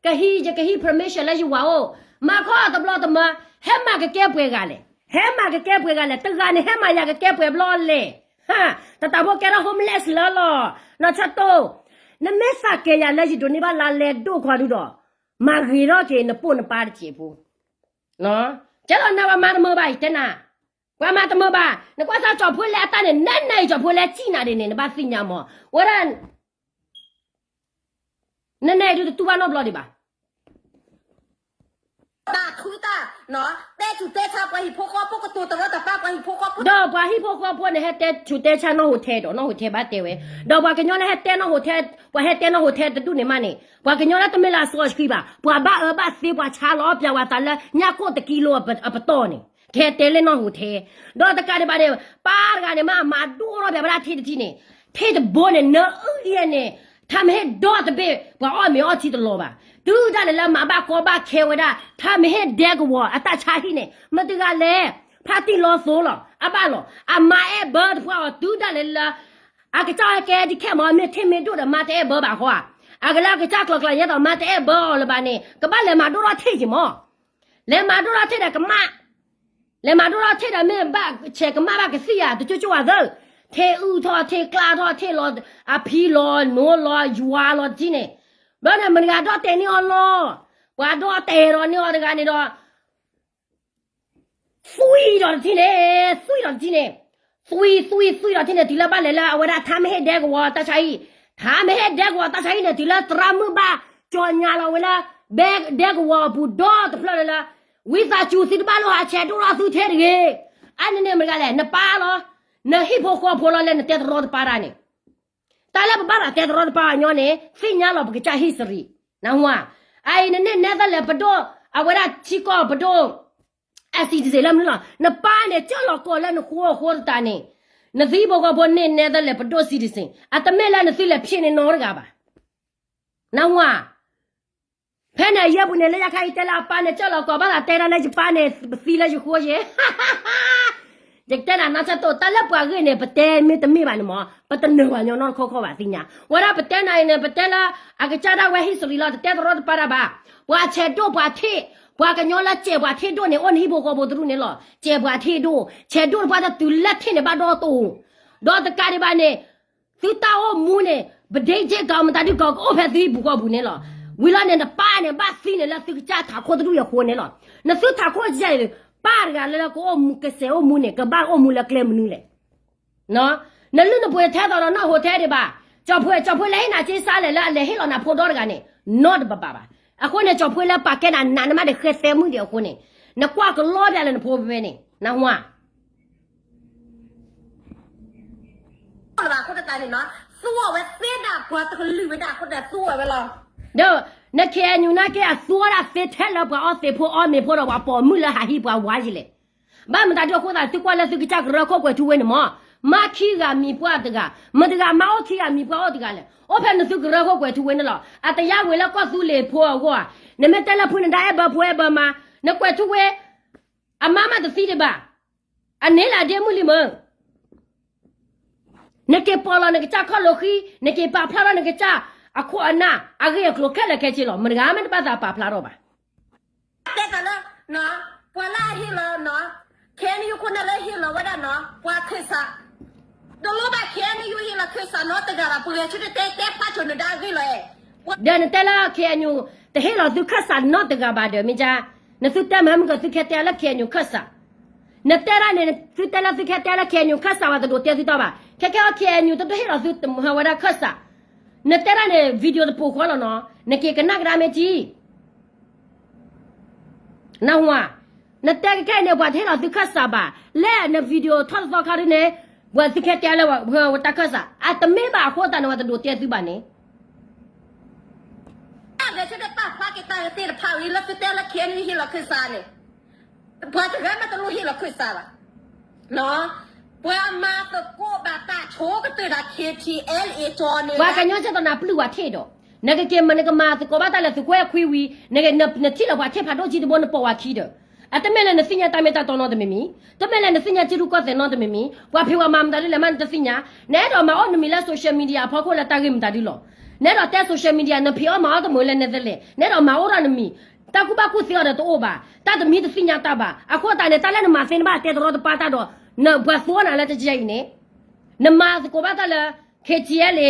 ကဟံး ယကဟံး permission လၢယဝၤအိၣ်, မၤခီတဘျီတမၢ, ဟဲမၤကကဲပှဲၤဂၤလဲၣ်, ဟဲမၤကကဲပှဲၤဂၤလဲၣ်, တဂၤန့ၣ်ဟဲမၤယၤကကဲပှဲၤဘျီလဲၣ်. တၢ်တၢ်ဖိကဲထီၣ် homeless လၢလီၤ, နီၢ်ဆၢတိၢ်, နမ့ၢ်သးကဲယၤလၢယဒိးန့ၢ်ဘၣ်လါလဲဒိၣ်ခွါဒုဒီး, မၤဂ့ၤထီၣ်က့ၤနပိာ်နပၢ်တစဲးဖိ, ကဲလီၤနၤပှၤမၤတမုာ်ဘၣ်အံၤတဲနၤ, ပှၤမၤတမုာ်ဘၣ်, နကွၢ်စၢ်ကၠီၤဖိလဲအတၢ်န့ၣ် နဲနဲအံၤကၠီၤဖိလဲစံၣ်နၤဒ်န့ၣ် နဘၣ်သ့ၣ်ညါမၢ်, ဝဲဒၣ် နဲနဲအံၤဒုတတူၢ်ဘၣ်နီတဘျီဒံးဘၣ်. တၢ်ထူတၢ်, တဲဆူးတဲဆါပှၤဟံၣ်ဖိဃီဖိကတိၤတရီတပါပှၤဟံၣ်ဖိဃီဖိ, ဒီးပှၤဟံၣ်ဖိဃီဖိန့ၣ် ဟဲတဲဆူးတဲဆါနီၢ်ဟိးထဲဒီး နီၢ်ဟိးထဲဘၣ်တဲဝဲ, ဒီးပှၤကညီလၢဟဲတဲနီၢ်ဟိးထဲ, ပှၤဟဲတဲနီၢ်ဟိးထဲတဒူၣ်န့ၣ်မးန့ၣ် ပှၤကညီလၢတမ့ၢ်လၢအစီအဆှံဘၣ်, ပှၤဘၣ်အၢဘၣ်သီ ပှၤဆါလီၤပျၢၤဝဲသးလၢညၣ်ကိၣ်တကံလိအပတီၢ်န့ၣ် ကဟဲတဲလၢနီၢ်ဟိးထဲ, ဒီးတကးဒံးဘၣ်န့ၣ် ပၢ်တဂၤန့ၣ်မး မၤဒိၣ်ထီၣ်ပျၢၤဝဲဒၣ်ထံၣ်တထံၣ်န့ၣ်, ထံၣ်တဘိန့ၣ် နအုၣ်အံၤန့ၣ်, ထါမ့ၢ်ဟ့ၣ်ဒီတဘ့ၣ် ပှၤအီၣ်မ့ၤအီထံတလီၤဘၣ်, တုၤဒၣ်လဲာ်လၢမၤဘၣ်ကီဘၣ်ခဲဝဲဒၣ် ထါမ့ၢ်ဟ့ၣ်ဒဲကဝီၤအတၢ်ဆါဟံၣ်န့ၣ် မတဂၤလဲၣ်, ဖါတံၢ်လီၤသိလီၤ အဘၣ်လီၤ, အမါအဲၣ်ဘၢတဖှါအီၤ တုၤဒၣ်လဲာ်လၢ အကစၢ်ဟဲကဲဒ်ခဲမး မ့ၢ်ထံၣ်မ့ၢ်ဒိၣ်ဒီး မါတအဲၣ်ဘၢဘၣ်ဃီဧါ, အကလၢအကစၢ်ကျီၤကျါယဲသိး မါတအဲၣ်ဘၢအီၤလၢၤဘၣ်န့ၣ် ကဘၣ်လဲၤမၤဒိၣ်ထီၣ်ထံၣ်က့ၤမး, လဲၤမၤဒိၣ်ထီၣ်ထံၣ်ဒီးကမၣ်, လဲၤမၤဒိၣ်ထီၣ်ထံၣ်ဒီးမ့ၢ်ဘၣ်ဆဲးကမၣ်ဘၣ်ကသံၣ်ဧါ တကၠိကၠိဝဲသၢ, ထံၣ်အုၣ်ထီၣ် ထံၣ်ကျါထီၣ် ထံၣ်လီၤအဖံလီၤနိလီၤယွၤလီၤတထံၣ်န့ၣ်, ဘျီန့ၣ်မတဂၤဒီးတဲာ်န့ၢ်အီၤလီၤ, ပှၤဒီးတဲာ်ဒီးန့ၢ်အီၤတဂၤန့ၣ်ဒီး သွံၣ်ဒီးတထံၣ်န့ၣ်, သွံၣ်ဒီးတထံၣ်န့ၣ်, သွံၣ် သွံၣ် သွံၣ်ဒီးတထံၣ်န့ၣ် တုၤလၢဘၣ်လဲၤလၢအဝဲဒၣ်ထါမ့ၢ်ဟ့ၣ်ဒဲကဝီၤတၢ်ဆါဟံၣ်, ထါမ့ၢ်ဟ့ၣ်ဒဲကဝီၤတၢ်ဆါဟံၣ်န့ၣ် တုၤလၢသရၣ်မုၣ်ဘၣ်ကၠီညါလီၤဝဲလၢ ဘဲဒဲကဝီၤအပူၤဒီတဖျၢၣ်လၢလၢ, ဝံသးစူၤသုတဘၣ်လိၣ်ဟးဆဲးဒိၣ်ထီၣ်သုထဲတဂ့ၤ, အန့ၣ်န့ၣ်မတဂၤလဲၣ် နပၢ်လီၤ, နဟံၣ်ဖိဃီဖိလီၤ လၢနတဲတရီတပါတၢ်န့ၣ် တၢ်လၢပဘၣ်သးတဲတရီတပါအညီန့ၣ် သ့ၣ်ညါလီၤပကစၢ် history, နၢ်ဟူဧါ, အအံၤနန့ၢ်နဲသၢလဲၤပဒိၣ်, အဝဲဒၣ်ထံကီၢ်ပဒိၣ်, အ citizen လၢမနုၤလီၤ, နပၢ်န့ၣ် ကၢၢ်လီၤကီးလၢနဃိအဃိသတးန့ၣ်, နသုဟံၣ်ဖိဃီဖိန့ၢ်နဲသၢလဲၤပဒိၣ် citizen အတမ့ၢ်လၢနသုလဲၤဖျဲးန့ၢ်နီတဂၤဘၣ်, နၢ်ဟူဧါ, ဖဲန့ၣ်အယဲၢ်ပူၤန့ၣ် လၢယခါအံၤတဲလၢအပၢ်န့ၣ် ကၢၢ်လီၤကီးဘၣ်သးတဲတၢ်လၢယပၢ်န့ၣ် ပသံလၢယဃိယဲၢ် ယကတဲနၤနီၢ်ဆၢတိၢ် တၢ်လၢပှၤဂ့ၢ်န့ၣ် ပတဲမ့ၢ်တမ့ၢ်ဘၣ်န့ၣ်မး ပတနၢၤပှၤကညီနီတခီခီဘၣ်သ့ၣ်ညါ. ဝဲဒၣ်ပတဲနၤအံၤန့ၣ် ပတဲလၢ အကစၢ်ဒၣ်ဝဲ history လီၤ တတဲတရီတပါတၢ်ဘၣ်. ပှၤဆဲးဒိၣ်ပှၤထ့ၣ် ပှၤကညီလၢစဲးပှၤထ့ၣ်ဒိၣ်န့ၣ် အိၣ်နဟံၣ်ဖိဃီဖိတရူၣ်န့ၣ်လီၤ. စဲးပှၤထ့ၣ်ဒိၣ် ဆဲးဒိၣ်တပှၢ်တတုၤလၢထ့ၣ်န့ၣ်ဘၣ်ဒီတိၢ် ဒီးတကးဒံးဘၣ်န့ၣ် သုတၢ်အိၣ်မူန့ၣ် ပဒ့က့ၢ်ကီမတၤဒုကီကအိၣ်ဖဲသုဟံၣ်ပူၤဃီပူၤန့ၣ်လီၤ. ဝံၤလီၤန့ၣ် နပၢ်န့ၣ် ဘၣ်သံန့ၣ်လၢသုကစၢ်ထးခိၣ်တဒူၣ်အဃိန့ၣ်လီၤ. နသုထးခိၣ်ကဲ ပၢ်တဂၤလၢကအိၣ်မူကစဲးအိၣ်မူန့ၣ် ကဘၣ်အိၣ်မူလၢကျဲမနုၤလဲၣ်. နလုၢ်နပှ့ၤထဲသိးဒီးနီၢ်ဟိးထဲဒံးဘၣ်. ကၠီၤဖှဲး ကၠီၤဖှဲးလၢဟ့ၣ်နၤက့စါလဲၣ်လၢအလဲၤဟ့ၣ်လီၤနၤဖိဒီတဂၤန့ၣ် နီတဘၣ်ဘၣ်ဘၣ်. အဃိန့ၣ် ကၠီၤဖှဲးလၢပာ်ကဲနၤ နးနမးဒီးဃဲသဲမုၣ်ဒံးအဃိန့ၣ် နကွၢ်ကလီပျၢၤလၢနဖိဖဲဖဲန့ၣ် နၢ်ဟူဧါ. လၢအဃိသတးန့ၣ်နီၤ သူအီၤဝဲသ့ဒၣ်ပှၤတကလုာ်ဝဲဒၣ်အဃိဒီးသူအီၤဝဲလီၤ. ဒီးန ခ့ၣ်အဲၣ်ယူၣ် နာ်က့အသူဝဲဒၣ်သ့ထဲလၢပှၤအီသံးဖိအီမ့ၤဖိဒီးပှၤပိာ်မုၣ်လၢဟးဟံးပှၤဝါယံၤလဲၣ်. ဘၣ်မတၤဒုအဃိသတး သုကွၢ်လၢသုကစၢ်ကရၢခိၣ်ကွဲၤထူဝ့န့ၣ်မး မါခံဂၤမံၤပှၢ်တဂၤ, မတဂၤမါအိၣ်ခံဂၤမံၤပှၢ်အိၣ်တဂၤလဲၣ်. အိၣ်ဖဲနသုကရၢခိၣ်ကွဲၤထူဝ့န့ၣ်လီၤ. အတယါဝ့ၤလၢကီၢ်သူလ့ၤဖိအဂီၢ်ဧါ. နမ့ၢ်တဲလၢဖုနဒါအဲၣ်ဘၢဖိအဲၣ်ဘၢမါ, နကွဲၤထူဝ့ အမါမးတသံဒံးဘၣ်. အန့ၣ်လၢအဒ့မုၢ်လံမၢ်. နက့ၤပီၢ်လီၤနကစၢ်ခီၣ်လိာ်ဃံ, နက့ၤပာ်ဖျါထီၣ်နကစၢ်အခိၣ်အနၢ် အဂ့ၢ်အကျိၤခဲလၢာ်ခဲဆ့လီၤ. မတဂၤမ့ၢ်တဘၣ်သးပာ်ဖျါထီၣ်ဘၣ်. တဲသးလၢ ပှၤလၢအဟ့ၣ်လီၤ ခဲအံၤနယူခိၣ်နၢ်လၢဟ့ၣ်လီၤဝဲဒၣ်နီၤ ပှၤခၢၣ်စး တလိၣ်ဘၣ် ခဲအံၤနယူဟ့ၣ်လီၤခၢၣ်စးနီတဂၤဘၣ်. ပှၤဂဲၤဆၢထၢၣ်တဲတဲဖျါဆိနဒါအဂ့ၢ်လီၤ. ဒီးနတဲလၢ ခ့ၣ်အဲၣ်ယူၣ် တဟ့ၣ်လီၤသုခၢၣ်စးနီတဂၤဘၣ်ဒီး မ့ၢ်ကါ, နသုတဲမဟါမုၢ်ကီး သုခဲတဲလၢ ခ့ၣ်အဲၣ်ယူၣ် ခၢၣ်စး. နတဲဒၣ်န့ၣ် သုတဲလၢသုခဲတဲလၢ ခ့ၣ်အဲၣ်ယူၣ် ခၢၣ်စးဘၣ် တဒိးတဲသုတီဘၣ်. ခဲခဲအံၤ ခ့ၣ်အဲၣ်ယူၣ် တဒိးဟ့ၣ်လီၤသုဝဲဒၣ်ခၢၣ်စး. နတဲဒၣ်န့ၣ် video တပိာ်ဃီလီၤနီၤ. နက့ၤကနၣ်ကဒါမ့ၢ်ကၠံ နၢ်ဟူဧါ. နတဲကဲခဲအံၤန့ၣ် ပှၤတဟ့ၣ်လီၤသုခၢၣ်စးဘၣ်. လၢန video ထီၣ်တသီခါဒ်န့ၣ် ပှၤသုခဲတဲလၢဝဲတၢ်ခၢၣ်စး. အတမ့ၢ်ဘၣ်အဃိသတးန့ၣ် ပှၤတဒိးတဲသုဘၣ်န့ၣ် တၢ်ဂဲၤဆၢထၢၣ်ပာ်ဖျါက့ၤတၢ်ဂ့ၢ်သ့ၣ်တဖၣ်အံၤ လၢသုတဲလၢ ခ့ၣ်အဲၣ်ယူၣ် ဟ့ၣ်လီၤခၢၣ်စးန့ၣ် ပှၤတဂၤမးတလိၣ်ဟ့ၣ်လီၤခၢၣ်စးဘၣ်. ပှၤမၤသကိးဘၣ်တၢ်ဆိကတၢၢ်ဒီး KTLA ကၠီန့ၣ် ပှၤကညီကဲသိးနၤပျုၢ်ဝဲထ့ၣ်ဒီး နကက့ၤမ့ၢ်နကမၤသကိးဘၣ်တၢ်လၢသုးခွဲခွံဝံၤ, နထံၣ်လီၤပှၤထံၣ်ဖးဒိၣ်ကံတဘိ နပိာ်ဝဲခံဒီး, အတမ့ၢ်လၢနသ့ၣ်ညါတၢ်မ့ၢ်တၢ်တီနီတမံၤမံၤ, တမ့ၢ်လၢနသ့ၣ်ညါထံရူၢ်ကီၢ်သဲးနီတမံၤမံၤ, ပှၤဖံးဝဲမၤမတၤဒ်လဲၣ်မးနတသ့ၣ်ညါ, နအဲၣ်ဒိးမၤအိၣ်နမံၤလၢ social media အဖီခိၣ်လၢတၢ်ဂ့ၢ်မတၤဒ်လီၤ. နအဲၣ်ဒိးတဲ social media နဖံးအီၣ်မၤအီၣ်တမုာ်လၢ Netherlands, နအဲၣ်ဒိးမၤအိၣ်ထီၣ်နမံၤ, တၢ်ကူၣ်ဘၣ်ကူၣ်သ့အီၤဒီးတအိၣ်ဘၣ်, တၢ်တမံၤတသ့ၣ်ညါတၢ်ဘၣ်, အဃိသတးန့ၣ် တၢ်လၢနမၤသ့နဘၣ်တဲတရီတပါတၢ်ဒီး, နပှၤသူအီၣ်နၤလၢတကယၤအံၤန့ၣ် နမၤသကိးဘၣ်တၢ်လၢ KTLA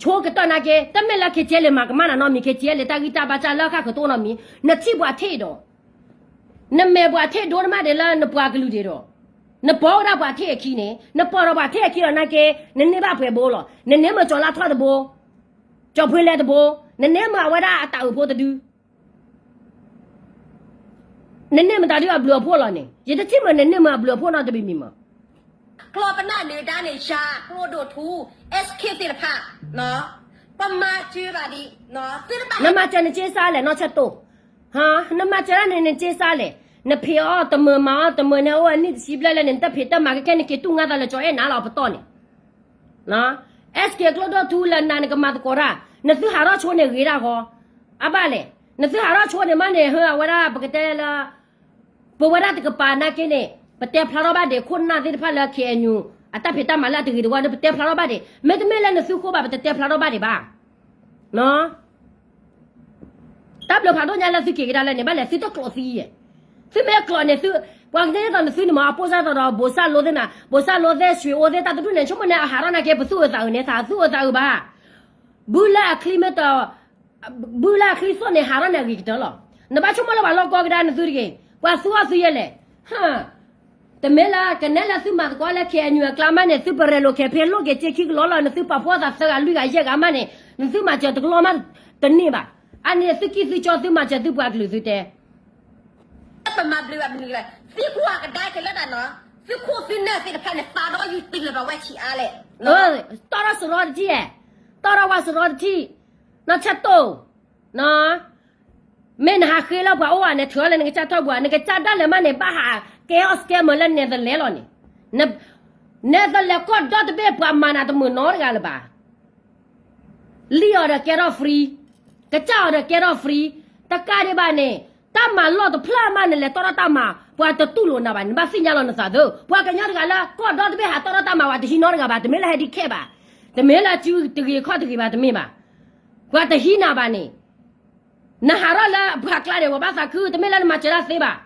ဆိကတၢၢ်နာ်က့, တမ့ၢ်လၢ KTLA မၤကမၣ်နၤနီတမံၤ, KTLA တၢ်ဂံၢ်တၢ်ဘါစၢ်လၢဃၣ်ဃၢၤတအိၣ်နီတမံၤ, နထံၣ်ပှၤထံၣ်ဒီး, နမဲာ်ပှၤထံၣ်ဒိၣ်နမးဒဲးလၢနပှၤကလုာ်ဒဲးဒီး, နပိာ်ဝဲဒၣ်ပှၤထံၣ်အခံန့ၣ်, နပိာ်ဒီးပှၤထံၣ်အခံဒီးနာ်က့, နန့ၢ်ဘၣ်ပှဲၤဘိလီၤ. နန့ၢ်မ့ၢ်ကၠီၤလါထီၣ်တဘိ, ကၠီၤဖှ့လဲတဘိ, နန့ၢ်မ့ၢ်အဝဲဒၣ်အတၢ်အုးဖိတဒု နန့ၢ်မတၤဒုအဘျုးအဖှိၣ်လီၤန့ၣ်, ယတထံၣ်မ့ၢ်နန့ၢ်မ့ၢ်အဘျုးအဖှိၣ်နီတမံၤမံၤမး. ကျီၢ်ပနၢ်နၢၤဒါန့ၣ် ယၤကျိဒိၣ်ထူ, SK သ့ၣ်တဖၣ်, ပမၤစၢၤဘၣ်ဒံး, နမၤစၢၤနက့စါလဲၣ် နီၢ်ဆၢတိၢ်, နမၤစၢၤဒၣ်န့ၣ်နက့စါလဲၣ်, နဖံးအီၣ်တမုာ်မၤအီၣ်တမုာ်န့ၣ် အိၣ်အနံၣ်တဆံဘျဲၣ်လၢန့ၣ် နတၢ်ဖံးတၢ်မၤကဲခဲန့ၣ် က့ၤတူၢ်ငါသးလၢကၠီၤအဲၣ်နၤလီၤပတီၢ်န့ၣ် SK ကျိဒိၣ်ထူလၢနၤနကမၤသကိးတၢ်, နသုဟးထီၣ်ဆိန့ၣ်ဂ့ၤဒၣ်ဃီ, အဘၣ်လဲၣ်, နသုဟးထီၣ်ဆိန့ၣ်မးန့ၣ် ဟၢအဝဲဒၣ်ပကတဲလၢ, ပဝဲဒၣ်တကပၤနာ်က့န့ၣ် ပတဲဖျါထီၣ်ဘၣ်ဒံးခိၣ်နၢ်သ့ၣ်တဖၣ်လၢ KNU အတၢ်ဖံးတၢ်မၤလၢအတဂ့ၤတဝါဒီး ပတဲဖျါထီၣ်ဘၣ်ဒံး, မ့တမ့ၢ်လၢနသုဃိဘၣ် ပတတဲဖျါထီၣ်ဘၣ်ဒံးဘၣ်. တၢ်ဘျုးဖးဒိၣ်ညါလၢသုက့ၤကဒါလၢန့ၣ် ဘၣ်လဲၣ် သုတကျိးသံယဲၢ်, သုမ့ၢ်ကျိးန့ၣ် ပှၤကတဲသိးနသုန့ၣ်မး အပိၢ်စၢ်သိးဒီး ဘိးစၢ်လိသ့ၣ်နၤ ဘိးစၢ်လိသ့ၣ် ဆွေအိၣ်သ့ၣ် တၢ်တဒူၣ်န့ၣ် ဆိကမိၣ်န့ၣ် အဟးထီၣ်နာ်က့ ပသူၣ်အုးသးအုးန့ၣ် သးသူၣ်အုးသးအုးဘၣ်, ဘုလၢအချံမ့ၢ်တ ဘုလၢအချံသိၣ်န့ၣ် ဟးထီၣ်န့ၣ်အဂ့ၤကတၢၢ်လီၤ. နဘၣ်ဆိကမိၣ်လၢပှၤလီၢ်ကီကဒါနသုတဂ့ၤ, ပှၤသူအီၣ်သုယဲၢ်လဲၣ်, တမ့ၢ်လၢကနဲလၢသုမၤသကိးလၢ KNU အကျါမးန့ၣ် သုပရဲၣ်လိာ်ခဲဖ့လိၣ်က့ၤစ့ခံကလီလီၤ နသုပာ်ဖှိၣ်သးသၢဂၤလွံၢ်ဂၤယဲၢ်ဂၤမးန့ၣ် နသုမၤစၢၤတကလီမးတန့ၢ်ဘၣ်. အန့ၣ်သုကံၢ်သုကၠီသုမၤစၢၤသုပှၤကလုာ်သုတဲ ပမၤဘျုးဘၣ်မနုၤလဲၣ်, သံကွၢ်ကဒါက့ၤလၢတၢ်နီၤ, သုခိၣ်သုနၢ်သ့ၣ်တဖၣ်န့ၣ် သးဒီးယုၢ်တ့ၢ်လၢၤဘၣ်ဝဲဆံးအါလဲၣ်, တီၢ်ထီၣ်စရီတထံၣ်, တီၢ်ထီၣ်ဝဲစရီတထံၣ်, နီၢ်ဆၢတိၢ်, မ့ၢ်နဟးဃ့လၢပှၤအိၣ်ဧါန့ၣ် ထုးလၢနကစၢ်ထီၣ်ပူၤဧါ, နကစၢ်ဒၣ်လဲာ်မးန့ၣ် ဘၣ်ဟးကဲအီၣ်စကဲမၢလၢ Netherlands လီၤန့ၣ်, Netherlands ကီၢ်ဒီတဘ့ၣ်ပှၤမၤနၤတမုာ်နီတဂၤလၢၤဘၣ်. လံၣ်အီၤဒီးကဲထီၣ် free, ကစၢ်အီၤဒီးကဲထီၣ် free, တကးဒံးဘၣ်န့ၣ်, တၢ်မၤလီၢ်တဖျၢၣ်မးန့ၣ် လဲၤတီၣ်ထီၣ်တၢ်မၤ ပှၤတတူၢ်လိာ်နၤဘၣ်န့ၣ် နဘၣ်သ့ၣ်ညါလီၤနသးသၢ, ပှၤကညီတဂၤလၢကီၢ်ဒီတဘ့ၣ်ဟးတီၣ်ထီၣ်တၢ်မၤ ပှၤတဟံးနီတဂၤဘၣ်, တမ့ၢ်လၢ handicap ဘၣ်, တမ့ၢ်လၢစုတဂ့ၤခီၣ်တဂ့ၤဘၣ် တမ့ၢ်ဘၣ်, ပှၤတဟံးနၤဘၣ်န့ၣ်, နဟးထီၣ်လၢပှၤကျါန့ၣ် ပှၤဘၣ်သးခု တမ့ၢ်လၢနမၤစၢၤတၢ်သ့ဘၣ်.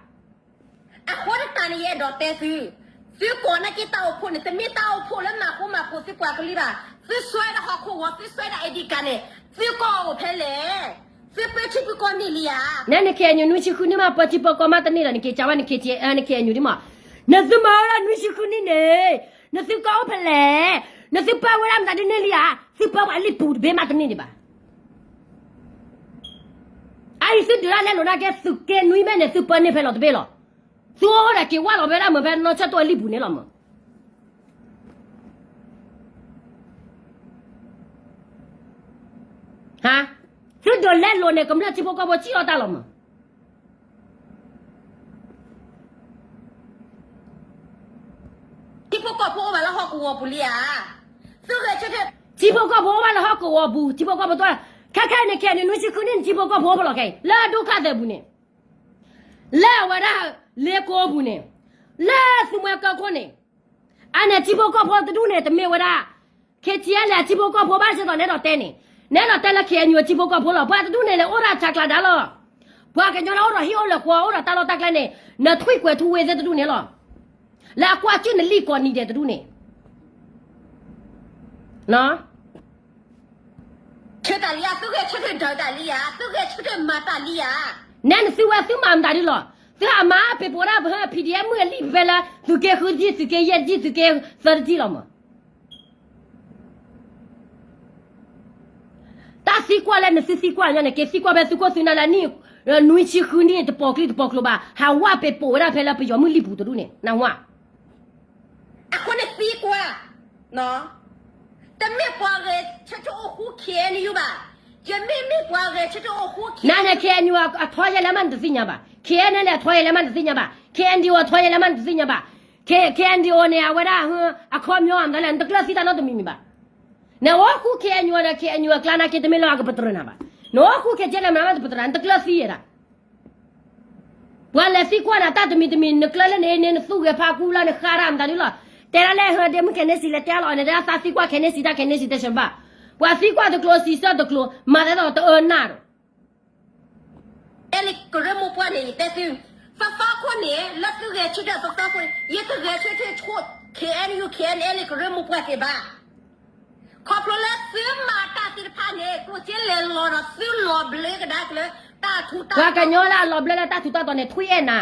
အဃိတၢ်န့ၣ်ယအဲၣ်ဒိးတဲသု, သုကိးနာ်က့တၢ်အိၣ်ဖှိၣ်န့ၣ် တမ့ၢ်တၢ်အိၣ်ဖှိၣ်လၢမၤဃူမၤဖိးသုပှၤကလုာ်ဘၣ်, သုစွဲဒီးဟီၣ်ခိၣ်ဂီၤ သုစွဲဒီး ID card န့ၣ်, သုကီၢ်အိၣ်ဖဲလဲၣ်, သုပၢထံပၢကီၢ်န့ၢ်လံဧါ. နဲန KNU နွံဆံဃုနံၣ်မး ပၢထံပၢကီၢ်မးတန့ၢ်ဒီး နက့ၤကးဝဲန KTLA န KNU ဒ်မး, နသုမၤဝဲဒၣ်နွံဆံဃုနံၣ်န့ၣ်, နသုကီၢ်အိၣ်ဖဲလဲၣ်, နသုပၢဝဲဒၣ်မတၤဒ်န့ၢ်လံဧါ, သုပၢပှၤလံာ်ပူၤတဘ့ၣ်မးတန့ၢ်ဒံးဘၣ်. အအံၤသုဒုးဒၣ်လဲလိာ်နာ်က့ သုးက့နွံမ့ၢ်န့ၣ် သုပၢန့ၢ်ဖဲလီၤတဘ့ၣ်လီၤ. သုအိၣ်ဒီးက့ၤဝၢ်လီၤဝဲဒၣ်မ့ၢ်ဖဲနီၢ်ဆၢတိၢ်အလံာ်ပူၤန့ၣ်လီၤမး. သုဒုးလဲလိာ်န့ၣ် ကမျၢၢ်ထံဖိကီၢ်ဖိစံၣ်အီၣ်တၢ်လီၤမး. ထံဖိကီၢ်ဖိအိၣ်ဘၣ်လၢဟီၣ်ကဝီၤပူၤလံဧါ. ထံဖိကီၢ်ဖိအိၣ်ဘၣ်လၢဟီၣ်ကဝီၤပူၤ ထံဖိကီၢ်ဖိတ, ခဲခဲအံၤန့ၣ် ခဲအံၤန့ၣ် နွံဆံဃုနံၣ်န့ၣ် ထံဖိကီၢ်ဖိအိၣ်ဖဲလဲၣ်ခဲအံၤ လၢအဒိၣ်ခၣ်သဲးပူၤန့ၣ်, လၢအဝဲဒၣ်လ့ကိပူၤန့ၣ်, လၢသူမွဲကၢခိၣ်န့ၣ်, အန့ၣ်ထံဖိကီၢ်ဖိတဒူၣ်န့ၣ် တမ့ၢ်ဝဲဒၣ် KTLA အထံဖိကီၢ်ဖိဘၣ် စ့ၢ်ကီးနဲဒီးတဲန့ၣ်, နဲဒီးတဲလၢ KNU အထံဖိကီၢ်ဖိလီၤ. ပှၤတဒူၣ်န့ၣ်လဲၤအိၣ်ဒၣ်ဆါကျါဒါလီၤ. ပှၤကညီလၢအိၣ်ဒီးဟံၣ်အိၣ်လၢဃီ အိၣ်ဒီးတၢ်လီၢ်တၢ်ကျဲန့ၣ်, နထွံၣ်ကွဲးထူဝ့သ့ၣ်တဒူၣ်န့ၣ်လီၤ. လၢအကွၢ်ကၠုၢ်နလံၢ်ကိးနံၤဒဲးတဒူၣ်န့ၣ် ဆၢတၢ်လံဧါ, သုဂဲၤဆၢထၢၣ်ဒၢးတၢ်လံဧါ, သုဂဲၤဆၢထၢၣ်မၤတၢ်လံဧါ. နဲနသုဝဲသုမၤမတၤဒ်လီၤ. သုဟးမၤပ့ၤပိာ်ဒၣ်ပဟၢ PDF မုၢ်အလံၣ်ဖဲလၢ သုးက့ဃုတထံၣ် သုးက့ယဲၢ်တထံၣ် သုးက့သၢတထံၣ်လီၤမး. တၢ်သံကွၢ်လၢနသုသံကွၢ်ညီန့ၣ် က့ၤသံကွၢ်ဖဲသုးခိၣ်သုးနၢ်လၢနံၣ် နွံဆံဃုနံၣ် တပိာ်ကျိတပိာ်ကျိဘၣ် ဟးဝၢ်ပ့ၤပိာ်ဝဲဒၣ်ဖဲလၢပယီၤမုၢ်လံၣ်ပူၤတဒူၣ်န့ၣ် နၢ်ဟူဧါ. အဃိန့ၣ်သံကွၢ်, တမ့ၢ်ပှၤဂဲၤဆၢထၢၣ်အိၣ်ဃူ KNU ဘၣ်, ယမ့ၢ်မ့ၢ်ပှၤဂဲၤဆၢထၢၣ်အိၣ်ဃူ KNU အထီယဲၢ်လၢမးနတသ့ၣ်ညါဘၣ်, KNLA အထီယဲၢ်လၢမးနတသ့ၣ်ညါဘၣ်, KNDO အထီယဲၢ်လၢမးနတသ့ၣ်ညါဘၣ်, KNDO န့ၣ် အဝဲဒၣ် အခီပညီမတၤလဲၣ် နတကျၢၢ်သံတၢ်နီတမံၤမံၤဘၣ်. နအိၣ်ဃူ KNU ဒီး KNU အကျါနာ်က့ တမ့ၢ်လၢအကပတြၢၤနၤဘၣ်. နအိၣ်ဃူခဲကဲလဲၣ် မနုၤမးတပသရၣ် နတကျၢၤသံယဲဒၣ်. ပှၤလဲၤသံကွၢ်နၤတၢ်တမံၤတမံၤ နကျၢၤလၢနအ့န့ နသူၣ်ဂဲၤဖးကူလီၤ နဃါရၣ်မတၤဒုလီၤ. တဲဒၣ်လဲၣ်ဟၢဒ့မုၣ်ခဲန့ၣ်စံးလဲၣ် တဲလီၤန့ၣ် ဒၣ်သးသံကွၢ်ခဲန့ၣ်စံးတၢ်ခဲန့ၣ်စံးတဲဆၢဘၣ်. ပှၤသံကွၢ်တကျိၤစံးဆၢတကျိၤ မၤသးဒ်သိးတအၢနၢ်ဒီး အဲလ့ၣ်ကရၢမိၢ်ပှၢ်န့ၣ် ယတဲသု, သီသီခိၣ်န့ၣ် လၢသုဂဲၤဆၢထၢၣ်သီသီခိၣ်န့ၣ် ယတဂဲၤဆၢထၢၣ်ဆိ ခ့ၣ်အဲၣ်ယူၣ် ခ့ၣ်အဲၣ်အဲလ့ၣ်ကရၢမိၢ်ပှၢ်သ့ၣ်ဘၣ်. ခီဖျိလၢသုမၤတၢ်သ့ၣ်တဖၣ်န့ၣ် ကျိၣ်စ့လဲၤလီၤဒီးသုလီၤဘျၢကဒါက့ၤလၢတၢ်ထူးတၢ်တီၤ ပှၤကညီလၢအလီၤဘျၢလၢတၢ်ထူးတၢ်တီၤန့ၣ် ထွံၣ်အဲၣ်နၤ,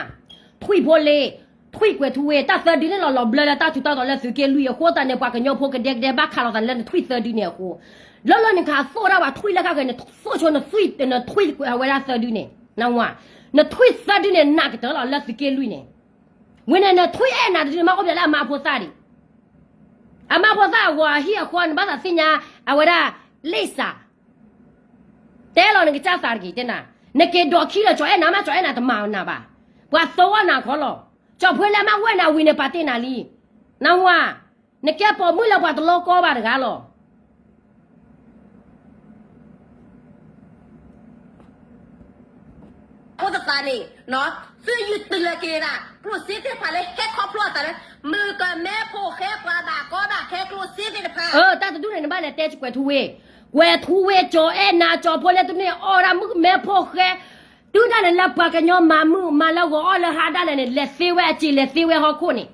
ထွံၣ်ဖိလ့, ထွံၣ်ကွဲၤထူဝ့ တၢ်သၢဒုန့ၣ်လီၤ လီၤဘျၢလၢတၢ်ထူးတၢ်တီၤလၢသုးက့လွံၢ်အဃိသတးန့ၣ် ပှၤကညီဖိကဒဲကဒဲဘၣ်ခးလိာ်သးလၢနထွံၣ်သၢဒုန့ၣ်အဃိ, လၢလၢနခးသိၣ်ဒၣ်ပှၤထွံၣ်လၢခါဃဲန့ၣ် သိၣ်ဆိနထွံၣ် နထွံၣ်အဝဲဒၣ်သၢဒုန့ၣ်, နဝၤ, နထွံၣ်သၢဒုန့ၣ် နးကတၢၢ်လီၤလၢသုးက့လွံၢ်န့ၣ်, ဝံၤန့ၣ် နထွံၣ်အဲၣ်နၤတဒုန့ၣ် မ့ၢ်အိၣ်ပယီၤလၢအမါဖိသၣ်ဒံး, အမါဖိသၣ်အဂီၤအဟံၣ်အဃီ နဘၣ်သးသ့ၣ်ညါ အဝဲဒၣ် လ့ၣ်စး တဲလီၤနကစၢ်သးတက့ၢ် တဲနၤ, နက့ၤဒိးခံလၢကၠီၤအဲၣ်နၤမး ကၠီၤအဲၣ်နၤတမၤနၤဘၣ်, ပှၤသဝီနၤခီလီၤ, ကၠီၤဖှ့လၢမးဝဲနၤဝံၤန့ၣ် ပာ်တ့ၢ်နၤလံ, နဝၤ, နကဲပိာ်မုၣ်လၢပှၤတလီကီဘၣ်တဂၤလီၤ. အဃိသတးန့ၣ် သုယုၢ်တုၤလၢက့ၤဒၣ် ကျိၣ်စ့သ့ၣ်တဖၣ်လၢဟဲခီဖျိအသးလၢ မုၢ်ကမဲဖိဃဲပှၤဘၣ်ကီဘၣ်ခဲကျိၣ်စ့သ့ၣ်တဖၣ်, တၢ်တဒူၣ်န့ၣ် နဘၣ်လဲၤတဲကွဲၤထူဝ့, ကွဲၤထူဝ့ ကၠီၤအဲၣ်နၤ ကၠီၤဖိလၢတန့ၢ်အီၣ်ဝဲဒၣ်မုၢ်ကမဲဖိဃဲ, တုၤဒၣ်လဲာ်လၢပှၤကညီမၤမုၢ်မၤလၢဂီၤအီၣ်လၢဟါဒၣ်လဲာ်န့ၣ် လဲၤသ့ဝဲအစ့ၤ လဲၤသ့ဝဲဟီၣ်ခိၣ်န့ၣ်,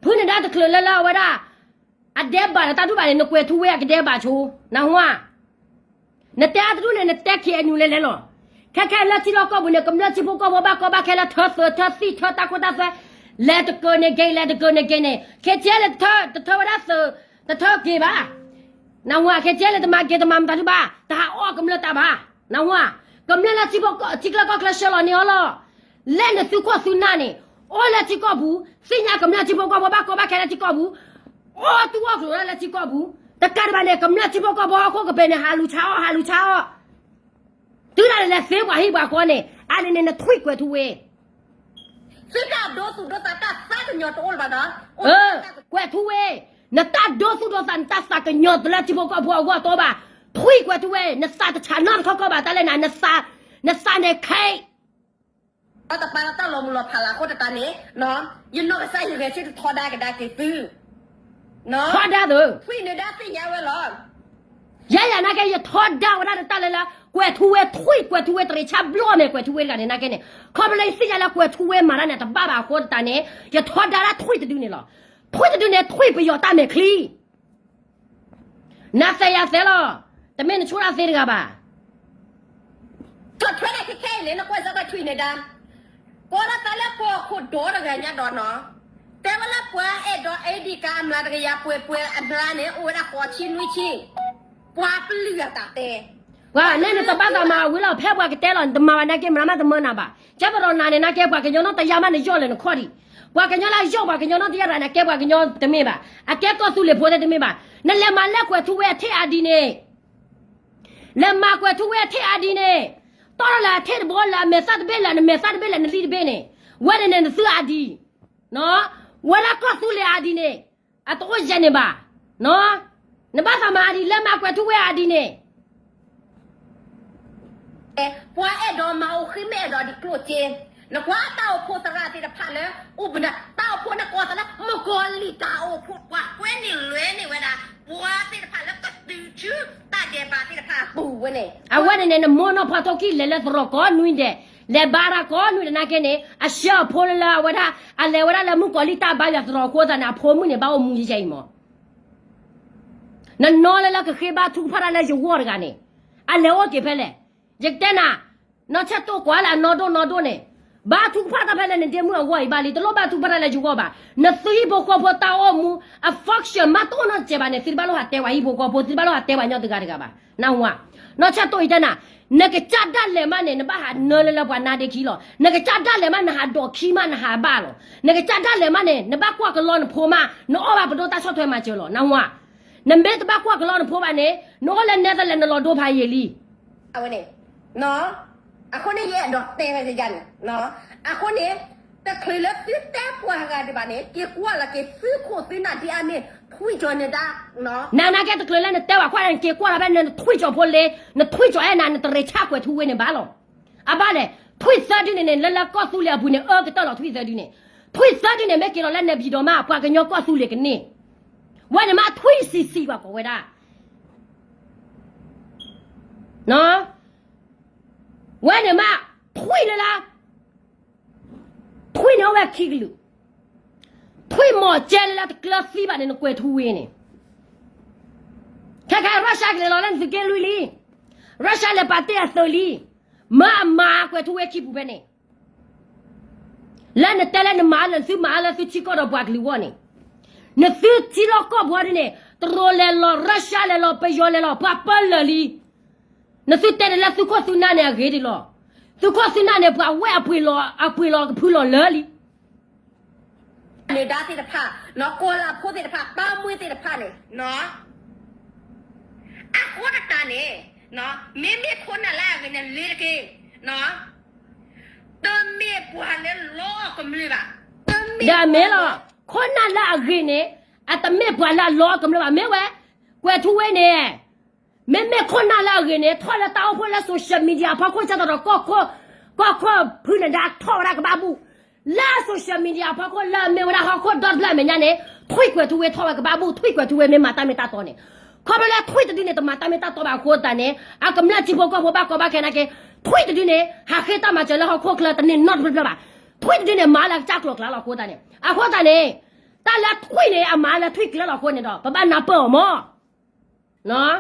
ဖုန့ၣ်ဒၣ်တချုးလၢလၢအဝဲဒၣ် အဒဲးဘးဒီးတၢ်ဒူၣ်ဘၣ်န့ၣ် နကွဲၤထူဝ့အကဒဲးဘးဆိ, နဝၤ, နတဲအါတဒူၣ်န့ၣ် နတဲ ခ့ၣ်အဲၣ်ယူၣ် လဲၤလဲၤလီၤ, ခဲခဲလၢထံလီၢ်ကီၢ်ပူၤန့ၣ် ကမျၢၢ်ထံဖိကီၢ်ဖိဘၣ်ကီဘၣ်ခဲလၢထၢသုးထၢသံၣ် ထၢတၢ်ခိတၢ်သွဲ, လဲၤတကၢၢ်န့ၣ်က့ၤ လဲၤတကၢၢ်န့ၣ်က့ၤန့ၣ် ခ့ၣ်ကဲလၢတထၢဝဲဒၣ်သုး တထၢက့ၤဘၣ်, နဝၤ ခ့ၣ်ကဲလၢတမၤက့ၤတမၤမတၤဒုၣ်ဘၣ် တဟးအီၣ်ကမျၢၢ်တၢ်ဘၣ်, နဝၤ, ကမျၢၢ်လၢထံဖိကီၢ် ထံချၢကီၢ်ချၢဆှၢလီၤန့ၢ်အီၤလီၤ. လဲၣ်နသုးခိၣ်သုးနၢ်န့ၣ် အိၣ်လၢထံကီၢ်ပူၤ, သ့ၣ်ညါကမျၢၢ်ထံဖိကီၢ်ဖိဘၣ်ကီဘၣ်ခဲလၢထံကီၢ်ပူၤ, အိၣ်တူၢ်အီၣ်ကျိၤလၢလၢထံကီၢ်ပူၤ, တကးဒံးဘၣ်န့ၣ် ကမျၢၢ်ထံဖိကီၢ်ဖိဟီၣ်ခိၣ်ကပၤန့ၣ် ဟးလူၤဆါအီၣ် ဟးလူၤဆါအီၣ်, တုၤဒၣ်လဲာ်လဲၤသ့ပှၤဟံၣ်ပှၤဃီန့ၣ် အါန့ၣ်န့ၣ် နထွံၣ်ကွဲၤထူဝ့ သုတၢ်ဒိသူၣ်ဒိသးတၢ်သးကညီၤတအိၣ်လၢၤဘၣ်ဒီး, ကွဲၤထူဝ့, နတၢ်ဒိသူၣ်ဒိသး နတၢ်သးကညီၤတလၢထံဖိကီၢ်ဖိအဂီၢ်တအိၣ်ဘၣ်, ထွံၣ်ကွဲၤထူဝ့ နသးတဆးနီတခီခီဘၣ် တၢ်လၢနၤ, နသးန့ၣ်ခဲအံၤ တပာ်လၢတၢ်လီၤမုၢ်လီၤဖးလၢအဃိသတးန့ၣ်, ယနီၢ်ကစၢ်ယဂဲၤဆၢထၢၣ်ထီဒါကဒါက့ၤသု, ထီဒါသု, ထွံၣ်နဒါသ့ၣ်ညါဝဲလီၤ. ယဲယၤနာ်က့ ယထီဒါဝဲဒၣ်တၢ်လၢလၢ ကွဲၤထူဝ့ထွံၣ် ကွဲၤထူဝ့တရံးဆါဘျီမဲာ် ကွဲၤထူဝ့တဂၤန့ၣ်နာ်က့န့ၣ်, ခီဖျိလၢယသ့ၣ်ညါလၢကွဲၤထူဝ့မၤတၢ်န့ၣ် တဘၣ်ဘၣ်အဃိသတးန့ၣ် ယထီဒါဒၣ်ထွံၣ်တဒုန့ၣ်လီၤ. ထွံၣ်တဒုန့ၣ် ထွံၣ်ပယီၤတၢ်မဲာ်ချံ နသဲယၤသဲလီၤ, တမ့ၢ်နဆိၣ်တၢ်သ့တဂၤဘၣ်. ထီၣ်ထွဲဒၣ်ခဲခဲအံၤန့ၣ် နကွၢ်စ့ၢ်ကီးထွံၣ်နဒါ, ကိးလီၤသးလၢပှၤခိၣ်ဒီတဂၤညါဒီးနီၤ, တဲဝဲလၢပှၤအဲၣ်ဒိးအ့ဒံကၤအမျးတကယၤပှဲၤပှဲၤအမျးန့ၣ် အိၣ်ဝဲဒၣ်ဃိးဆံနွံဆံ, ပှၤပျုၢ်အတၢ်တဲ, ပှၤန့ၣ်နတဘၣ်သးမၤဝံၤလီၤ, ဖဲပှၤကတဲလီၤ နတမၤဘၣ်နာ်က့ မၤမးတမၢနၤဘၣ်, ကဲပရီနၤန့ၣ်နာ်က့ ပှၤကညီနီတယါမးနယီၢ်လၢနခီၣ်ဒံး, ပှၤကညီလၢယီၢ်ပှၤကညီနီတယါရၤန့ၣ် ကဲပှၤကညီတမ့ၢ်ဘၣ်, အကဲကီၢ်သူလ့ၤဖိသ့ၣ်တမ့ၢ်ဘၣ်, နလဲၤမၤလၢကွဲၤထူဝ့အထ့ၣ်အါဒံန့ၣ် လဲၤမၤကွဲၤထူဝ့အထ့ၣ်အါဒံန့ၣ်, တီၢ်ထီၣ်လၢအထ့ၣ်တဘိလၢအမဲာ်သၣ်တဘ့ၣ်လၢနမဲာ်သၣ်တဘ့ၣ်လၢနလံၣ်တဘ့ၣ်န့ၣ်, ဝဲန့ၣ်န့ၣ်နသုအါဒံ, ဝဲဒၣ်ကီၢ်သူလ့ၤအါဒံန့ၣ်, အတအိၣ်ယဲၢ်န့ၣ်ဘၣ်, နဘၣ်သးမၤအါဒံ လဲၤမၤကွဲၤထူဝ့အါဒံန့ၣ် ပှၤအဲၣ်ဒိးမၤအိၣ်ဃံမ့ၢ်အဲၣ်ဒိးဒံးကျိၣ်စ့, နကွၢ်တၢ်အိၣ်ဖှိၣ်သရၣ်သ့ၣ်တဖၣ်လၢ အိၣ်ဘှံးနၤ တၢ်အိၣ်ဖှိၣ်န့ၣ်ကိးသးလၢ မုၣ်ကီၤလံၢ်တၢ်အိၣ်ဖှိၣ် ပှၤကွဲန့ၢ်လွဲန့ၢ်ဝဲဒၣ် ပှၤသ့ၣ်တဖၣ်လၢကတုၤဆူတၢ်ဒဲးဘးသ့ၣ်တဖၣ်အပူၤဝဲန့ၣ်, အဝဲန့ၣ်န့ၣ် နမိၢ်နီၢ်ဖီထိၣ်ခံလဲၤလၢသရိာ်ကိးနွံဒဲး, လဲၤဘါရၤကိးနွံဒဲးနာ်က့န့ၣ် အဆှၢအဖိလၢလၢအဝဲဒၣ် အလဲၤဝဲဒၣ်လၢမုၣ်ကီၤလံၢ်တၢ်ဘါယွၤသရိာ်အဃိသတးန့ၣ် အဖိမုၣ်န့ၣ် ဘၣ်အိၣ်မူယဲယဲအံၤမး နနီၢ်လၢလၢကဃ့ဘါထုကဖၣ်တၢ်လၢယဂီၢ်တဂၤန့ၣ် အလဲၤအိၣ်က့ၤဖဲလဲၣ်. ယကတဲနၤ, နီၢ်ဆဲးတိၢ်ကွၢ်လၢအနီၢ်ဒိၣ်နီၢ်ဒိၣ်န့ၣ်, ဘါထုကဖၣ်တၢ်ဖဲလၢနဒ့မုၣ်အဂီၢ်အံၤဘၣ်လံ, တလိၣ်ဘါထုကဖၣ်တၢ်လၢယဂီၢ်ဘၣ်. နသုဟံၣ်ဖိဃီဖိတၢ်အိၣ်မူ အ function မးတအိၣ်နီတစဲးဘၣ်န့ၣ် သုတဘၣ်လိၣ်ဟးတဲပှၤဟံၣ်ဖိဃီဖိ, သုတဘၣ်လိၣ်ဟးတဲပှၤကညီတဂၤတဂၤဘၣ်. နဝၤ, နီၢ်ဆဲးတိၢ်အံၤတဲနၤ, နကစၢ်ဒၣ်လဲာ်မးန့ၣ် နဘၣ်ဟးနၢလၢလၢပှၤနါဒ့ခံလီၤ. နကစၢ်ဒၣ်လဲာ်မး နဟးဒိးခံမး နဟးဘၣ်လီၤ. နကစၢ်ဒၣ်လဲာ်မးန့ၣ် နဘၣ်ကွၢ်ကလီနဖိမး နအီၣ်ဘၣ်ပဒိၣ်တၢ်ဆီၣ်ထွဲမၤစၢၤလီၤ. နဝၤ, နမ့ၢ်တဘၣ်ကွၢ်ကလီနဖိဘၣ်န့ၣ် နအိၣ်လၢနဲသလဲၣ် နလီၤဒိဖးယံာ်လံ. အဝဲန့ၣ်, အဃိန့ၣ် ယအဲၣ်ဒိးတဲဝဲန့ၣ်, အဃိန့ၣ်, တချုးလၢသုတဲပှၤဂၤဒံးဘၣ်န့ၣ် က့ၤကွၢ်လီၤက့ၤသုခိၣ်သုနၢ်ဒ်အမ့ၢ်ထွံၣ်ကၠီၤနဒါ, နၤနာ်က့ တချုးလၢနတဲဝဲခွါန့ၣ် က့ၤကွၢ်လီၤဖဲနထွံၣ်ကၠီၤဖိလ့, နထွံၣ်ကၠီၤအဲၣ်နၤ နတရ့ဆါကွဲးထူဝ့န့ၣ်ဘၣ်လီၤ. အဘၣ်လဲၣ်, ထွံၣ်သၢဒုန့ၣ်န့ၣ် လၢလၢကီၢ်သူလ့ၤအပူၤန့ၣ် အၢကတၢၢ်လီၤထွံၣ်သၢဒုန့ၣ်, ထွံၣ်သၢဒုန့ၣ် မ့ၢ်က့ၤလီၤလၢနဘံၣ်ဒီးမး ပှၤကညီကီၢ်သူလ့ၤကန့ၢ်, ဝဲန့ၣ်မးထွံၣ်ဆံးဆံးဘၣ်ကိးဝဲဒၣ် ဝဲန့ၣ်မး ထွံၣ်လၢလၢ ထွံၣ်န့ၣ်အိၣ်ဝဲခံကလုာ်, ထွံၣ်မီၤကဲလၢလၢတကျၢၤသံဘၣ်န့ၣ် နကွဲးထူဝ့န့ၣ်, ခဲခါ Russia ကလဲၤလီၤလၢနသုးက့လွံၢ်လံ, Russia လဲၤပာ်တ့ၢ်အသုးလံ, မၢအမၤကွဲးထူဝ့ခံပူၤဖဲန့ၣ် လၢနတဲလၢနမၤလၢနသုမၤလၢသုထံကီၢ်ဒီးပှၤကလုာ်အဂီၢ်န့ၣ်, နသုထံလီၢ်ကီၢ်ပူၤဒ်န့ၣ် တရူးလဲၤလီၤ Russia လဲၤလီၤ ပယီၤလဲၤလီၤ ပှၤပၢလၢာ်လံ, နသုတဲန့ၣ်လၢသုခိၣ်သုနၢ်န့ၣ်အဂ့ၤဒ်လီၤ, သုခိၣ်သုနၢ်န့ၣ် ပှၤဝဲၢ်အပှ့ၤလီၤ အပှ့ၤလီၤကဖုလီၤလၢာ်လံ နဒါသ့ၣ်တဖၣ်, နီၢ်ကီၢ်လၢဖိသ့ၣ်တဖၣ် ပၢ်မွေးသ့ၣ်တဖၣ်န့ၣ်, အဃိသတးန့ၣ်, မ့မ့ၢ်ခိၣ်နၢ်လၢအဂ့ၤန့ၣ် လ့ၤတက့ၢ်, တမ့ၢ်ပှၤလၢလီအကမျၢၢ်ဘၣ်, ဒီးအမ့ၢ်လီၤ, ခိၣ်နၢ်လၢအဂ့ၤန့ၣ်, အတမ့ၢ်ပှၤလၢအလီအကမျၢၢ်ဘၣ်, မ့ၢ်ဝဲ, ကွဲးထူဝ့န့ၣ် မ့မ့ၢ်ခိၣ်နၢ်လၢအဂ့ၤန့ၣ် ထီၣ်လၢတၢ်အိၣ်ဖှိၣ်လၢ social media အဖီခိၣ် ကဲသိးဒီး ကီၢ်ခိၣ်ဖုနဒါထီၣ်ဝဲဒၣ်ကဘၣ်ဘူၣ်, လၢ social media အဖီခိၣ်လၢအမ့ၢ်ဝဲဒၣ်ဟီၣ်ခိၣ်ဒီတဖျၢၣ်အမဲာ်ညါန့ၣ်, ထွံၣ်ကွဲးထူဝ့ထီၣ်ဝဲကဘၣ်ဘူၣ်, ထွံၣ်ကွဲးထူဝ့မ့ၢ်မၤတၢ်မ့ၢ်တၢ်တီန့ၣ်, ခီဖျိလၢထွံၣ်တဒုန့ၣ် တမၤတၢ်မ့ၢ်တၢ်တီဘၣ်အဃိသတးန့ၣ် အကမျၢၢ်ထံဖိကီၢ်ဖိဘၣ်ကီဘၣ်ခဲနာ်က့, ထွံၣ်တဒုန့ၣ် ဟးဃ့တၢ်မၤစၢၤလၢဟီၣ်ခိၣ်ချၢတန့ၢ်နီတဖျၢၣ်ဘၣ်, ထွံၣ်တဒုန့ၣ် မၤလၢကစၢ်ကျိၤကျါလီၤအဃိသတးန့ၣ်, အဃိသတးန့ၣ်, တၢ်လၢထွံၣ်န့ၣ် အမၤလၢထွံၣ်ကျၢလီၤအဃိန့ၣ်ဒီး ပဘၣ်နၢ်ပၢၢ်အီၤမး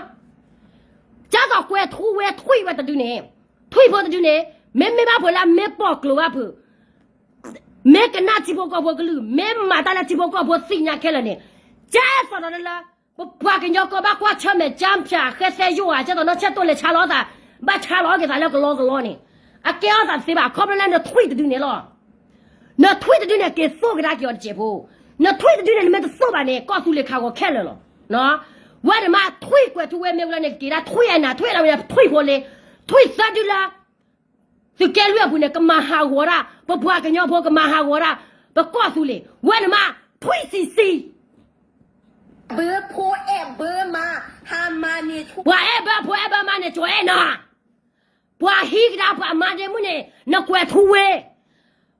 ကသိးကွဲးထူဝ့ထွံၣ်ဝဲတဒုန့ၣ်, ထွံၣ်ဖိတဒုန့ၣ်, မ့မ့ၢ်ဘၣ်ဖုးလၢမ့ၢ်ပိာ်ကျိၤဘၣ်ဖုး, မ့ၢ်ကနၣ်ထံဖိကီၢ်ဖိကလုၢ်, မ့ၢ်မၤတၢ်လၢထံဖိကီၢ်ဖိသ့ၣ်ညါခဲလၢာ်န့ၣ်, ကဲသိးဒီးလၢ, ပပှၤကညီကီၢ်ဘၣ်ကွၢ်ဆၢၣ်မဲာ်ကၠၢဖၠးဃဲသဲယိၣ်ဧါ, ကဲသိးနီၢ်ဆဲးတိၢ်လဲၤဆါလီၤသး, ဘၣ်ဆါလီၤက့ၤသးလၢကလီကလီန့ၣ်, အကဲထီၣ်သးတသ့ဘၣ်, ခီဖျိလၢနထွံၣ်တဒုန့ၣ်လီၤ. နထွံၣ်တဒုန့ၣ် က့ၤသိၣ်ကဒါက့ၤအီၤတစဲးဖိ, နထွံၣ်တဒုန့ၣ် နမ့ၢ်တသိၣ်ဘၣ်န့ၣ် ကီၢ်သူလ့ၤခးဂီၤခဲလၢာ်လီၤ. ဝဲန့ၣ်မး ထွံၣ်ကွဲးထူဝ့မ့ၢ်ဝဲလၢန့ၣ် ကက့ၤဒၣ်ထွံၣ်အဲၣ်နၤ, ထွံၣ်အဲၣ်ဒၣ်ဝဲန့ၣ် ထွံၣ်ဖိလ့, ထွံၣ်သၢဒုလၢ သုးက့လွံၢ်အပူၤန့ၣ် ကမၤဟးဂီၤဒၣ် ပပှၤကညီဖိ, ကမၤဟးဂီၤဒၣ် ပကီၢ်သူလ့ၤ, ဝဲန့ၣ်မး ထွံၣ်ဆံးဆံး ဘၢဖိအဲၣ်ဘၢမါ, ဟးမၤန့ၢ်, ပှၤအဲၣ်ဘၢဖိအဲၣ်ဘၢမါန့ၣ် ကၠီၤအဲၣ်နၤ, ပှၤဟံးကဒါပှၤမါဒ့မုၣ်န့ၣ် နကွဲးထူဝ့,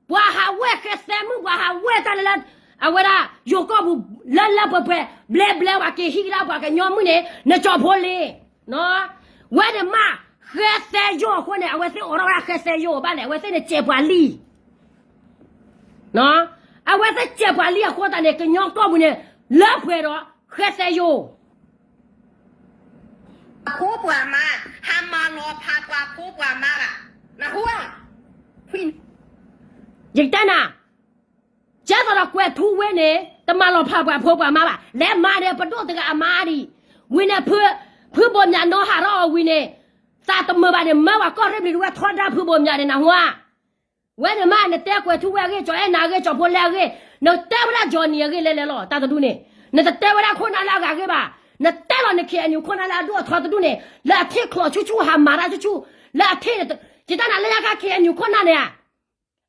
ပှၤဟးဝဲၢ်ဃဲသဲမုၣ်, ပှၤဟးဝဲၢ်တၢ်လၢလၢ, အဝဲဒၣ် ယိၤကီၢ်ပူၤ လၢလၢပှဲၤပှဲၤ ဘျဲဘျဲ ပှၤက့ၤဟံးကဒါပှၤကညီမုၣ်န့ၣ် နကၠီၤဖိလ့, ဝဲန့ၣ်မး ဃဲသဲယိၣ်အဃိန့ၣ် အဝဲသ့ၣ်အိးထီၣ်ဝဲဒၣ်ဃဲသဲယိၣ်ဘၣ်လဲၣ်, အဝဲသ့ၣ်န့ၣ်စဲးပှၤလံ အဝဲသ့ၣ်စဲးပှၤလံအဃိသတးန့ၣ် ကညီကီၢ်ပူၤန့ၣ် လၢပှဲၤဒီး ဃဲသဲယိၣ် အဖိပှၤမါ, ဟးမၤလီၤဖးပှၤဖိပှၤမါဘၣ်, နဟူဧါ, ယကတဲနၤ, ကဲသိးဒီးကွဲးထူဝ့န့ၣ် တမၤလီၤဖးပှၤဖိပှၤမါဘၣ်, လဲၤမၤန့ၣ် ပဒိၣ်တဂၤအမါဒံး, ဝံၤန့ၣ် ဖုဘိးမၠးနီဟးထီၣ်အီၤဝံၤန့ၣ်, သးတမုာ်ဘၣ်န့ၣ် မၢပှၤကီၢ်ရ့ၣ်ဘျံၤဒဝဲၢ်ထီဒါဖုဘိးမၠးန့ၣ် နဟူဧါ ဝဲန့ၣ်မး နတဲကွဲးထူဝ့အဂ့ၢ်, ကၠီၤအဲၣ်နၤအဂ့ၢ်, ကၠီၤဖိလဲအဂ့ၢ်, နတဲဝဲဒၣ် Johnny အဂ့ၢ်လဲၤလဲၤလီၤ, တၢ်တဒူၣ်န့ၣ်, နတတဲဝဲဒၣ်ခိၣ်နၢ်လၢအဂၤအဂ့ၢ်ဘၣ်, နတဲလီၤန K N U ခိၣ်နၢ်လၢအဒိၣ်အထီတဒူၣ်န့ၣ်, လၢအထံၣ်ချီးဆူၣ်ဆူၣ် ဟးမၤတၢ်ဆူၣ်ဆူၣ်, လၢအထံၣ်, ယတၢ်နၤလၢညါခါ K N U ခိၣ်နၢ်န့ၣ်ဧါ,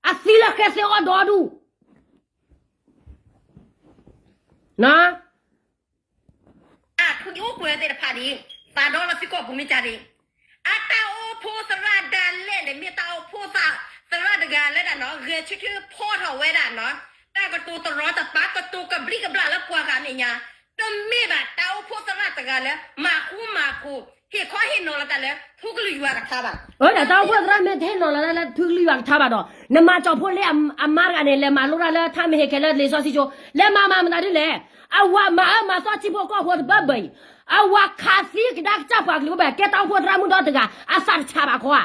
အသံလၢဃဲသဲအီၣ်ဒီဒူၣ် အထူးအိၣ်ကွဲးသ့ၣ်တဖၣ်န့ၣ်, သးဒီလၢသုကီၢ်ပူၤမ့ၢ်ကန့ၣ်, အတၢ်အိၣ်ဖှိၣ်သရၣ်ဒၣ်လဲာ်န့ၣ် မ့ၢ်တၢ်အိၣ်ဖှိၣ်သရၣ်တဂၤလၢဒၣ်နီၢ် ဂဲၤဆၢထၢၣ်ဖီၣ်ထီၣ်ဝဲဒၣ်နီၢ်, တၢ်ကတိၤတရီတပါ ကတိၤကဘျံးကဘျၣ်လၢပှၤဂၤမဲာ်ညါ, တမ့ၢ်ဘၣ်တၢ်အိၣ်ဖှိၣ်သရၣ်တဂၤလၢ မၤဃူမၤဖိး ဟ့ၣ်ခီဟ့ၣ်နီၤလီၤတၢ်လၢ ထူကလုၢ်ယွၤကထါဘၣ်. တၢ်အိၣ်ဖှိၣ်သရၣ်မ့ၢ်တဟ့ၣ်နီၤလီၤတၢ်လၢထူကလုၢ်ယွၤကထါဘၣ်ဒီး နမၤကၠီၤဖိလ့အမါတဂၤန့ၣ် လဲၤမၤလိတၢ်လၢထါမ့ၢ်ဟ့ၣ်ခဲလၢာ်လံာ်စီဆှံကၠိ, လဲၤမၤမၤမတၤဒ်လဲၣ်, အဝၤမၤအၢမၤသီထံဖိကီၢ်ဖိတဘၢဘၢအံၤ, အဝၤခးသံကဒါကစၢ်ပှၤကလုာ်ဘၢဘၢ ကဲတၢ်အိၣ်ဖှိၣ်သရၣ်မုၣ်ဒီတဂၤ အသးတဆါဘၣ်ခီဧါ,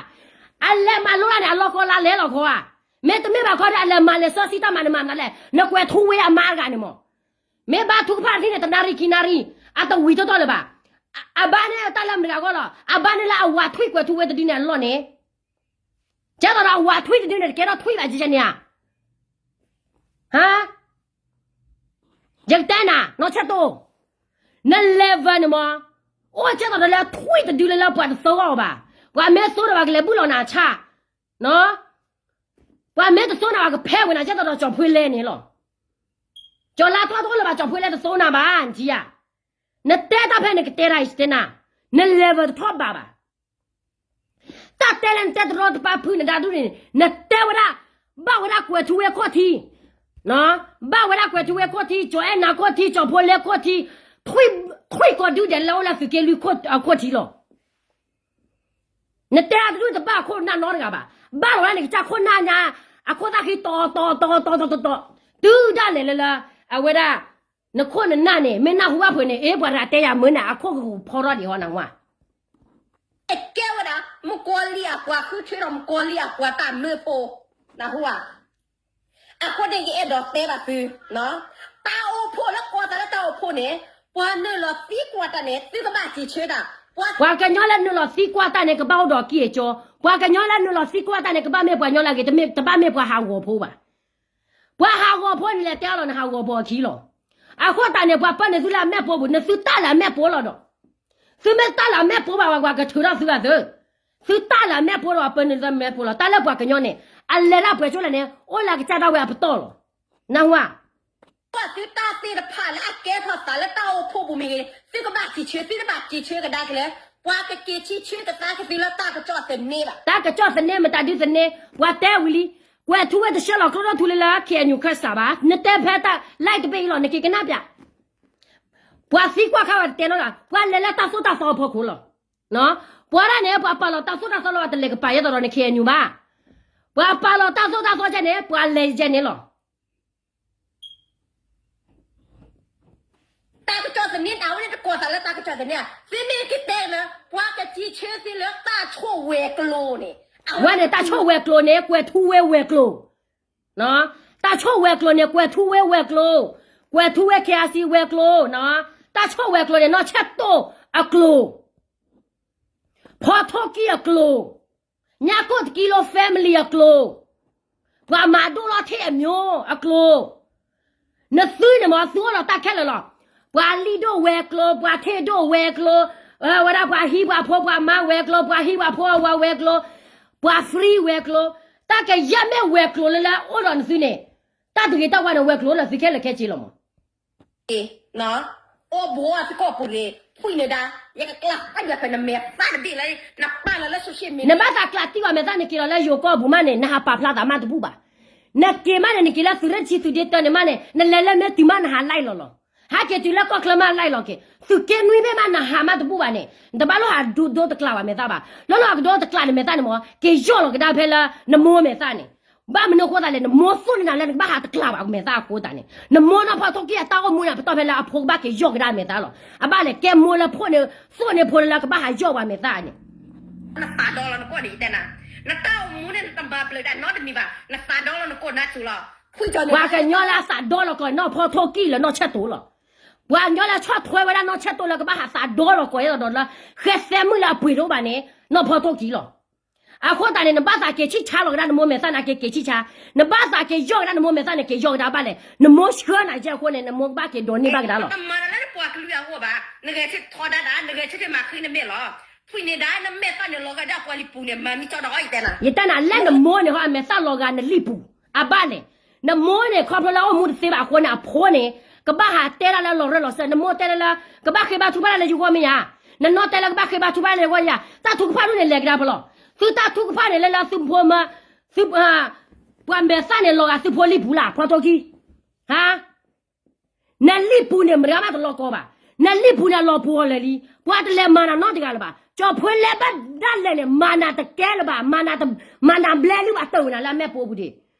အလဲၤမၤလိတၢ်န့ၣ် အလီၢ်ကီလါလဲလီၤခီဧါ, မ့တမ့ၢ်ဘၣ်ခီဒီး အလဲၤမၤလံာ်စီဆှံတၢ်မၤန့ၣ်မၤမတၤလဲၣ်, နကွဲးထူဝ့အမါတဂၤန့ၣ်မး မ့ၢ်ဘါထုကဖၣ်တထံၣ်န့ၣ် တနၣ်ရံၣ်ခံနၣ်ရံၣ်, အတဝံၤတီတီလၢၤဘၣ်. အဘါန့ၣ်တၢ်လၢမတၤဂၤအဂီၢ်လီၤ, အဘါန့ၣ်လၢအဝၤထွံၣ်ကွဲးထူဝ့တဒုန့ၣ်အလီၢ်န့ၣ်, ကဲသိးဒီးအဝၤထွံၣ်တဒုန့ၣ် တကဲထီၣ်ထွံၣ်ဘၣ်ကကဲန့ၣ်ဧါ. ဟါ, ယကတဲနၤ, နီၢ်ဆဲးတိၢ်, န level န့ၣ်မး, အိၣ်ကဲသိးဒီးလၢထွံၣ်တဒုလၢလၢပှၤတသိအီၤဘၣ်, ပှၤမ့ၢ်သိဒီးပှၤကလဲၤဘုၣ်လီၤနၤဆၣ်, နီၢ် ပှၤမ့ၢ်တသိနၤဘၣ် ကဖဲဝဲနၤ ကဲသိးဒီးကၠီၤဖှ့လဲၣ်န့ၣ်လီၤ. ကၠီၤလါထီၣ်တအိၣ်လၢၤဘၣ် ကၠီၤဖှ့လဲၣ်တသိနၤဘၣ် နထံၣ်ဧါ. နတဲတၢ်ဖဲန့ၣ် ကတဲတၢ်အံၤတဲနၤ, န level တထီၣ်ဘးဘၣ်. တၢ်တဲလၢနတဲတရီတပါဖုနဒါဒူၣ်န့ၣ် နတဲဝဲဒၣ်, ဘၣ်ဝဲဒၣ်ကွဲၤထူဝ့အခီၣ်ထံး, ဘၣ်ဝဲဒၣ်ကွဲၤထူဝ့အခီၣ်ထံး, ကၠီၤအဲၣ်နၤခီၣ်ထံး, ကၠီၤဖိလဲခီၣ်ထံး, ထွံၣ်ကီၤဒုဒဲးလၢအိၣ်လၢသုးက့လွံၢ်ခိၣ်အခီၣ်ထံးလီၤ. နတဲတၢ်တဒူၣ်တဘၣ်အခိၣ်နၢ်နီတဂၤဘၣ်. ဘၣ်လီၤဝဲဒၣ်န့ၣ် ကစၢ်ခိၣ်နၢ်ညါ, အခိၣ်သၣ်ဃံတီၤတီၤတီၤတီၤတီၤတီၤ, တုၤဒၣ်လဲာ်လၢလၢ, အဝဲဒၣ်, နခိၣ်နနၢ်န့ၣ် မ့ၢ်နၢ်ဟူဘၣ်ဖုးန့ၣ် အ့ ပှၤတဂၤတဲယၤမုာ်န့ၣ် အခိၣ်ကဖီထီၣ်ဒံးဟီနဝါ ကဲဝဲဒၣ် မုၣ်ကီၤလံၢ်အပှၤဃုထၢဒီးမုၣ်ကီၤလံၢ်အပှၤတၢ်မၢဖိ, နၢ်ဟူဧါ. အဃိန့ၣ်ယအဲၣ်ဒိးတဲဘၣ်သု, တၢ်အိၣ်ဖှိၣ်လၢကိးသးလၢတၢ်အိၣ်ဖှိၣ်န့ၣ်, ပှၤနုာ်လီၤသံကွၢ်တၢ်န့ၣ် သုကဘၣ်စံးဆၢတၢ်, ပှၤကညီလၢနုာ်လီၤသံကွၢ်တၢ်န့ၣ် ကဘၣ်အိၣ်ဒီးအကံၢ်အစီ, ပှၤကညီလၢနုာ်လီၤသံကွၢ်တၢ်န့ၣ် ကဘၣ်မ့ၢ်ပှၤကညီလၢအဂ့ၤ, တမ့ၢ်, တဘၣ်မ့ၢ်ပှၤဟးဂီၤဖိဘၣ်. ပှၤဟးဂီၤဖိန့ၣ် လဲၤတဲအီၤလီၤ နဟးဂီၤဘီအခံလီၤ. အဃိသတးန့ၣ် ပှၤပၢနုာ်သုလၢအမဲာ်ပိာ်ပူၤ, နသုတၢ်လၢအမဲာ်ပိာ်လီၤဒီး, သုမ့ၢ်တၢ်လၢအမဲာ်ပိာ်ဘၣ် ပှၤကထုးထီၣ်သုဂၤသု, သုတၢ်လၢအမဲာ်ပိာ်ဒီး ပၢနုာ်သုမဲာ်ပိာ်လီၤ. တၢ်လၢပှၤကညီန့ၣ် အလဲၤဒၣ်ပှဲၤကၠိလဲၣ်န့ၣ် အိၣ်လၢကစၢ်ဒၣ်ဝဲအပတီၢ်လီၤ. နၢ်ဟူဧါ. သုတၢ်သ့ၣ်တဖၣ်လၢအကဲထီၣ်သးလၢတၢ်အိၣ်ဖှိၣ်ပူၤမ့ၢ်ဂ့ၤ, သုကဘၣ်စံးဆၢ, သုတဘၣ်စံးဆၢကဒါက့ၤလၢ, ပှၤကက့ၤစံးဆၢကဒါက့ၤသုလၢတၢ်ကစီၣ်သန့ဘၣ်. တၢ်ကစီၣ်သန့ မတၤဒုသန့, ပှၤတဲဝံၤလံ, ကွဲၤထူဝ့တဆှၢလီၤကျိထီၣ်ထူလၢလၢ ခ့ၣ်အဲၣ်ယူၣ်ခၢၣ်စးဘၣ်, နတဲဖဲတၢ် live တဘ့ၣ်အံၤလီၤ နက့ၤကနၣ်ပျး. ပှၤသံကွၢ်ခါဝဲတတဲနီတဂၤ, ပှၤလဲၤလၢတၢ်သိၣ်တၢ်သီအဖီခိၣ်လီၤ. ပှၤဒၣ်န့ၣ် ပှၤပာ်လီၤတၢ်သိၣ်တၢ်သီလၢပှၤတလဲၤကပၤယဲသိးဒီးနခ့ၣ်အဲၣ်ယူၣ်ဘၣ်. ပှၤပာ်လီၤတၢ်သိၣ်တၢ်သီကဲန့ၣ် ပှၤလဲၤကဲန့ၣ်လီၤ. တၢ်ကစီၣ်သန့ တၢ်ဝဲန့ၣ်တကိးသးလၢတၢ်ကစီၣ်သန့ဧါ, သုမ့ၢ်ကတဲလၢ ပှၤကစံးဆၢသုလၢတၢ်ဆိၣ်ဝဲၤကျိၤန့ၣ်, ဝဲန့ၣ်တၢ်ဆိၣ်ဝဲၤကျိၤန့ၣ် ကွဲၤထူဝ့ဝဲၤကျိၤ, တၢ်ဆိၣ်ဝဲၤကျိၤန့ၣ် ကွဲၤထူဝ့ဝဲၤကျိၤ, ကွဲၤထူဝ့ ခ့ၣ်အဲၣ်စံဝဲၤကျိၤ, တၢ်ဆိၣ်ဝဲၤကျိၤန့ၣ် နီၢ်ဆဲၣ်တိၣ်အကျိၤ, ဖီထိၣ်ကံၢ်အကျိၤ, ညၣ်ကိၣ်တကံလိ family အကျိၤ, ပှၤမၤဒိၣ်လီၤထ့ၣ်အမျိုးအကျိၤ, နသုန့ၣ်မ့ၢ် သုအိၣ်လီၤတၢ်ခဲလၢာ်လီၤ. ပှၤလံၣ်ဒိၣ်ဝဲၤကျိၤ, ပှၤထ့ၣ်ဒိၣ်ဝဲၤကျိၤ, ဝဲဒၣ်ပှၤဟံးပှၤဖိပှၤမါဝဲၤကျိၤ, ပှၤဟံးပှၤဖိအဝၤဝဲၤကျိၤ, ပှၤ free ဝဲၤကျိၤ, တၢ်ကယဲၢ်မ့ၢ်ဝဲၤကျိၤလၢလၢအိၣ်ဒီးနသုန့ၣ်, တၢ်တဂ့ၤတၢ်ဝါန့ၣ် ဝဲၤကျိၤအိၣ်လၢသုခဲလၢာ်ခဲဆ့လီၤမး. အိၣ်ဘူးအီၤသကိးပူၤန့ၣ် ဖှံၣ်န့ၣ်ဒၣ်, ယကကျးဖးယွၤဖဲနမဲာ်သၣ်တဘ့ၣ်လၢ နပာ်လီၤလၢ social media နဘၣ်သးကျးတံၢ်ဘၣ်မဲာ်သၣ် နက့ၤလီၤလၢယိၤကီၢ်ပူၤမးန့ၣ် နဟးပာ်ဖျါသးမးတဘူၣ်ဘၣ်. နက့ၤမးန့ၣ် နက့ၤလၢသုးရ့ၣ်တဆံ သုးဒ့တၢန့ၣ်မးန့ၣ် နလဲၤလၢမ့ၢ်တုၤမး နဟးလဲလီၤလီၤ. ဟဲက့ၤတုၤလၢကီၢ်ချၢမးလဲလီၤက့ၤ, သုးက့နွံဘ့ၣ်မး နဟးမးတဘူၣ်ဘၣ်န့ၣ် နတဘၣ်လိၣ်ဟးဒိတကျးဘၣ်မဲာ်သၣ်ဘၣ်. လၢလီၤကဒိတကျးန့ၣ်မဲာ်သၣ်န့ၣ်မး က့ၤယီၢ်လီၤကဒါဖဲလၢနမိၢ်မဲာ်သၣ်န့ၣ် ဘၣ်မနုၤအဃိသတးလဲၣ် နမိၢ်သိၣ်န့ၢ်နၤလၢနကဘၣ်ဟးတကျးဘၣ်မဲာ်သၣ်အဃိသတးန့ၣ် နမိၢ်နီၢ်ဖီထိၣ်ကံၢ်အတၢ်အိၣ်မူန့ၣ် ပတီၢ်ဖဲလၢအဖိကဘၣ်က့ၤယီၢ်ကဒါမဲာ်သၣ်လီၤ. အဘၣ်လဲၣ် ကဲမိၢ်လၢဖိန့ၣ် သိၣ်န့ၢ်ဖိလၢကဘၣ်ဟးယီၢ်ဝဲမဲာ်သၣ်န့ၣ် နသးဒီလီၤနကိးန့ၣ် ယတဲနၤ, နတၢ်အိၣ်မူန့ၣ် နတမၤပျၢၤဒၣ်နီတမံၤဘၣ်, နသးဒီလီၤနကိးနါစူၤလီၤ. ပှၤကညီလၢအသးဒီလီၤကျိာ် နီၢ်ဖီထိၣ်ကံၢ်လၢနီၢ်ဆဲၣ်တိလီၤ. ပှၤကညီလၢဆီၣ်ထွဲဝဲဒၣ်နီၢ်ဆဲၣ်တိလၢကဘၣ်ဟးသးဒီလီၤကျိာ် အဲၣ်ဒိးဒီးလၢ ဃဲသဲမုၣ်လၢအပှ့ၤတအိၣ်ဘၣ်န့ၣ် နီၢ်ဖီထိၣ်ကံၢ်လီၤ. အဃိသတးန့ၣ် နဘၣ်သးက့ၤဆံၣ်ဆါလီၤကဒါနမိၢ်မဲာ်သၣ်န့ၣ် က့ၤက့ၤဆံၣ်ဆါ, နဘၣ်သးက့ၤယီၢ်ကဒါနမိၢ်မဲာ်သၣ်န့ၣ် က့ၤယီၢ်ကဒါဘၣ်လဲၣ်. နမိၢ်ဆှၢနၤယဲၢ်အဃိန့ၣ် နမိၢ်ကဘၣ်က့ၤဒိးန့ၢ်ဘၣ်ကဒါလီၤ. တမၤနၤလၢနပှၤကလုာ်အဂီၢ်ဘၣ်, နဂဲၤဆၢထၢၣ်ထီဒါဒၣ်, နဂဲၤဆၢထၢၣ်မၤဃံနမဲာ်လီၤ. ဖှံၣ်န့ၢ်ဒၣ်နမဲာ်သၣ်န့ၣ် လီၤဂာ်ဒၣ်ပှၤလံာ်ပူၤန့ၣ် မၤမံကၠီဒီးအီၤ ယတဲနၤ, ယတဲနၤ လၢနမိၢ်န့ၣ်ဟီ အမဲာ်သၣ်လီၤဂာ်နလံာ်ပူၤ, အဘၣ်လဲၣ်. နမိၢ်န့ၣ် ခီဖျိလၢအအိၣ်မူတသ့ဘၣ်အဃိန့ၣ် အဖိန့ၣ် ကဘၣ်ဟးတဲဒၣ်လၢလီၤရၢၢ်လီၤစၢၤ, နမိၢ်တဲလၢလၢ ကဘၣ်ဃ့ဘါထုကဖၣ်လၢယဂီၢ်မ့ၢ်ဧါ, နနီၢ်တဲလၢကဘၣ်ဃ့ဘါထုကဖၣ်လၢယဂီၢ်ဧါ, တၢ်ထုကဖၣ်ဒ်န့ၣ်လဲၤကဒါဖဲလဲၣ်. သုတၢ်ထုကဖၣ်န့ၣ်လၢလၢသုဖိမါ, သု, ပှၤမဲာ်သၣ်န့ၣ်လီၤဂာ်သုဖိလံာ်ပူၤလၢ် ဖီထိၣ်ကံၢ်, ဟါ နလံာ်ပူၤန့ၣ် မတၤဂၤမးတလီၤကီဘၣ်. နလံာ်ပူၤန့ၣ် အလီၤပှီၤလၢာ်လံ. ပှၤတလဲၤမၤနၤနီတဂၤလၢၤဘၣ်. ကၠီၤဖိလဲဘၣ်ဒၣ်လဲာ်န့ၣ် မၤနၤတကဲလၢၤဘၣ်. မၤနၤဘျဲလၢၤဘၣ် တၢၢ်ဝဲနၤလၢအမဲာ်ပိာ်ပူၤဒံး.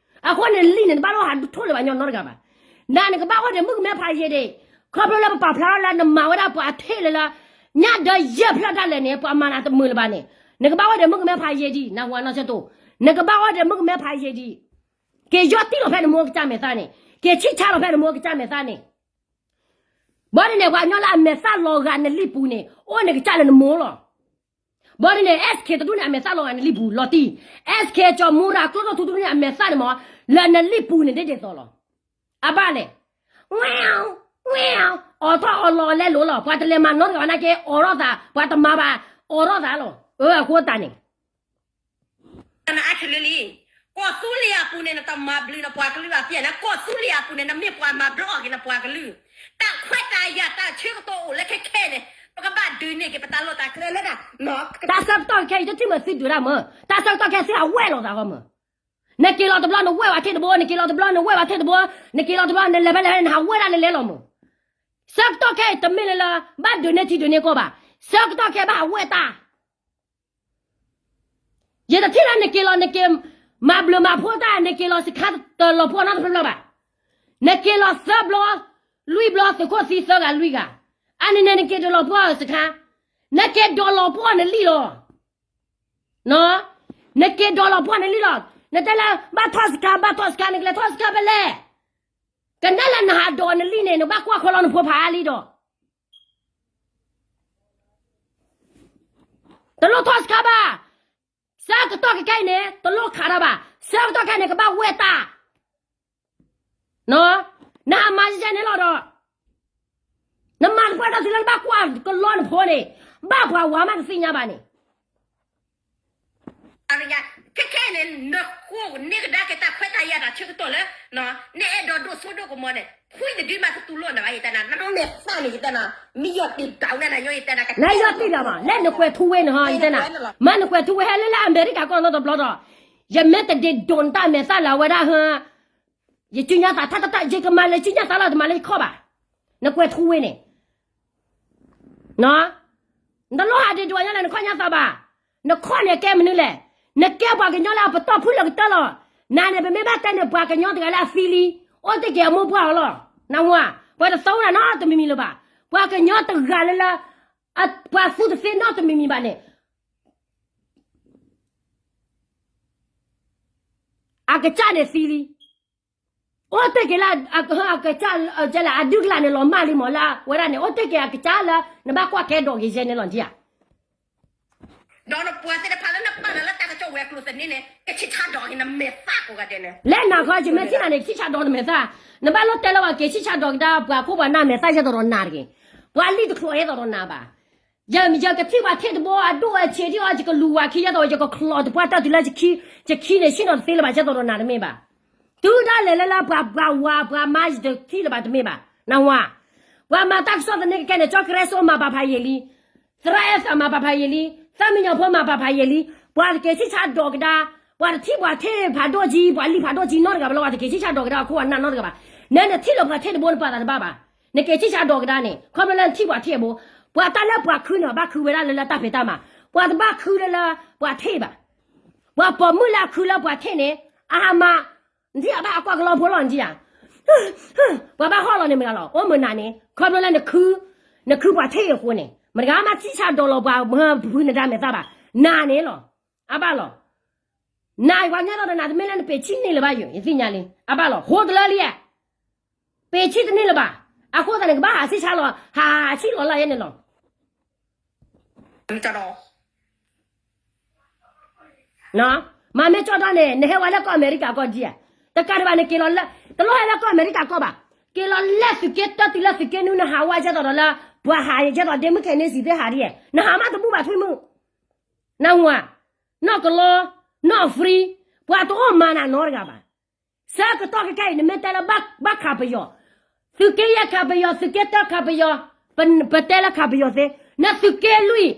အဃိန့ၣ်လံာ်န့ၣ် တဘၣ်လိၣ်ဟးဒုးထိၣ်လၢၤဘၣ်ညီနီတဂၤဘၣ်. နၤနကဘၣ်အိၣ်ဒီးမုၣ်ကမဲဖးယံာ်ဒံး. ခီဖျိလၢပပာ်ဖျါထီၣ်လၢနမၤဝဲဒၣ်ပှၤအထ့ၣ်လၢလၢ ညၣ်ဒၢယဲၢ်ဖျၢၣ်ဒၣ်လဲာ်န့ၣ် ပှၤမၤနၤတမုာ်လၢၤဘၣ်န့ၣ် နကဘၣ်အိၣ်ဒီးမုၣ်ကမဲဖးယံာ်ဒံး နၢ်ဟူနီၢ်ဆၢတိၢ်, နကဘၣ်အိၣ်ဒီးမုၣ်ကမဲဖးယံာ်ဒံး. က့ၤယီၢ်တံၢ်လီၤဖဲနမိၢ်ကစၢ်မဲာ်သၣ်န့ၣ်, က့ၤဆံၣ်ဆါလီၤဖဲနမိၢ်ကစၢ်မဲာ်သၣ်န့ၣ်. ဘၣ်ဒ်န့ၣ် ပှၤကညီလၢအမဲာ်သၣ်လီၤဂာ်နလံာ်ပူၤန့ၣ် အိၣ်န့ၣ်ကစၢ်လၢနမိၢ်လီၤ. ဘၣ်ဒ်န့ၣ် SK တဒူၣ်န့ၣ် အမဲာ်သၣ်လီၤဂာ်နလံာ်ပူၤလီၤတံၢ်, SK ကၠီၤမူရၤကျိထီၣ်ထူတဒူၣ်န့ၣ် အမဲာ်သၣ်န့ၣ်မ့ၢ် လၢနလံာ်ပူၤန့ၣ်ဒ်ဒ်သိးလီၤ. အဘၣ်လဲၣ်, အိးထီၣ်အီၤလီၤအီၤလဲလိာ်လီၤ. ပှၤတလဲၤမၤနီတဂၤဘၣ်နာ်က့ အိးထီၣ်သး, ပှၤတမၤဘၣ် အိးထီၣ်သးလီၤ. အဃိသတးန့ၣ် နအါထလၢလံ, ကီၢ်သူလ့ၤအပူၤန့ၣ် နတမၤဘျုးနပှၤကလုာ်အပျဲၢ်န့ၣ်, ကီၢ်သူလ့ၤအပူၤန့ၣ် နမ့ၢ်ပှၤမၤဘျုးအီၤက့ၤနပှၤကလုာ်, တၢ်ခွဲးတၢ်ယာ်တၢ်ဆၢကတီၢ်အိၣ်လၢခဲခဲန့ၣ် ပကဘၣ်ဒုးန့ၢ်က့ၤပတၢ်လီၢ်တၢ်ကျဲလၢဒၣ်, တၢ်ဆၢကတီၢ်ခဲအံၤ တထံၣ်မုာ်သုဒုးတၢ်မုာ်, တၢ်ဆၢကတီၢ်ခဲသုဟးဝဲလိာ်သးဃီမုာ်, နက့ၤလီၤတဘျီနဝဲဝဲထံၣ်တဘိ, နက့ၤလီၤတဘျီနဝဲဝဲထံၣ်တဘိ, နက့ၤလီၤတဘျီနလဲၤဖဲလဲၣ် နဟးဝဲဒၣ်လဲၤလဲၤလီၤမုာ်, ဆၢကတီၢ်ခဲအံၤတမ့ၢ်လၢလၢ ဘၣ်ဒုးန့ၢ်ထံဒုးန့ၢ်ကီၢ်ဘၣ်, ဆၢကတီၢ်ခဲဘၣ်ဟးဝဲတၢ် ယတထံၣ်လၢနက့ၤလီၤ နက့ၤမၤဘျုးမၤဖှိၣ်တၢ် နက့ၤလီၤစခါတလီၤဖှိၣ်နီတဖျၢၣ်ဘၣ်, နက့ၤလီၤသၢဘျီ, လွံၢ်ဘျီ သုးခိၣ်သံသၢဂၤလွံၢ်ဂၤ, အန့ၣ်န့ၣ် နက့ၤတလီၤဖှိၣ်စခါ, နက့ၤဒိးလီၤဖှိၣ်နလံၣ်လီၤ, နက့ၤဒိးလီၤဖှိၣ်နလံၣ်လီၤ, နတဲလၢ ဘၣ်ထီၣ်စခါ ဘၣ်ထီၣ်စခါ နကလဲၤထီၣ်စခါဖဲလဲၣ်, ကနၣ်လၢနဟးဒိးနလံၣ်န့ၣ် နဘၣ်ကွၢ်ခီလီၤနဖိဖးအါလံဒီး တလိၣ်ထီၣ်စခါဘၣ်, ဆၢကတီၢ်ခဲခဲအံၤန့ၣ် တလိၣ်ခးတၢ်ဘၣ်, ဆၢကတီၢ်ခဲအံၤန့ၣ် ကဘၣ်ဝဲတၢ်, နဟးမၤယဲန့ၣ်လီၤဒီး, နမၤတပှၢ်တၢ်တုၤလၢနဘၣ်ကွၢ်ကလီနဖိန့ၣ်, ဘၣ်ပှၤဝၤမးတသ့ၣ်ညါဘၣ်န့ၣ် ခဲခဲအံၤန့ၣ် နဃိန့ၢ်ကဒါက့ၤတၢ်ခွဲးတၢ်ယာ်တၢ်ဆၢကတီၢ်လၢ နအဲၣ်ဒိးဒိၣ်စိဒိၣ်ကမီၤန့ၣ် ခွံတဒုမးကတူၢ်လိာ်နၤဘၣ် ယတဲနၤ နမဲာ်သၣ်န့ၣ် ယတဲနၤ မ့ၢ်ယီၢ်တ့ၢ်ဒၣ်နၤ ယတဲနၤ နယီၢ်တ့ၢ်လီၤမး လၢနကွဲးထူဝ့န့ၣ်ဟီ ယတဲနၤ မ့ၢ်နကွဲးထူဝ့ဟဲလၢလၢအမဲရကၤကီၢ်နီတဘျီဒီး ယမ့ၢ်တဒ့ဒိးနတၢ်မဲာ်သၣ်လၢအဝဲဒၣ်ဟၢ ယစုညါသးထၣ်တၢ် ယကမၤလၢစုညါသးလီၤ တမၤလၢယခီၣ်ဘၣ် နကွဲးထူဝ့န့ၣ် နတလိၣ်ဟးဒ့ဒိးညါလဲၣ် နခီၣ်ညါသးဘၣ်, နခီၣ်န့ၣ်ကဲမနုၤလဲၣ်, နကဲပှၤကညီလၢအပတီၢ်ဖုၣ်လၢကတၢၢ်လီၤ, နၤန့ၣ် ပမ့ၢ်ဘၣ်တဲန့ၣ် ပှၤကညီတဂၤလၢအသံလံ, အိၣ်တ့ၢ်က့ၤအမိၢ်ပှၢ်အီၤလီၤ, နဝၤ, ပှၤတသီဝဲဒၣ်နီတမံၤမံၤလၢၤဘၣ်, ပှၤကညီတဂၤလၢလၢ, ပှၤသူတသ့နီတမံၤမံၤဘၣ်န့ၣ် အကစၢ်န့ၣ်သံလံ, အိၣ်တ့ၢ်က့ၤလၢ, အကစၢ်, အဒုၣ်ကလၢ်န့ၣ်လီၤမၢ်လံမးလၢဝဲဒၣ်န့ၣ် အိၣ်တ့ၢ်က့ၤအကစၢ်လၢ နဘၣ်ကွၢ်ကဲဒိးက့ၤယဲန့ၣ်လီၤ နထံၣ်ဧါ, ဒီးနပှၤသ့ၣ်တဖၣ်လၢနပာ်နၤလၢတၢ်ကစီၣ်ဝဲၤကျိၤသန့န့ၣ် ကဆံးဆါဒိးက့ၤနမဲာ်သၣ်ကိးဂၤဒဲးန့ၣ်, လၢနၤခီ ယမ့ၢ်ထံၣ်နၤန့ၣ် ကဆံးဆါဒိးနမဲာ်သၣ်, နဘၣ်လိၣ်တဲလၢပှၤက့ၤ ဆံးဆါဒိးကဒါ ပှၤခိၣ်ပှၤနၢ်မဲာ်သၣ် ယဲသိးဒီးနၤတဂ့ၤ, ပှၤလံၣ်တချီးယဲသိးဒီးနၤဘၣ် ယကထံၣ်ပှၤထံၣ်တဘိ အဒိၣ်အဆံးထံၣ်အီၤ ယကလူၤဝၤခံ ယဲသိး ယကချီးတပှၢ်တၢၢ်တုၤလၢယခံန့ၣ် ဆ့ၣ်နီၤတသ့လၢၤဘၣ် ယဲသိးဒီးနၤတမ့ၢ်ဘၣ်, တုၤဒၣ်လဲာ်လၢလၢပှၤပှၤဝၤပှၤမါယတထံၣ်လၢၤဘၣ်တမ့ၢ်ဘၣ်, နဝၤ, ပှၤမၤတၢ်ကစီၣ်သန့ကဲန့ၣ် ကၠီကရဲစိမၤပာ်ဖးယံာ်လံ, သရၣ်အဲၣ်သၣ်မၤပာ်ဖးယံာ်လံ, သၣ်မံညီၤဖိမၤပာ်ဖးယံာ်လံ, ပှၤတက့ၤဆံးဆါဒိးကဒါ, ပှၤတထံၣ်ပှၤထံၣ်ဖးဒိၣ်ကံ ပှၤလံၣ်ဖးဒိၣ်ကံနီတဂၤဘၣ်လီၤ ပှၤတက့ၤဆံးဆါဒိးကဒါအခိၣ်အနၢ်နီတဂၤဘၣ်, နဲနထံၣ်လၢပှၤထံၣ်တဘိ နပာ်သးတဘၣ်ဘၣ် နက့ၤဆံးဆါဒိးကဒါန့ၣ် ခီဖျိလၢနထံၣ်ပှၤထံၣ်အဘိ, ပှၤတၢ်လၢပှၤခုန့ၣ် ဘၣ်ခုဝဲဒၣ်လၢလၢတၢ်ဖံးတၢ်မၤ, ပှၤတဘၣ်ခုလၢလၢပှၤထံၣ်ဘၣ်, ပှၤပိာ်မုၣ်လၢအခုလၢပှၤထံၣ်န့ၣ် အဟါမး, နထံၣ်အဘၣ်အကွၢ်ကလီဖိလီၤနထံၣ်ဧါ, ပှၤဘၣ်ဟီၣ်လီၤန့ၣ်မတၤလီၤ အိၣ်မုာ်နၤန့ၣ် ခီဖျိလၢနခု, နခုပှၤထံၣ်အဃိန့ၣ် မတဂၤမးဆံးဆါဒိးလီၤပှၤမၢဖုနဒၣ်မဲာ်သၣ်ဘၣ်, နၤန့ၣ်လီၤ, အဘၣ်လီၤ နၤယကွၢ်ညါဒီးနၤတမ့ၢ်လၢနပ့ၤဆံၣ်န့ၢ်လၢၤဘၣ်ယိၤ ယသ့ၣ်ညါလံ အဘၣ်လီၤ ဟိတလၢလံဧါ, ပ့ၤဆံၣ်တန့ၢ်လၢၤဘၣ်, အဃိသတးန့ၣ် ကဘၣ်ဟးဆံးဆါလီၤ ဟးဆံးလီၤလၢယဲန့ၣ်လီၤ. မၤမ့ၢ်ကၠီဒီန့ၣ် နဟဲဝဲလၢကီၢ်အမဲရကၤကီၢ်ဒ်ဧါ, တကးဒံးဘၣ်နက့ၤလီၤလၢ, တလိၣ်ဟဲလၢကီၢ်အမဲရကၤကီၢ်ဘၣ်, က့ၤလီၤလၢသုးက့တၢတုၤလၢသုးက့နွံ နဟးဝဲကဲသိးဒီးလၢ, ပှၤဟးယဲသိးဒ့မုၣ်ခဲန့ၣ်စံးသ့ၣ်ဟးဒ်ဧါ, နဟးမးတဘူၣ်ဘၣ်ထွံၣ်မုၣ် နဝၤ, နီၢ်ကလီ, နီၢ် free, ပှၤတအိၣ်မၤနၤနီတဂၤဘၣ်. ဆၢကတီၢ်ခဲခဲအံၤ နမ့ၢ်တဲလၢဘၣ်ခးပယီၤ, သုးက့ယဲၢ်ခးပယီၤ, သုးက့တၢခးပယီၤ, ပတဲလၢခးပယီၤသ့, နသုးက့လွံၢ်,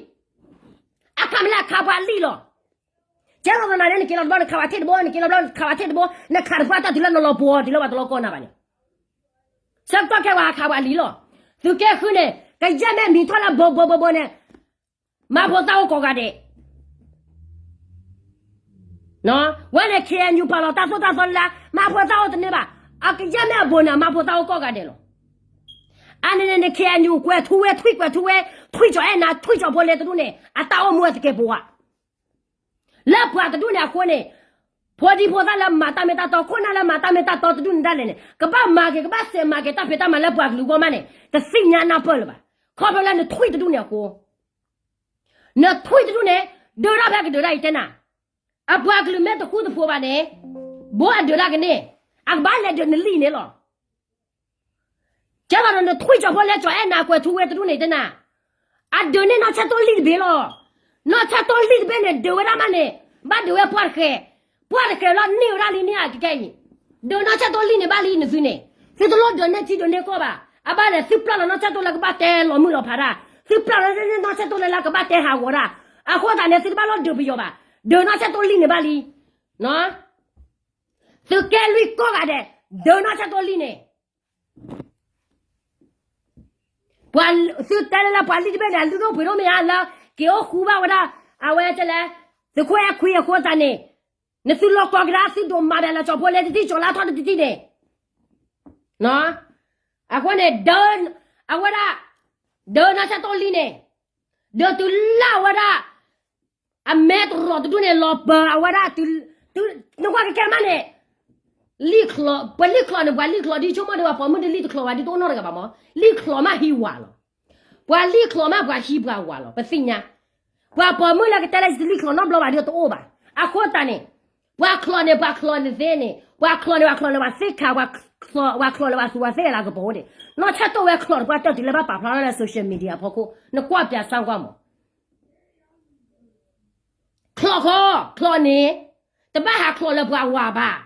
အခးမ့ၢ်လၢအခးပှၤလံၣ်လီၤ. ကဲသိးဒီးနၤန့ၣ် နက့ၤလီၤတဘျီ နခးပှၤထံၣ်တဘိ, နက့ၤလီၤတဘျီ နခးပှၤထံၣ်တဘိ, နခးတပှၢ်တၢ်တုၤလၢနလီၤပှီၤတုၤလၢပှၤတလီၤကီနၤဘၣ်န့ၣ်, ဆၢကတီၢ်ခဲဝဲခးပှၤလံၣ်လီၤ. သုးက့ဃုန့ၣ် ကယဲၢ်မ့ၢ်မံၤထီၣ်လၢဘိဘိဘိဘိန့ၣ် မၤဖိသၣ်အိၣ်ကိးဂၤဒဲး, ဝဲန့ၣ် KNU ပာ်လီၤတၢ်သိၣ်တၢ်သီလၢ မၤဖိသၣ်အိၣ်တန့ၢ်ဘၣ်, အကယဲၢ်မ့ၢ်အဘိန့ၣ် အမၤဖိသၣ်အိၣ်ကိးဂၤဒဲးလီၤ. အန့ၣ်န့ၣ် KNU ကွဲးထူဝဲ ထွံၣ်ကွဲးထူဝဲ, ထွံၣ်ကၠီၤအဲၣ်နၤ ထွံၣ်ကၠီၤဖိလဲတဒူၣ်န့ၣ် အတၢ်အိၣ်မူအတကဲာ်ပဝး လၢပှၤတဒူၣ်န့ၣ်အဃိန့ၣ်, ဖိဒံဖိသၣ်လၢမၤတၢ်မ့ၢ်တၢ်တီ, ခိၣ်နၢ်လၢမၤတၢ်မ့ၢ်တၢ်တီတဒူၣ်န့ၣ်ဒၣ်လဲာ်န့ၣ် ကဘၣ်မၤက့ၤ ကဘၣ်စဲးမၤက့ၤတၢ်ဖံးတၢ်မၤလၢပှၤကလုာ်ဂီၢ်မးန့ၣ် တသ့ၣ်ညါနၢ်ပၢၢ်လၢၤဘၣ်. ခီဖျိလၢနထွံၣ်တဒူၣ်န့ၣ်အဃိ, နထွံၣ်တဒူၣ်န့ၣ် ဒုးတၢ်ဖဲကဒုးတၢ်အံၤတဲနၤ, အပှၤကလုာ်မ့ၢ်တဃူတဖိးဘၣ်န့ၣ်, ဘိအဒုးတၢ်ကန့ၢ်, အကဘၣ်လဲၤဒုးနလံၣ်န့ၣ်လီၤ. ကဲသိးဒီးနထွံၣ်ကၠီၤဖိလဲကၠီၤအဲၣ်နၤကွဲးထူဝဲတဒူၣ်န့ၣ်တဲနၤ, အဒုးန့ၢ်နီၢ်ဆၢတိၢ်လံၣ်တဘ့ၣ်လီၤ. နီၢ်ဆၢတိၢ်လံၣ်တဘ့ၣ်န့ၣ် ဒုးဝဲဒၣ်မးန့ၣ်, ဘၣ်ဒုးဝဲပှၢ်တဃဲး, ပှၤတကဲလီၤန့ၢ်ဝဲဒၣ်လံန့ၣ်အကကဲအံၤ, ဒုးနီၢ်ဆဲၣ်တိၢ်လံန့ၣ်ဘၣ်လံနသုန့ၣ်, သုတလိၣ်ဒုးန့ၢ်ထံဒုးန့ၢ်ကီၢ်ဘၣ်, အဘၣ်လဲၣ်သုပျၢ်လီၤနီၢ်ဆဲၣ်တိၢ်လၢကဘၣ်တဲလီၤမုၢ်လီၤဖးတၢ်, သုပျၢ်လီၤနီၢ်ဆဲၣ်တိၢ်လၢကဘၣ်တဲဟးဂီၤတၢ်, အဃိသတးန့ၣ် သုတဘၣ်လိၣ်ဒုးပယီၤဘၣ်, ဒုးနီၢ်ဆဲၣ်တိၢ်လံန့ၣ်ဘၣ်လံ, သုကဲလွံၢ်ကီၢ်ဂၤဒဲး, ဒုးနီၢ်ဆဲၣ်တိၢ်လံန့ၣ် ပှၤသုတဲလၢလၢပှၤလံၢ်တဘ့ၣ်န့ၣ် အလုၢ်ဒိၣ်ပှ့ၤဒိၣ်မ့ၢ်ဧါလၢ က့ၤအိၣ်ဃူဘၣ်ဝဲဒၣ်, အဝဲကလဲ, သုးခိၣ်အဲၣ်ခွံအဃိသတးန့ၣ်, နသုလီၢ်ကီကဒါသုဒိးမၤဘၣ်လၢကၠီၤဖိလ့တထံၣ်ကၠီၤလါထီၣ်တထံၣ်န့ၣ်, အဃိန့ၣ်, အဝဲဒၣ်, ဒုးနီၢ်ဆဲၣ်တိၢ်လံန့ၣ်, ဒုးတုၤလၢအဝဲဒၣ် အမဲတရီးတဒူၣ်န့ၣ် လီၤပၢၤအဝဲဒၣ်, နကွၢ်ကကဲမးန့ၣ်, လံၣ်ချီ, ပှၤလံၣ်ချီန့ၣ် ပှၤလံၣ်ချီဒ်ဆိကမိၣ်ဒီး ပှၤပိာ်မုၣ်ဒ်လံၣ်တချီဘၣ်ဒ်တအိၣ်နီတဂၤဘၣ်မး, လံၣ်ချီမးဟံးဝၤလီၤ, ပှၤလံၣ်ချီမးပှၤဟံးပှၤဝၤလီၤ ပသ့ၣ်ညါ, ပှၤပိာ်မုၣ်လၢကတဲလၢယတလံၣ်ချီနီတဘျီဘၣ်ဒ်တအိၣ်ဘၣ်, အဃိသတးန့ၣ်, ပှၤချီန့ၣ် ပှၤချီန့ၣ်သ့န့ၣ် ပှၤချီန့ၣ် ပှၤချီန့ၣ် ပှၤသ့ၣ်ခါ, ပှၤချီန့ၣ် ပှၤသူၤပှၤသ့ၣ်လၤကပီၤအိၣ်န့ၣ်, နီၢ်ဆဲၣ်တိၢ်ဝဲချီန့ၣ် ပှၤတၢၢ်တုၤလၢဘၣ်ပာ်ဖျါထီၣ်လၢ social media အဖီခိၣ် နကွၢ်ပၠးစၢ်ကွၢ်မး ချီဃီ, ချီန့ၣ်, တဘၣ်ဟးချီလၢပှၤဝၤဘၣ်.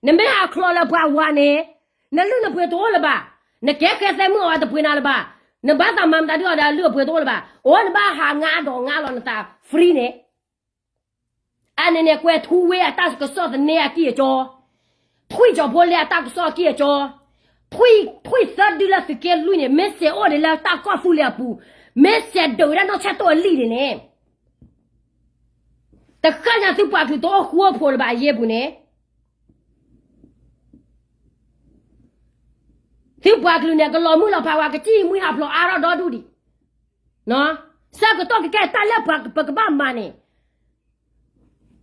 နမ့ၢ်ဟးချီလၢပှၤဝၤန့ၣ်, နလုၢ်နပှ့ၤတအိၣ်လၢၤဘၣ်. နကဲဃဲသဲမုၣ်အီၤတပှ့ၤနၤလၢၤဘၣ်. နဘၣ်သးမၤမတၤဒ်အီၤဒီးအလုၢ်အပှ့ၤတအိၣ်လၢၤဘၣ်. အိၣ်နဘၣ်ဟးငါဒီးငါလီၤနသး free န့ၣ် အန့ၣ်န့ၣ် ကွဲၤထူဝ့အတၢ်ကစီၣ်သန့အကံၢ်အကၠီ, ထွံၣ်ကၠီၤဖိလ့အတၢ်ကစီၣ်အကံၢ်အကၠီ, ထွံၣ်, ထွံၣ်သၢဒုလၢသုးက့လွံၢ်န့ၣ် မ့ၢ်စဲးအိၣ်န့ၣ်လၢတၢ်ကီၢ်သူလ့ၤအပူၤ, မ့ၢ်စဲးဒုးဝဲဒၣ်နီၢ်ဆဲၣ်တိၢ်အလံာ်န့ၣ်န့ၣ်, တဃၣ်ညါသုပှၤကလုာ်တအိၣ်ဃူအိၣ်ဖိးလၢၤဘၣ်အယ့ၢ်ပူၤန့ၣ် သုပှၤကလုာ်န့ၣ် ကလီၤမုၢ်လီၤဖးဝဲ ကစံၣ်မှံဟးဖျိးအါထီၣ်ဒီဒူၣ်ဒံး, ဆၢကတီၢ်ကကဲတၢ်လၢပှၤပကဘၣ်မၤန့ၣ်,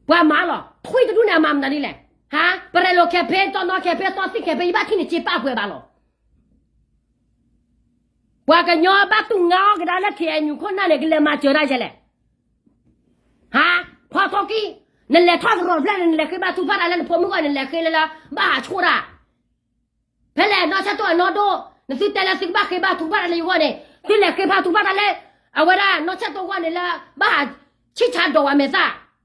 ပှၤမၤလီၤ. ထွံၣ်တဒူၣ်န့ၣ် အမၤမနုၤဒ်လဲၣ်, ဟါ, ပရဲၣ်လိာ်ခဲဖဲ တီနီခဲဖဲ သီသံၣ်ခဲဖဲ ယဘၣ်ထံၣ်န့ၣ်စ့ပာ်ပှဲၤဘၣ်လီၤ. ပှၤကညီဘၣ်တူၢ်ငါအီၤကဒါလၢ KNU ခိၣ်နၢ်န့ၣ် ကလဲၤမၤစၢၤတၢ်ယဲလဲၣ်. ဟါ, ဖီထီၣ်ကံၢ်, နလဲၤထီၣ်သရိာ်တဖျၢၣ်န့ၣ် နလဲၤဃ့ဘါထုကဖၣ်တၢ်လၢနဖိမုၣ်ဂီၢ် နလဲၤဃ့လၢလၢ ဘၣ်ဟးဆိၣ်တၢ်, ဖဲလဲၣ်နီၢ်ဆဲၣ်တိၢ်အနီၢ်ဒိၣ်, နသုတဲလၢသုကဘၣ်ဃ့ဘါထုကဖၣ်တၢ်လၢယဂီၢ်န့ၣ် သုလဲၤဃ့ဘါထုကဖၣ်တၢ်လၢ အဝဲဒၣ်နီၢ်ဆဲၣ်တိၢ်ဂီၢ်န့ၣ်လၢ ဘၣ်ဟးဆံၣ်ဆါဒိးဝဲမဲာ်သၣ်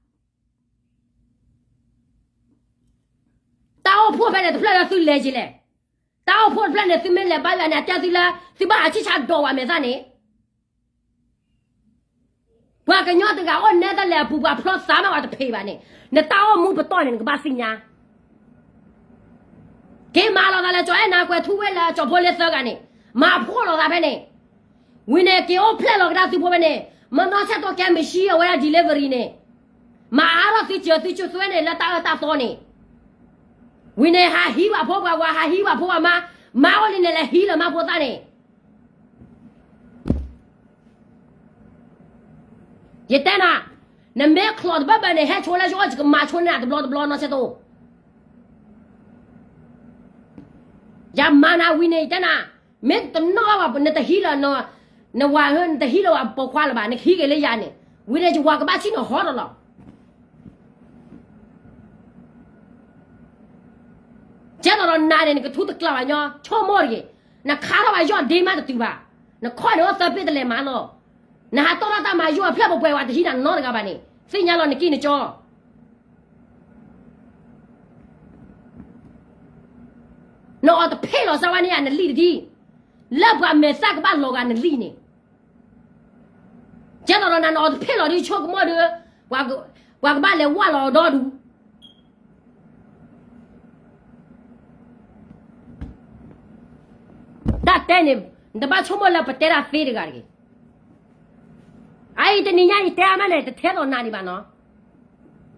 တၢ်အိၣ်ဖှိၣ်ဖဲန့ၣ်တဖျၢၣ်လၢသုလဲၤက့ၤလဲၣ်. တၢ်အိၣ်ဖှိၣ်တဖျၢၣ်န့ၣ် သုမ့ၢ်လဲၤဘါယွၤန့ၣ် အတဲသုလၢ သုဘၣ်ဟးဆံၣ်ဆါဒိးဝဲမဲာ်သၣ်န့ၣ် ပှၤကညီတဂၤအိၣ်နဲဒၣ်လဲာ်အပူၤ ပှၤဖျီသးမး ပှၤတဖံးဘၣ်န့ၣ် နတၢ်အိၣ်မူပတီၢ်န့ၣ် နကဘၣ်သ့ၣ်ညါ က့ၤမၤလီၤသးလၢ ကၠီၤအဲၣ်နၤ ကွဲၤထူဝ့လၢ ကၠီၤဖိလ့သၢဂၤန့ၣ် မၤဖှိၣ်လီၤသးဖဲန့ၣ် ဝံၤန့ၣ် က့ၤအိၣ်ဖျဲၣ်လီၤကဒါသုဖိဖဲန့ၣ် မနီၢ်ဆဲၣ်တိၢ်ကဲမ့ၢ်ဆံအဝဲဒၣ် delivery န့ၣ် မၤအါထီၣ်သုစၢၤသုစၢၤသွဲန့ၣ် လၢတၢ်အၢတၢ်သီန့ၣ် ဝံၤန့ၣ် ဟးဟံးပှၤဖိပှၤဝၤ ဟးဟံးပှၤဖိပှၤမါ မါအိၣ်လံန့ၣ် လဲၤဟံးလၢမါဖိသၣ်န့ၣ် ယတဲနၤ, နမ့ၢ်ချီးတဘၢၣ်ဘၢၣ်န့ၣ် ဟဲဆိလၢယအိၣ် ယကမၤဆိန့ၢ်နၤတဘျီတဘျီ နီၢ်ဆဲၣ်တိၢ်, ယမၤနၤဝံၤန့ၣ် ယတဲနၤ, မ့ၢ်တနီၣ်ဘၣ် နတဟံးလၢၤ နဝၤဧၢ နတဟံးလၢၤဝဲပိာ်ခွါလၢၤဘၣ် နကဟံးက့ၤလၢယၤန့ၣ် ဝံၤန့ၣ် ယဝၤကဘၣ်ဆံၣ်နီၤဟီဒီးလီၤ ကဲသိးဒီးနၤန့ၣ် နကထူတကျးဘၣ်ညီ ဆိကမိၣ်တဂ့ၤ, နခါထီၣ်ဘၣ်ယီၢ်ဒ့မးတတုၤဘၣ်, နခီၣ်န့ၣ်အိၣ်သၢပ့ၢ်တလဲၤမးနီၤ, နဟးတီၣ်ထီၣ်တၢ်မၤယိၣ်အဖျၢၣ်ပှဲၤပှဲၤ ပှၤတဟံးနၤနီတဂၤဘၣ်န့ၣ် သ့ၣ်ညါလီၤနကံၢ်နကၠီ နအီၤတဖ့ၣ်လီၤစၢ်ဝဲန့ၣ်ယၤနလံၣ်တဒံၣ်, လၢပှၤမဲာ်သၣ်ကဘၣ်လီၤဂာ်နလံၣ်န့ၣ်, ကဲသိးဒီးနၤနအီၤတဖ့ၣ်လီၤဒ်ဆိကမိၣ်ဒီး, ပှၤကဘၣ်လဲၤဝၢ်လီၤဒီဒူၣ် တၢ်တဲန့ၣ်, နတဘၣ်ဆိကမိၣ်လၢပတဲတၢ်သ့တဂၤတဂ့ၤ. အအံၤတနံၤညါအံၤတဲအါမးန့ၣ် တထဲသိးနၤဒံးဘၣ်နီၤ.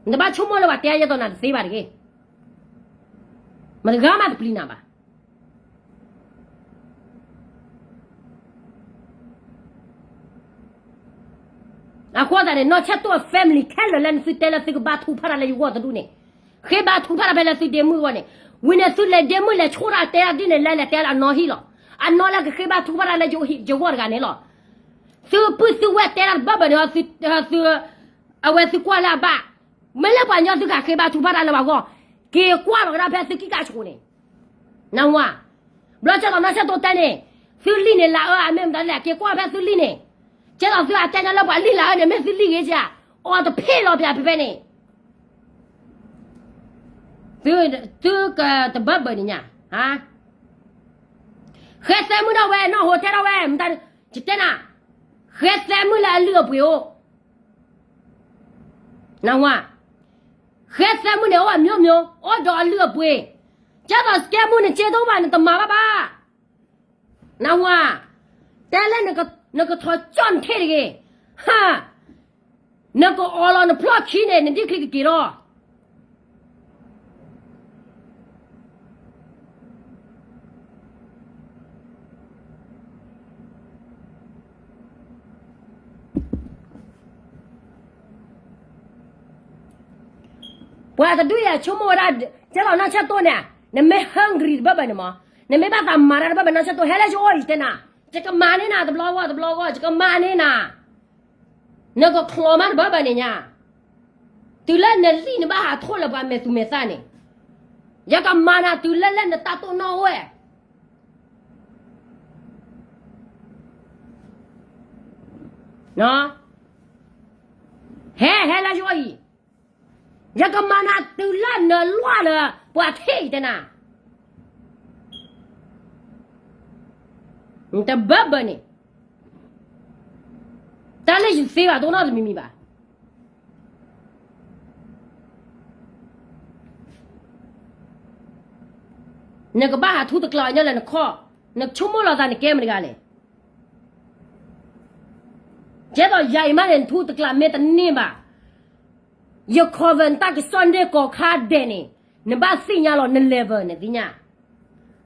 နတဘၣ်ဆိကမိၣ်လၢပှၤတဲယဲသိးနၤတသ့ဘၣ်တဂ့ၤ. မတဂၤမးတပျံၤနၤဘၣ်. အဃိသတးန့ၣ် နီၢ်ဆဲၣ်တိၢ်အ family ခဲလၢာ်လၢနသုတဲလၢသုကဘါထုကဖၣ်တၢ်လၢယဂီၢ်တဒူၣ်န့ၣ်, ဃ့ဘါထုကဖၣ်တၢ်ဖဲလၢသုဒ့မုၣ်အဂီၢ်န့ၣ်, ဝံၤန့ၣ်သုလဲၤဒ့မုၣ်လဲၤဆိၣ်တၢ်တဲတၢ်ဒ်န့ၣ် လဲၤလဲၤတဲလၢအနီၢ်ဟံၣ်လီၤ. အနီၢ်လၢကဃ့ဘါထုကဖၣ်တၢ်လၢယဂီၢ်တဂၤန့ၣ်လီၤ. သုပုၢ်သုဝဲၢ်တဲတၢ်တဘၢၣ်ဘၢၣ်န့ၣ်, အဝဲသုကွၢ်လၢအဘၣ်, မ့ၢ်လၢပှၤကညီသုကဃ့ဘါထုကဖၣ်တၢ်လၢပှၤဂီၢ်, က့ၤကွၢ်လီၤကဒါဖဲသုကံၢ်ကၢ်ဆိးန့ၣ် နဝၤ, ဘျီကဲသိးနီၢ်ဆဲၣ်တိၢ်တဲန့ၣ်, သုလံၣ်န့ၣ်လၢအၢအမ့ၢ်မတၤလဲၣ် က့ၤကွၢ်ဖဲသုလံၣ်န့ၣ်, ကဲသိးသုအတဲညါလၢပှၤလံၣ်လၢအၢန့ၣ် မ့ၢ်သုလံၣ်ဂ့ၤဧါ, အီၤတဖ့ၣ်လီၤပၠးဖဲဖဲန့ၣ်, သုကတဘၢဘၢန့ၣ်ညါ, ဃဲသဲမုၣ်ထီၣ်ဝဲ နီၢ်ဟိထဲထီၣ်ဝဲ, ယတဲနၤ, ဃဲသဲမုၣ်လၢအလုၢ်အပှ့ၤအိၣ်, နၢ်ဟူဧါ, ဃဲသဲမုၣ်န့ၣ်အိၣ်အမျိုးမျိုး, အိၣ်ဒီးအလုၢ်အပှ့ၤ, ကဲသိးစကဲမုၣ်နစ့တအိၣ်ဘၣ် နတမၤဘၣ်ဘၣ်, နၢ်ဟူဧါ, တဲလၢနကထီၣ်ကၠီၣ်နထ့ၣ်တဂ့ၤ, ဟါ, နကအီၣ်လီၤနဖျီၣ်ခံန့ၣ် နဒ့ချံကက့ၤထီၣ် ပှၤတဒူၣ်အံၤဆိကမိၣ်ဝဲဒၣ်, ကဲလီၤနီၢ်ဆၢတိၢ်န့ၣ်, နမ့ၢ် hungry တဘၢဘၢန့ၣ်မး, နမ့ၢ်ဘၣ်သးမၤတၢ်တဘၢဘၢ နီၢ်ဆၢတိၢ် ဟဲလၢယအိၣ်ယတဲနၤ, ယကမၤန့ၢ်နၤတဘျီဂီၢ်တဘျီဂီၢ် ယကမၤန့ၢ်နၤ, နကချီမးတဘၢဘၢန့ၣ်ညါ, တုၤလၢနလံၣ်နဘၣ်ဟးထီၣ်လၢပှၤမဲာ်သူမဲာ်သးန့ၣ်, ယကမၤနၤတုၤလၢလၢနတၢ်တိၢ်နီၣ်အိၣ်ဝဲ ဟဲ ဟဲလၢယအိၣ်အံၤ, ယကမၤနၤတုၤလၢနလွဲၢ်လၢပှၤထံၣ်အံၤတဲနၤ, နတဘၢဘၢန့ၣ်, တၢ်လၢယသ့ဘၣ်တအိၣ်နီတမံၤမံၤဘၣ်. နကဘၣ်ဟးထူတကျးညီလၢနခီၣ်, နဆိကမိၣ်လီၤသးနကဲမတၤတဂၤလဲၣ်. ကဲသိးယၤအံၤမးန့ၣ် နထူတကျးမ့ၢ်တန့ၢ်ဘၣ်, ယ cover နတၢ်ကစီၣ်န့ၢ်ကိးခါဒဲးန့ၣ်, နဘၣ်သ့ၣ်ညါလီၤန level နသ့ၣ်ညါ,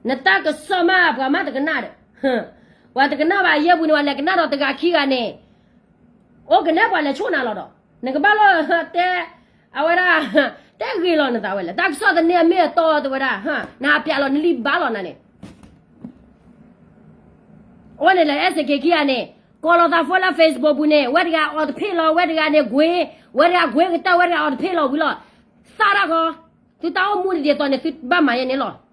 နတၢ်ကစီၣ်မးပှၤမးတကနၣ်ဒီး, ပှၤတကနၣ်ဘၣ်ယဲၢ်ပူၤန့ၣ် ပှၤလဲၤကနၣ်ဒီးတဂၤခံဂၤန့ၣ် အိၣ်ကနဲပှၤလဲၤဆိၣ်နၤလီၤဒီး, နကဘၣ်လီၤတဲ, အဝဲဒၣ်, တဲဂ့ၤလီၤနသးဝဲလဲၣ်, တၢ်ကစီၣ်သန့အမ့ၢ်အတီတဲဝဲဒၣ်, နဟးပျးလီၤနလံာ်ဘါလီၤနၤန့ၣ်, အိၣ်န့ၣ်လဲၤ အဲၣ်စ့က့ခံဂၤန့ၣ်, ကိးလီၤသး phone လၢ Facebook ပူၤန့ၣ်, ဝဲတဂၤအီၤတဖ့ၣ်လီၤ, ဝဲတဂၤန့ၣ်ကွ့, ဝဲတဂၤကွ့ကတၢၢ်, ဝဲတဂၤအီၤတဖ့ၣ်လီၤဝံၤလီၤ, သၣ်တၢ်ဃီ, သုတၢ်အိၣ်မူဒ်သိးန့ၣ် သုဘၣ်မၤယဲန့ၣ်လီၤ.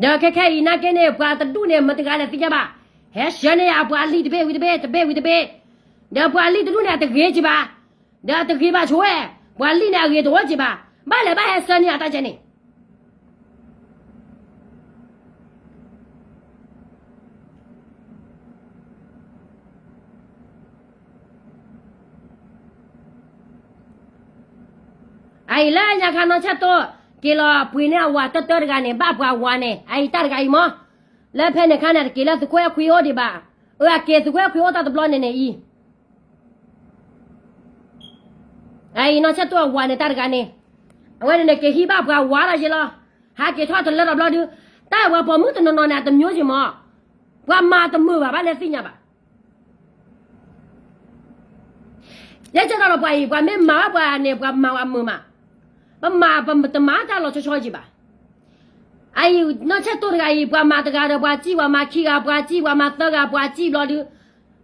ဒီးခဲခဲအံၤနာ်က့န့ၣ် ပှၤတဒူၣ်န့ၣ် မတၤတဂၤလဲၣ်သ့ၣ်ညါဘၣ်, ဟဲဆှၢန့ၢ်ယၤအပှၤလံာ်တဘ့ၣ်ဝံၤတဘ့ၣ် တဘ့ၣ်ဝံၤတဘ့ၣ်, ဒီးပှၤလံာ်တဒူၣ်န့ၣ် အတဂ့ၤက့ၤဘၣ်, ဒီးအတဂ့ၤဘၣ်ဆိဝဲ, ပှၤလံာ်န့ၣ်အဂ့ၤတအိၣ်က့ၤဘၣ်, ဘၣ်လဲၤဘၣ်ဟဲဆှၢန့ၢ်ယၤတၢ်ကဲန့ၣ် အအံၤလၢညါခါနီၢ်ဆၢၣ်တိၢ်, က့ၤလီၤပှ့ၤန့ၢ်အဝၤတၢၢ်တၢၢ်တဂၤန့ၣ် ဘၣ်ပှၤဝၤန့ၣ်, အအံၤတၢ်တဂၤအံၤမး, လၢဖဲန့ၣ်ခါန့ၣ် တက့ၤလၢသုးခိၣ်အဲၣ်ခွံအိၣ်ဒံးဘၣ်, အက့ၤသုးခိၣ်အဲၣ်ခွံအိၣ်တၢ်တဘျီန့ၣ်န့ၣ်အံၤ, အအံၤနီၢ်ဆၢၣ်တိၢ်အဝၤန့ၣ်တၢ်တဂၤန့ၣ်, အဝဲန့ၣ်န့ၣ်က့ၤဟံးဘၣ်ပှၤဝၤလီၤယဲလီၤ, ဟးက့ၤထီၣ်တလၢတဘျီဒု, တၢ်ပှၤပိာ်မုၣ်တနီၤနီၤန့ၣ် အတမျိုးက့ၤမး, ပှၤမၤတမုာ်ဘၣ် ဘၣ်လဲၤသ့ၣ်ညါဘၣ် ယဲကဲထီၣ်ဒီးပှၤအံၤ ပှၤမ့ၢ်မၤဘၣ်ပှၤန့ၣ် ပှၤမၤဝဲအမုာ်မး, ပမၤပတမၤတၢ်လီၤဆီဆီက့ၤဘၣ်. အအံၤ နီၢ်ဆၢၣ်တိၢ်တဂၤအံၤ ပှၤမၤတဂၤဒီး ပှၤစံၣ်ပှၤမၤခံဂၤ, ပှၤစံၣ်ပှၤမၤသၢဂၤ, ပှၤစံၣ်ဘျီဒု,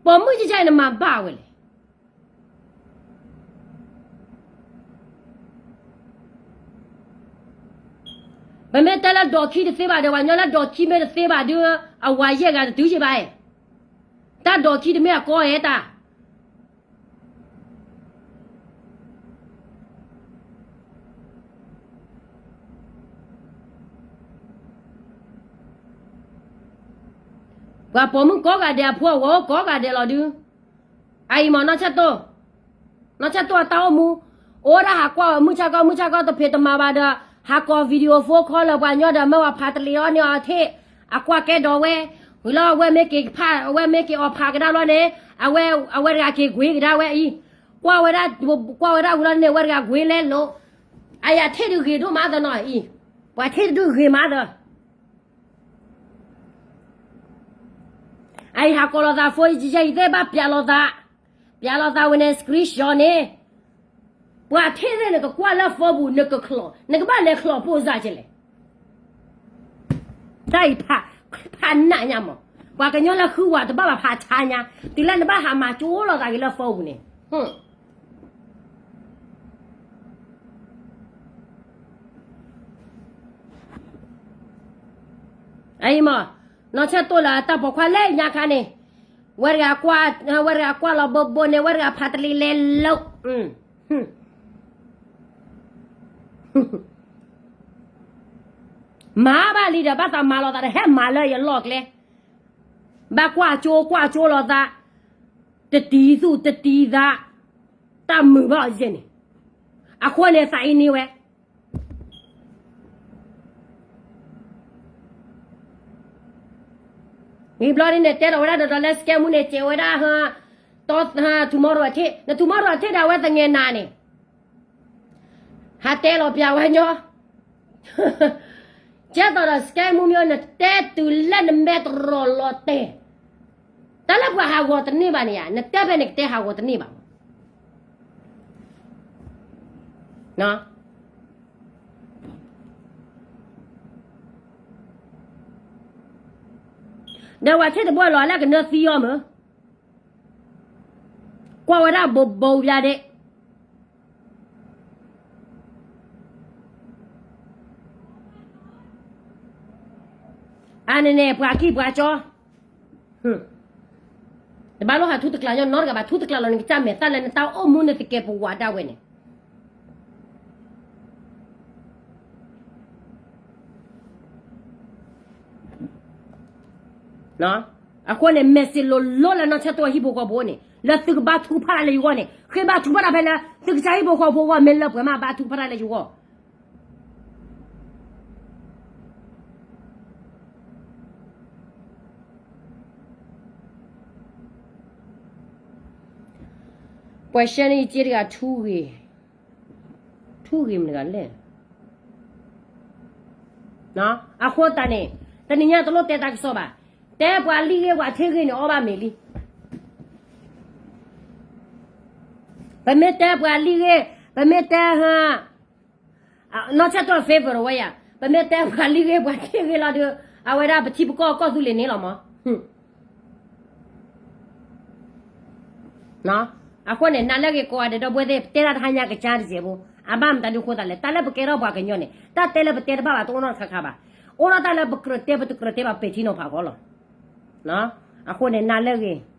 ပိာ်မုၣ်ကဲကဲအံၤ နမၤဘၣ်ဝဲလဲၣ်. ပမ့ၢ်တဲလၢဒီးခံတသ့ဘၣ်ဒီး ပှၤညီလၢဒီးခံမ့ၢ်တသ့ဘၣ်ဒု, အဝၤယဲၢ်ဂၤတတုၤက့ၤဘၣ်, တၢ်ဒီးခံတမ့ၢ်အကီအဲၣ်တၢ် ပှၤပိာ်မုၣ်ကိးဂၤဒဲး အဖိအဝၤအိၣ်ကိးဂၤဒဲးလီၤဒု, အအံၤမ့ၢ် နီၢ်ဆၢၣ်တိၢ်အတၢ်အိၣ်မူ, အိၣ်ဒၣ်ဟးကွၢ်အီၤ မုၢ်ဆါခီ မုၢ်ဆါခီတဖံးတမၤဘၣ်ဒီး, ဟးကိး video phone call လၢပှၤညီဒီး မ့ၢ်ပှၤဖးတလံၤအီၤန့ၢ်အီၤထံၣ်, အကွၢ်ကဲဒီးဝဲ, ဝံၤလီၤအဝဲမ့ၢ်က့ၤဖး အဝဲမ့ၢ်က့ၤအီၣ်ဖးကဒါလီၤန့ၣ်, အဝဲ အဝဲတဂၤက့ၤကွ့ကဒါဝဲအံၤ, ကွၢ်ဝဲဒၣ်, ကွၢ်ဝဲဒၣ်ဝံၤလီၤန့ၣ် အဝဲတဂၤကွ့လဲၤလိာ်, အယၤထံၣ်ဒုဂ့ၤဒိၣ်မးသနီၤအံၤ, ပှၤထံၣ်တဒုဂ့ၤမးသ အအံၤဟးကိးလိာ်သး phone ယယဲၢ်အံၤသ့ၣ်ဘၣ်ပျးလိာ်သး, ပျးလိာ်သးဝဲန့ၣ် screenshot န့ၣ်, ပှၤထံၣ်သ့ၣ်နကကွၢ်လၢ phone ပူၤ နကချီၣ် နကဘၣ်လဲၤချီၣ်ပိၢ်စၢ်ကလဲၣ်. တၢ်အံၤ ဖးနးညါမး, ပှၤကညီလၢဃုဝဲတဘၣ်ဘၣ်ဖးဆါညါ, တုၤလၢနဘၣ်ဟးမၤကၠိလိာ်သးက့ၤလၢ phone ပူၤန့ၣ် အံၤမး, နီၢ်ဆၢၣ်တိၢ်လၢတၢ်ပိာ်ခွါလၢညါခါန့ၣ်, ဝဲတဂၤကွၢ်, ဝဲတဂၤကွၢ်လီၤဘိဘိန့ၣ် ဝဲတဂၤဖးတလံၤလဲၤလိာ်, မၤဘၣ်လံဒီး ဘၣ်သးမၤလိာ်သးဒီး ဟဲမၤလၢယလီၢ်ကျဲ, ဘၣ်ကွၢ်ကၠိကွၢ်ကၠိလိာ်သး, တတံၤသူၣ်တတံၤသး, တၢ်မုာ်ဘၣ်အီၤယဲၢ်န့ၣ်, အဃိန့ၣ်သးအံၤန့ၢ်ဝဲ ဂ့ၤဘျီဒ်န့ၣ် တဲထီၣ်ဝဲဒၣ်ဒီးဒီးလၢ scam မူန့ၣ် စဲးဝဲဒၣ်, တီ, tomorrow အထ့ၣ်, န tomorrow အထ့ၣ်ဒၣ်ဝဲသငဲးနၤန့ၣ်, ဟးတဲလီၤပျးဝဲညီ, ကဲသိးဒီး scam မူမ့ၢ် နတဲတုၤလၢနမဲာ်တရီလီၤတဲာ်, တၢ်လၢပှၤဟးဂီၤတန့ၢ်ဘၣ်န့ၣ်ဧါ, နတဲဖဲန့ၣ်ကတဲဟးဂီၤတန့ၢ်ဘၣ် ဒီးပှၤထ့ၣ်တဘိလီၤလၢကနၢသံအီၤမ့ၢ်, ကွၢ်ဝဲဒၣ်ဘိဘိပျါဒ့ၣ်, အန့ၣ်န့ၣ် ပှၤကံၢ်ပှၤကၠီ, တဘၣ်လိၣ်ဟးထူတကျးညီ, နီတဂၤဘၣ်ထူတကျးလီၤ နကစၢ်မဲာ်သၣ်လၢနတၢ်အိၣ်မူနသကဲးပဝးဒၣ်ဝဲန့ၣ် အဃိန့ၣ် message လိၤလိၤလၢနီၢ်ဆၢတိၢ်အဟံၣ်ဖိဃီဖိန့ၣ် လၢသုကဘါထုကဖၣ်တၢ်လၢယဂီၢ်န့ၣ် ဃ့ဘါထုကဖၣ်တၢ်ဖဲလၢ သုကစၢ်ဟံၣ်ဖိဃီဖိအဂီၢ် မ့ၢ်လၢပှဲၤမးဘါထုကဖၣ်တၢ်လၢယဂီၢ် ပှၤရှဲန့ၣ်ယက့တဂၤထူဂ့ၤ, ထူဂ့ၤမတၤတဂၤလဲၣ်. အဃိသတးန့ၣ် တနံၤညါတလိၣ်တဲတၢ်ကစီၣ်ဘၣ်. တဲပှၤလံၣ်ဂ့ၢ်ပှၤထ့ၣ်ဂ့ၢ်န့ၣ် အီၣ်ဘၣ်မ့ၤလံ. ပမ့ၢ်တဲပှၤလံၣ်ဂ့ၢ်, ပမ့ၢ်တဲ နီၢ်ဆၢတိၢ် favor ဒီးဝဲယၤ, ပမ့ၢ်တဲပှၤလံၣ်ဂ့ၢ်ပှၤထ့ၣ်ဂ့ၢ်လီၤဒီး အဝဲဒၣ်ပထံပကီၢ်ကီၢ်သူလ့ၤန့ၣ်လီၤမး. အဃိန့ၣ် နၤလၢဂ့ၤကိးဂၤဒဲး ဒီပုၢ်ဝဲၢ်သ့ၣ် ပတဲတၢ်တဟါညါကစၢ်တစဲးဖိ, အဘၣ်မတၤဒုးဃိသးလဲၣ်. တၢ်လၢပကဲထီၣ်ပှၤကညီန့ၣ် တၢ်တဲလၢပတဲတဘၣ်ဘၣ် တအိၣ်နီတခါခါဘၣ်. အိၣ်ထီၣ်တၢ်လၢပကြၢးတဲပတကြၢးတဲဘၣ် ပဲာ်ထံနီၤဖးဃီလီၤ. အဃိန့ၣ် နၤလၢဂ့ၤ